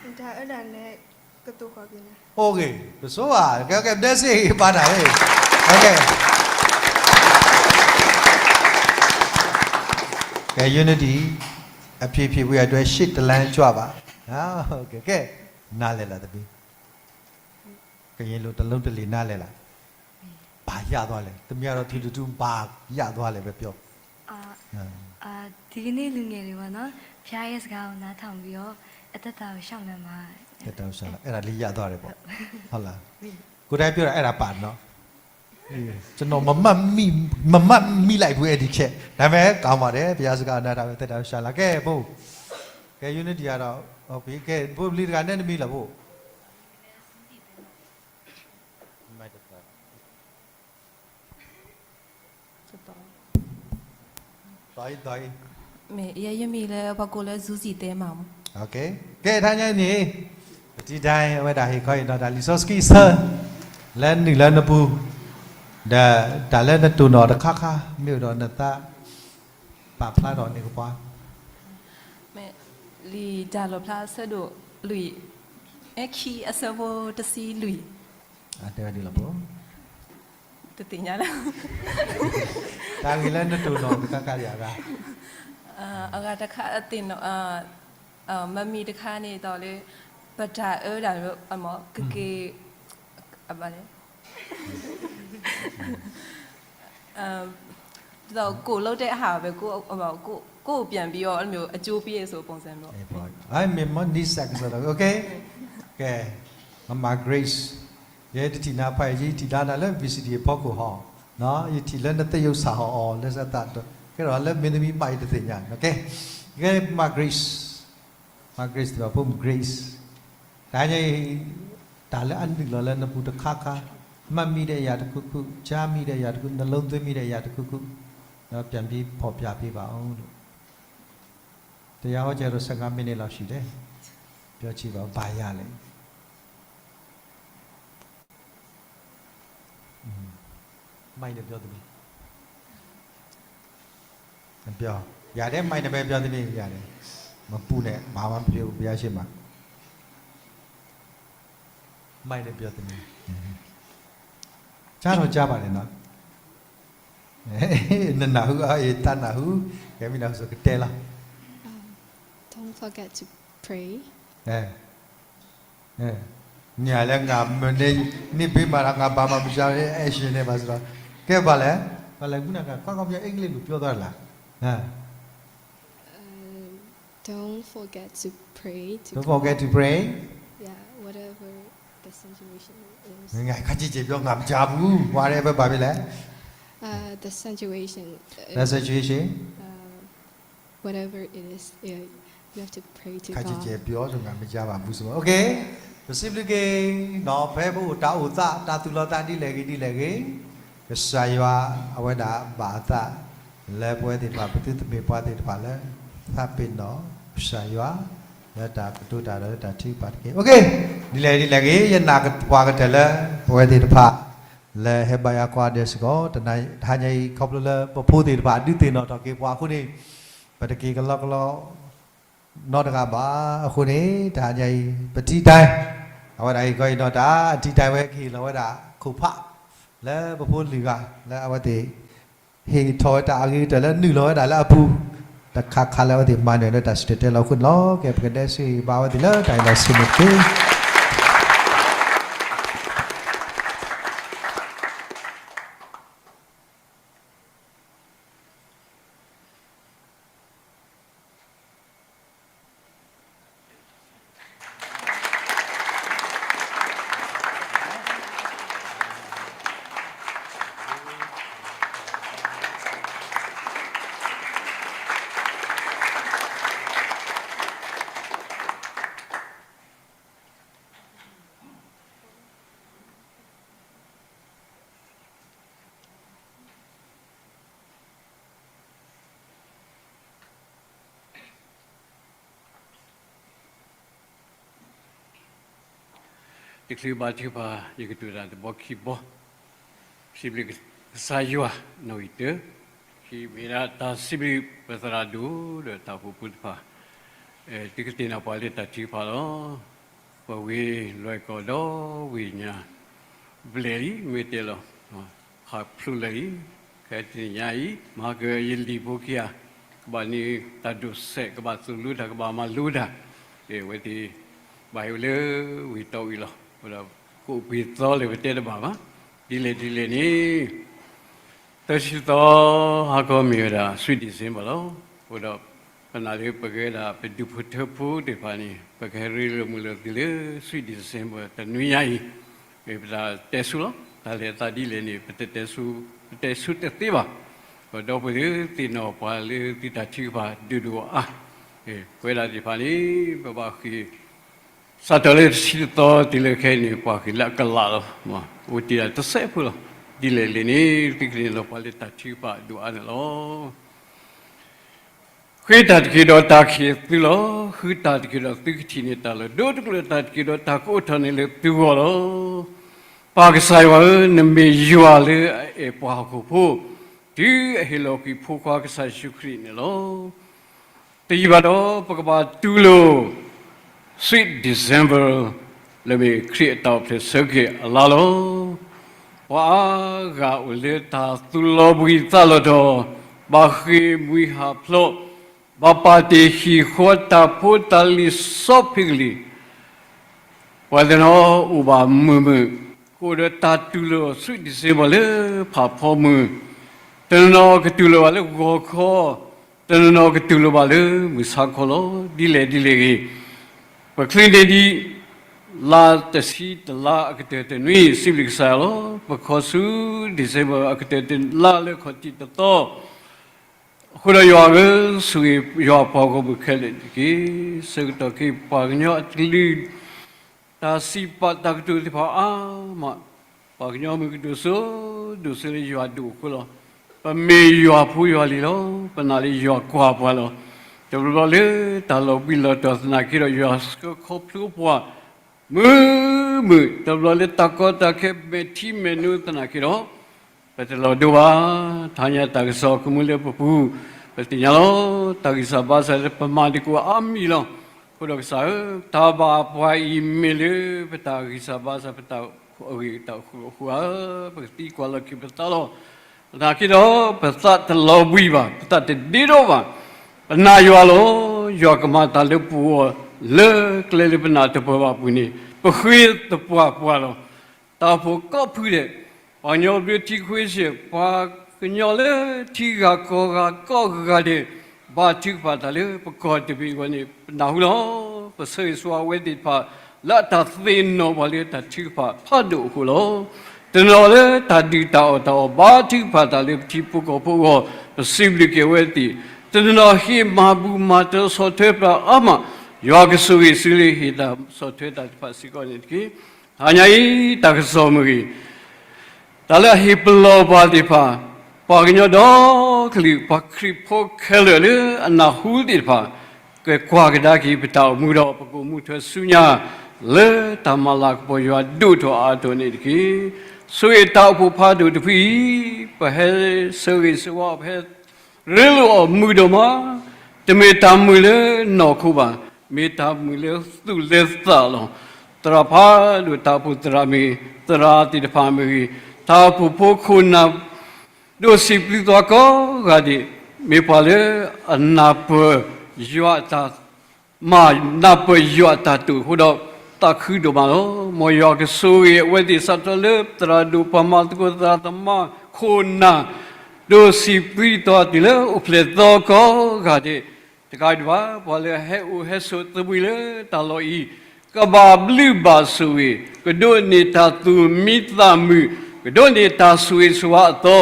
နတၢ်အၢဒၣ်နဲ ကသိၣ်ဃီၣ်က့ၤနၤ, အိၣ်ဂ့ၤ, ကစိဘၣ်, ကဲ ကဲ ဒဲစ့ၢ်ဂ့ၤ ပာ်တၢ်ဂ့ၤ, ကဲ ကဲ unity အဖြေဖြေဖို့အတွက် ရှစ်တလမ်းကြွပါ, ကဲ ကဲ နားလည်လားသမီး, ကရင်လိုတစ်လုံးတစ်လေ နားလည်လား, ဘာရသွားလဲ, သမီးကတော့ ထူထူထူ ဘာရသွားလဲ ပဲပြော, အာ, အာ, ဒီကနေ့လူငယ်တွေပေါ့နော်, ဘုရားရဲ့စကားကိုနားထောင်ပြီးတော့ အသက်တာကိုလျှောက်လှမ်းပါ, သက်တာကိုလျှောက်လှမ်း, အဲ့ဒါလေးရသွားတယ်ပေါ့, ဟုတ်လား, ကိုယ်တိုင်ပြောတာအဲ့ဒါပါနော်, ကျွန်တော်မမှတ်မိ, မမှတ်မိလိုက်ဘူး အဲ့ဒီချက်, ဒါပေမဲ့ကောင်းပါတယ်, ဘုရားစကားနားထောင်ပြီး သက်တာကိုလျှောက်လှမ်း, ကဲ ဘိ, ကဲ unity ကတော့ ဟုတ်ပြီ, ကဲ ဘိ လီတဂၤနဲတမံၤလီၤ ဘိ မ့ၢ်ယမံၤလၢပှၤကိးလၢ ဇူစံတဲမးမး, ကဲ တဟါညါအံၤန့ၣ်, ပထံၣ်ထဲအဝဲဒၣ်ဟ့ၣ်ခီဟ့ၣ်နီၤတၢ်လံာ်စီဆှံအဆၢ, လၢနုာ်လၢနပူၤ, ဒီးတၢ်လၢနတိၢ်နီၣ်တခါခါ မ့ၢ်အိၣ်ဒီးနသး ပာ်ဖျါထီၣ်န့ၢ်ကပှၤ, မ့ၢ်လံာ်တၢ်လီၣ်ဖျါအဆၢဒိၣ်လွံၢ်, မ့ၢ်ခံအဆၢဖိတဆံလွံၢ်, တဲဝဲဒ်လီၤ, တသ့ၣ်ညါလၢ တၢ်ဂ့ၢ်လၢနတိၢ်နီၣ်တခါခါယၤဂၤ, အဂၤတခါသ့ၣ်နီၣ်, မ့မ့ၢ်တခါန့ၣ်ဒီးလၢ ပတၢ်အၢဒၣ်မ့ၢ် ကက့ၤ အဘၣ်လဲၣ် ဒီး ကိုယ်လုပ်တဲ့ အဟးပဲ ကိုယ့် ကိုယ့်ကိုပြန်ပြီးတော့ အဲ့လိုမျိုး အကျိုးပေးရဆိုပုံစံမျိုး အဲ့မ့ၢ်မ့ၢ်နီစက်ဆိုတော့ okay, ကဲ မမ Grace, ယဲတထံၣ်နၤဖဲ ယထံၣ်ဒါနၤလၢ V C D အဖီခိၣ်ဟီ, ယထံၣ်လၢနသရုပ်ဆောင်ဟီအီၤ လၢစသး, ကဲဒီးလၢမင်းသမီးမးအံၤတသ့ၣ်ညါ, ကဲ မမ Grace, မမ Grace ဒီးဖိမုၣ် Grace, တဟါညါအံၤ တၢ်လၢအနုာ်လီၤလၢနပူၤတခါခါ, မှတ်မိတဲ့အရာတစ်ခုခု, ကြားမိတဲ့အရာတစ်ခု, နှလုံးသွင်းမိတဲ့အရာတစ်ခုခု, ပြန်ပြီးဖော်ပြပေးပါဦးလို့. တရားဟောကြတော့ ဆယ့်ငါးမိနစ်လောက်ရှိတယ်. ပြောကြည့်ပါဦး, ဘာရလဲ? မိုက်တယ် ပြောသမီး. ပြောရတယ်, မိုက်တယ်ပဲ ပြောသမီး, ရတယ်. မပူနဲ့, ဘာမှမဖြစ်ဘူး, ဘုရားရှိမှာ. မိုက်တယ် ပြောသမီး. ကြားတော့ကြားပါတယ်နော်. နနၢ်ဟူ, အေး, တၢ်နၢ်ဟူ, ကဲ မ့ၢ်နၢ်ဟူဆို ကတဲလီၤ. Um, don't forget to pray. အဲ, အဲ, ညါလဲ ငါမန့ၢ်, န့ၢ်ဘ့မၤဒီး ငါဘာမှမကြားဘူး, အဲ, အဲရှင်နဲ့ပါဆိုတော့, ကဲ ဘာလဲ, ဘာလဲ, ခုနက ကောင်းကောင်းပြော, အင်္ဂလိပ်လိုပြောသွားလား. အဲ. Uh, don't forget to pray to Don't forget to pray. Yeah, whatever the situation is. ငါ ခပ်ကျယ်ကျယ်ပြော, ငါမကြားဘူး, whatever ဘာဖြစ်လဲ. Uh, the situation. The situation. Uh, whatever it is, uh, you have to pray to God. ခပ်ကျယ်ကျယ်ပြောဆို, ငါမကြားပါဘူးဆို. Okay, ပစံးဘျုးက့ၤနီၤ, ဖဲပအိၣ်တၢ်အိၣ်သး, တၢ်သူၣ်လီၤသးဒ်လဲၣ်ဂ့ၤဒ်လဲၣ်ဂ့ၤ, ကစၢ်ယွၤအဝဲဒၣ်ဘၣ်အသး လၢပဝဲသ့ၣ်တဖၣ် ပသုတမ့ၢ်ပှၤသ့ၣ်တဖၣ်လၢ သးပ့ၤနီၣ်ကစၢ်ယွၤ လၢတၢ်ကတိၤတၢ်ဒီးလၢတၢ်ထုကဖၣ်တက့ၢ်. Okay, ဒ်လဲၣ်ဒ်လဲၣ်ဂ့ၤ, ယနာ်ပှၤကတၢၢ်လၢ ပဝဲသ့ၣ်တဖၣ် လၢဟဲဘါယွၤကွၢ်ဒဲးစ့ၢ်ကီး တဟါညါအံၤ ခီဖျိလၢပဖိသ့ၣ်တဖၣ် ဒုးသ့ၣ်နီၣ်ထီၣ်က့ၤပှၤအဃိန့ၣ်, ပတက့ၤကလီကလီ နီတဂၤဘၣ်. အဃိန့ၣ် တဟါညါအံၤ ပထံၣ်ထဲ အဝဲဒၣ်ဟ့ၣ်ခီဟ့ၣ်နီၤတၢ်, ထံၣ်ထဲဝဲကဟ့ၣ်လီၤဝဲဒၣ် ခိၣ်ဖး လၢပဖိလွံၢ်ဂၤ လၢအဝဲသ့ၣ် ဟ့ၣ်ထီၣ်ဝဲတၢ်အဂ့ၤကတၢၢ်လၢနုာ်လီၤဝဲဒၣ်လၢအပူၤ တခါခါလၢအဝဲသ့ၣ်မၤနၢၤလၢတၢ်စံၣ်တဲၤတဲလီၤအဃိန့ၣ်လီၤ. ကဲ ပကဒဲးဆူဟ့ၣ်ဘါဝဲသ့ၣ်လၢတၢ်အံၤလီၤဆူန့ၣ်တက့ၢ်. တချုးဘါထုကဖၣ် ယကတိၤတၢ်တဘီခံဘီ, စံးဘျုးကစၢ်ယွၤနီၣ်ဂံၢ်တၢ, ခံမ့ၢ်ဒၣ်တၢ်စံးဘျုးပသရၣ်ဒိၣ်ဒီးတၢ်အိၣ်ဖှိၣ်ဖိတဖၣ်, သုကသ့ၣ်နီၣ်ပှၤလၢတၢ်ထုကဖၣ်လီၤ. ပဝဲလွဲၢ်ကီၢ်ဒီဝ့ၢ်ညါ ဘျဲၣ်လံ မ့ၢ်တဲလီၤ, ဟးဖျိးလၢာ်အံၤ, ခဲတနံၤညါအံၤ မၤကယလံာ်ဖိခံဂၤ, ကဘၣ်န့ၢ်တၢ်ဒိးစဲး ကဘၣ်သိၣ်လိတၢ် ကဘၣ်မၤလိတၢ်, အဝဲသ့ၣ် ဘၣ်ဟဲအိၣ်လၢဝ့ၢ်တီအံၤလီၤ. အဃိဒီး ကအိၣ်ပှဲၤသီလၢပတဲတဘၣ်ဘၣ်, ဒ်လဲၣ်ဒ်လဲၣ်န့ၣ် သၢဆံသီ ဟါခီမ့ၢ်ဝဲဒၣ် Sweet December လီၤ. အဃိဒီး ပနာ်လၢပကဲဒၣ်ပဒူၣ်ဖိထၢဖိသ့ၣ်တဖၣ်န့ၣ် ပကဟဲရ့လိာ်မုာ်လိာ်သုလၢ Sweet December တနွံညါအံၤ, မ့ၢ်ပတၢ်တဲဆူလီၤ. တၢ်လဲၤသးဒ်လဲၣ်န့ၣ် ပတတဲဆူ, ပတဲဆူတသ့ဘၣ်. ဒီပုၢ်ဝဲၢ်သ့ၣ်နီၣ်ပှၤလၢသုတၢ်ထုကဖၣ်ဒိၣ်ဒိၣ်အါအါ, ပဝဲဒၣ်သ့ၣ်တဖၣ်န့ၣ် ပဘၣ်ဃ့ၢ် စးထီၣ်လၢတဆံတသီတုၤလၢခဲအံၤန့ၣ် ပှၤဃ့ၢ်လၢအကလးလီၤ. အိၣ်တ့ၢ်ဒၣ်တစဲးဖိလီၤ. ဒ်လဲၣ်လဲၣ်န့ၣ် သုကသ့ၣ်နီၣ်ပှၤလၢတၢ်ထုကဖၣ်ဒိၣ်အါန့ၣ်လီၤ. ဃ့တၢ်တက့ၢ်ဒီးတၢ်ကဟ့ၣ်သုလီၤ. ဃုတၢ်တက့ၢ်ဒီးသုကထံၣ်န့ၢ်တၢ်လီၤ. ဒိတကျၢၤတၢ်တက့ၢ်ဒီးတၢ်ကအိးထီၣ်န့ၢ်လၢသုဂီၢ်လီၤ. ပၢ်ကစၢ်ယွၤဧၢ, နမ့ၢ်ယွၤလၢအအဲၣ်ပှၤဟီၣ်ခိၣ်ဖိ, တုၤအဟ့ၣ်လီၤကွံာ်ဖိခွါကစၢ်ယ့ၣ်ၡူးခရံာ်န့ၣ်လီၤ. တယံာ်ဘၣ်ဒီး ပကဘၣ်တူၢ်လိာ် Sweet December လၢမ့ၢ်ခရံာ်အတၢ်အိၣ်ဖျဲၣ်ဆၢက့ၤအလါလီၤ. ပှၤအါဂၤအိၣ်လၢတၢ်သူၣ်လီၤဘှံးသးလီၤတီၤ, ဘၣ်ဃ့ၢ်မှံဟးဖျိး, ဘၣ်ပာ်တ့ၢ်ဟံၣ်ဃီတၢ်ဖိတၢ်လံၤစီဖံးကလံၤ ပှၤတနီၤအိၣ်ဘၣ်မုာ်မုာ်, ကအိၣ်ဒီးတၢ်တူၢ်လိာ် Sweet December လၢဖးဖီမုၢ်, တနီၤနီၤကတူၢ်လိာ်ဘၣ်လၢဂီၤခီ, တနီၤနီၤကတူၢ်လိာ်ဘၣ်လၢမုၢ်ဆါခီလီၤ. ဒ်လဲၣ်ဒ်လဲၣ်ဂ့ၤ, ပချုးန့ၢ်ဒံး လါတဆံတလါအကတၢၢ်တနွံ စံးဘျုးကစၢ်ယွၤလီၤ. ပခီဆူ December အကတၢၢ်တလါလၢခီၣ်ထံးတသီ အဃိဒီးယွၤဧၢ, ဆိၣ်ဂ့ၤယွၤပှၤဂီၢ်မုၢ်ခဲလၢာ်တက့ၢ်. ဆၢကတီၢ်ခဲအံၤ ပှၤကညီအကလုၢ် တၢ်စံးပာ်တၢ်ကတိၤသ့ၣ်တဖၣ်အါမး, ပှၤကညီမ့ၢ်ကဒိၣ်စိ ဒိၣ်စိလၢယွၤဒိၣ်အဃိလီၤ. ပမ့ၢ်ယွၤဖိယွၤလံၤလီၤ. ပနာ်လၢယွၤကွၢ်ပှၤလီၤ. တဘျီဘျီလၢတၢ်လီၤဘှံးလီၤတီၤသနာ်က့ဒီး ယွၤဆှၢခီဖျိပှၤ မုာ်မုာ်, တဘျီလၢတၢ်ကီတၢ်ခဲမဲာ်ထံမဲာ်နိသနာ်က့ဒီး ပတလီၤဒိဘၣ်. ထါညါတၢ်ကစီၣ်ကမူလၢပပူၤ, ပသ့ၣ်ညါလီၤ. တၢ်ဂံၢ်စၢ်ဘါစၢ်လၢပမၤတကိးအါမံၤလီၤ. အဃိဒီးကစၢ်ဧၢ, တၢ်ဘၣ်ပှၤအံၤမ့ၢ်လၢပတၢ်ဂံၢ်စၢ်ဘါစၢ် ပတၢ်အဂ့ၤတၢ်အဃိအဃိဧါ, ပကသံကွၢ်လီၤက့ၤပသးလီၤ. သနာ်က့ဒီး ပသးတလီၤဘှံးဘၣ်, ပသးတဒ့ဒီဘၣ်. ပနာ်ယွၤလီၤ. ယွၤကမၤတၢ်လၢပဂီၢ် လၢကျဲလၢပနၢ်တပၢၢ်ဘၣ်အပူၤန့ၣ် ပဃ့သပှၢ်ပှၢ်လီၤ. တၢ်အိၣ်ဖှိၣ်ကိးဖုဒဲး, ပှၤကညီဘျၢထံခွ့စ့ၢ်, ပှၤကညီလၢထံဂၤကီၢ်ဂၤကိးဂၤဒဲး, ဘါထုကဖၣ်တၢ်လၢပကီၢ်တဘ့ၣ်အဂီၢ်န့ၣ် ပနၢ်ဟူလီၤ. ပဆၢဂ့ၤဆၢဝါအဝဲသ့ၣ်တဖၣ် လၢအတၢ်သ့ၣ်နီၣ်ပှၤလၢတၢ်ထုကဖၣ်ဖးဒိၣ်အဃိလီၤ. တနီၤလၢတၢ်ဒုၣ်တၢ်အီၣ်တၢ်အီ ဘါထုကဖၣ်တၢ်လၢပထံဖိကီၢ်ဖိအဂီၢ်, ပစံးဘျုးက့ၤအဝဲသ့ၣ်, တနီၤနီၤဟ့ၣ်မၤဘူၣ်မၤတီၤဆီၣ်ထွဲပှၤအါမး, ယွၤကဆိၣ်ဂ့ၤသုလၢဟ့ၣ်တၢ်ဆီၣ်ထွဲတၢ်တဖၣ်စ့ၢ်ကီးန့ၣ်တက့ၢ်. တဟါညါအံၤ တၢ်ကစီၣ်မ့ၢ်ဂ့ၤ, တၢ်လၢအဟ့ၣ်ပလီၢ်ပှၤသ့ၣ်တဖၣ်, ပှၤကညီဒီကလုာ် ပှၤခရံာ်ဖိခဲလၢာ်လၢအနၢ်ဟူသ့ၣ်တဖၣ်, ကကွၢ်ကဒါက့ၤပတၢ်အိၣ်မူဒီး ပကအိၣ်မူထွဲဆူညါ လၢတၢ်မၤလၤကပီၤယွၤဒိၣ်ထီၣ်အါထီၣ်န့ၣ်တက့ၢ်. ဆိၣ်ဂ့ၤတၢ်အိၣ်ဖှိၣ်ဖးဒိၣ်တဖုအံၤ, ပဟဲဆၢဂ့ၤဆၢဝါအီၤ, ပဟဲ ရ့လိာ်အီၤမုာ်ဒိၣ်မး, တမ့ၢ်တၢ်မုာ်လၢနီၢ်ခိဘၣ်, မ့ၢ်တၢ်မုာ်လၢသူၣ်လၢသးလီၤ. သရၣ်ဖးဒိၣ်တၢ်အိၣ်ဖှိၣ်သရၣ်မ့ၢ်ဂ့ၤ, သရၣ်သ့ၣ်တဖၣ်မ့ၢ်ဂ့ၤ, တၢ်အိၣ်ဖှိၣ်ဖိခိၣ်နၢ် ဒိၣ်စံးပျုးသီကိးဂၤဒဲး, မ့ၢ်ပှၤလၢအနၢ်ပၢၢ်ယွၤအတၢ် မၤနၢ်ပၢၢ်ယွၤအတၢ်တိာ်အဃိဒီး သးခုဒိၣ်မးလီၤ. မ်ယွၤကဆိၣ်ဂ့ၤအဝဲသ့ၣ် စးထီၣ်လၢသရၣ်ဒိၣ်ပှၤမၤသကိးသရၣ်သမါခိၣ်နၢ် ဒိၣ်စံးပျုးသီတုၤလၢအိၣ်ဖျဲၣ်သီကိးဂၤဒဲး, တကးဒံးဘၣ် ပှၤလၢအဟဲအိၣ်ဟဲဆိးသဘှံးလၢတၢ်လီၢ်အံၤ ကဘၣ်ဘျုးဘၣ်ဆိၣ်ဂ့ၤ, ကဒိးန့ၢ်တၢ်သူၣ်မံသးမုာ်, ကဒိးန့ၢ်တၢ်ဆိၣ်ဂ့ၤဆိၣ်ဝါအသီ,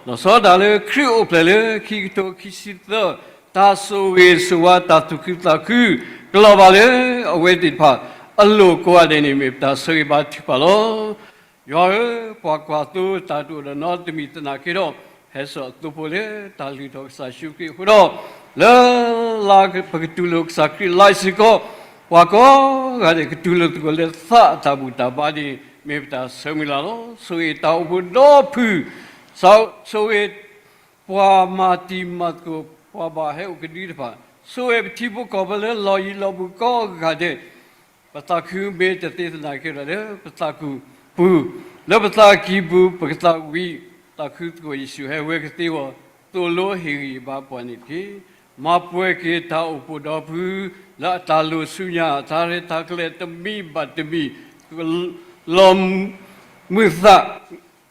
လီၤဆီဒၣ်တၢ်လၢခရံာ်အိၣ်ဖျဲၣ်လၢခံကထိခံဆံသၢ တၢ်ဆိၣ်ဂ့ၤဆိၣ်ဝါ တၢ်သူၣ်ခုသးခု ကလီၤဘၣ်လၢအဝဲသ့ၣ်တဖၣ်အလိၤကိးဂၤဒဲးန့ၣ် မ့ၢ်ပတၢ်ဆိၣ်ဂ့ၤဘါထုကဖၣ်လီၤ. ယွၤဧၢ, ပှၤကွၢ်သိတၢ်တအိၣ်ဒီးနီတမံၤသနာ်က့ဒီး ဟဲစိာ်အသိဖိလၢတၢ်လုၢ်ထီၣ်ကစၢ်ယ့ၣ်ၡူးခရံာ်အဃိဒီး လၢလါပကတူၢ်လိာ်ကစၢ်ခရံာ်လါစ့ၢ်ကီး ပှၤကိးဂၤဒဲးကတူၢ်လိာ်သကိးလၢသးအတၢ်ဘူၣ်တၢ်ဘါန့ၣ် မ့ၢ်ပတၢ်ဆၢမုၢ်လၢ်လီၤ. ဆိၣ်ဂ့ၤတၢ်အိၣ်ဖှိၣ်ဒီဖု, ဆိၣ်ဂ့ၤပှၤမၤတံၤမၤသကိး ပှၤဘၣ်ဟဲအိၣ်ကဒုတဖၣ်, ဆိၣ်ဂ့ၤပထံဖိကီၢ်ဖိလၢလီၢ်ယံၤလီၢ်ဘူးကိးဂၤဒဲး, ပသးခုမ့ၢ်တသ့သနာ်က့ဒီး လၢပသးကံၢ်ပူၤ, လၢပသးကံၢ်ပူၤ ပကသးဝံၣ်သးခုသကိး ယ့ၣ်ၡူးဟဲဝဲကသ့အဂီၢ် သိၣ်လိဟ့ၣ်ဂံၢ်ဘါပှၤန့ၣ်တက့ၢ်. မၤပှဲၤက့ၤတၢ်အိၣ်ဖှိၣ်ဒီဖု လၢအတၢ်လိၤဆူညါ တၢ်ရဲၣ်တၢ်ကျဲၤတမံၤဘၣ်တမံၤ လီၤမုၢ်သး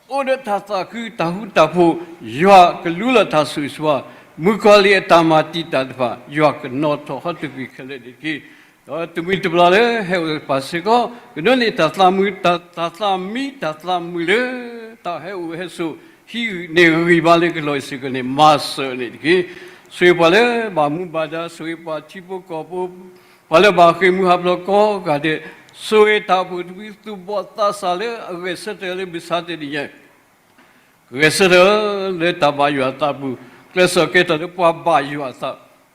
အိၣ်ဒီးတၢ်သးခုတၢ်ဃူတၢ်ဖိး, ယွၤကလူလီၤတၢ်ဆိၣ်ဂ့ၤဆိၣ်ဝါ, မုၣ်ကီၤလံၢ်အတၢ်မၤတံာ်တာ်တဖၣ် ယွၤကနီၤထီၣ်ဟီၣ်တကွံာ်ခဲလၢာ်န့ၣ်တက့ၢ်. ဒီးတမံၤတဘျီလၢဟဲအိၣ်ပှၤစ့ၢ်ကီး ကဒိးန့ၢ်တၢ်သးမုာ် တၢ် တၢ်သးမံတၢ်သးမုာ်လၢ တၢ်ဟဲအိၣ်ဟဲဆိး ဟံးန့ၢ်ဂံၢ်ဘါလၢကလီၢ်စ့ၢ်ကီးန့ၣ် မၤစၢၤန့ၣ်တက့ၢ်. ဆိၣ်ဂ့ၤပှၤလၢဘၣ်မူဘၣ်ဒါ, ဆိၣ်ဂ့ၤပှၤထံဖိကီၢ်ဖိ, ပှၤလၢဘၣ်ဃ့ၢ်မှံဟးဖျိးကိးဂၤဒဲး, ဆိၣ်ဂ့ၤတၢ်အိၣ်ဖှိၣ်တဖု သူၣ်ဘီၣ်သးစၢ်လၢအဂဲၤဆၢထၢၣ်လၢမုၢ်ဆါတနံၤညါ ကဂဲၤဆၢထၢၣ်လၢတၢ်ဘါယွၤအသးပူၤ, ကျဲးစၢးကဲထီၣ်လၢပှၤဘါယွၤအသး,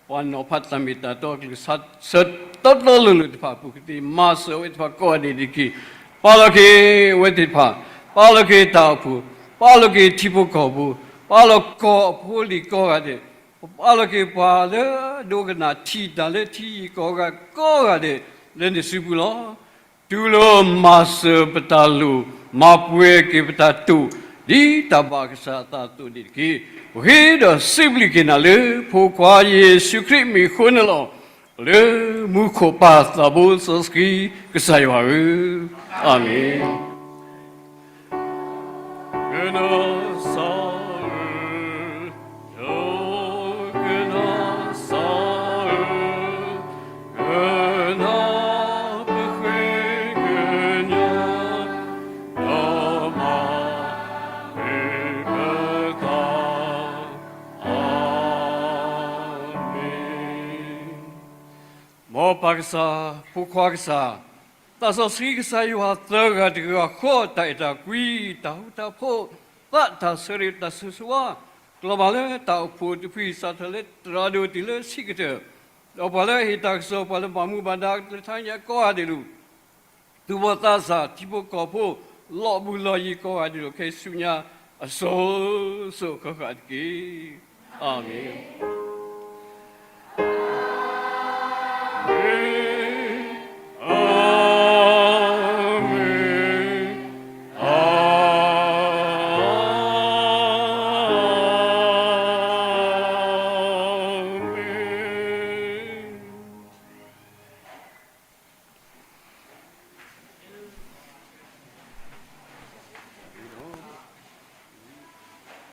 ပှၤနီၤဖးတၢ်မ့ၢ်တၢ်တီအကလုၢ် ဆၢတီတီလိၤလိၤတဖၣ်အပူၤ ကသ့မၤစၢၤအဝဲသ့ၣ်တဖၣ်ကိးဂၤဒဲးတက့ၢ်. ပာ်လီၤက့ၤအဝဲသ့ၣ်တဖၣ်, ပာ်လီၤက့ၤတၢ်အိၣ်ဖှိၣ်, ပာ်လီၤက့ၤထံဖိကီၢ်ဖိ, ပာ်လီၤကီၢ်အဖိအလံၤကိးဂၤဒဲး, ပပာ်လီၤက့ၤပှၤလၢဒိကနၣ်ထံၣ်တၢ်လၢထံယံၤကိးဂၤကိးဂၤဒဲး လၢနစုပူၤလီၤ. တူၢ်လိာ်မၤစၢၤပတၢ်လိၣ်, မၤပှဲၤက့ၤပတၢ်တိာ်, ဒ်တၢ်ဘၣ်ကစၢ်အသးအသိးန့ၣ်တက့ၢ်. ပဃ့ဒီးစံးဘျုးက့ၤနၤလၢ ဖိခွါယ့ၣ်ၡူးခရံာ်မံၤအဃိန့ၣ်လီၤ. လၢမူခိၣ်ပၢ်သးဘိစီဆှံကစၢ်ယွၤဧၢ, အၤမ့ၣ်. ကနၣ်စၢ်ဧၢ, ကနၣ်စၢ်ဧၢ, ကနၣ်ပဃ့ကညး, ဒီးမၤပကသး, အၤမ့ၣ်. မ်ပၢ်ကစၢ်, ဖိခွါကစၢ်, သးစီဆှံကစၢ်ယွၤသၢဂၤတဂၤဃီ တၢ်အဲၣ်တၢ်ကွံ, တၢ်ဃူတၢ်ဖိး, သးတၢ်ဆၢဂ့ၤတၢ်ဆိၣ်ဂ့ၤဆိၣ်ဝါ, ကျီၢ်ဘၣ်လၢတၢ်အိၣ်ဖှိၣ်တဖု စးထီၣ်လၢသရၣ်ဒိၣ်တုၤလၢဆံးကတၢၢ်, ဒီးပှၤလၢအဟ့ၣ်တၢ်ကစီၣ် ပှၤလၢဘၣ်မူဘၣ်ဒါလၢတဟါညါကိးဂၤဒဲးလီၤ. သူၣ်ဘီၣ်သးစၢ် ထံဖိကီၢ်ဖိ လီၢ်ဘူးလီၢ်ယံၤကိးဂၤဒဲးလီၤ ခဲအံၤဆူညါ အစိၤစိၤဃၣ်ဃၣ်တက့ၢ်. အၤမ့ၣ်.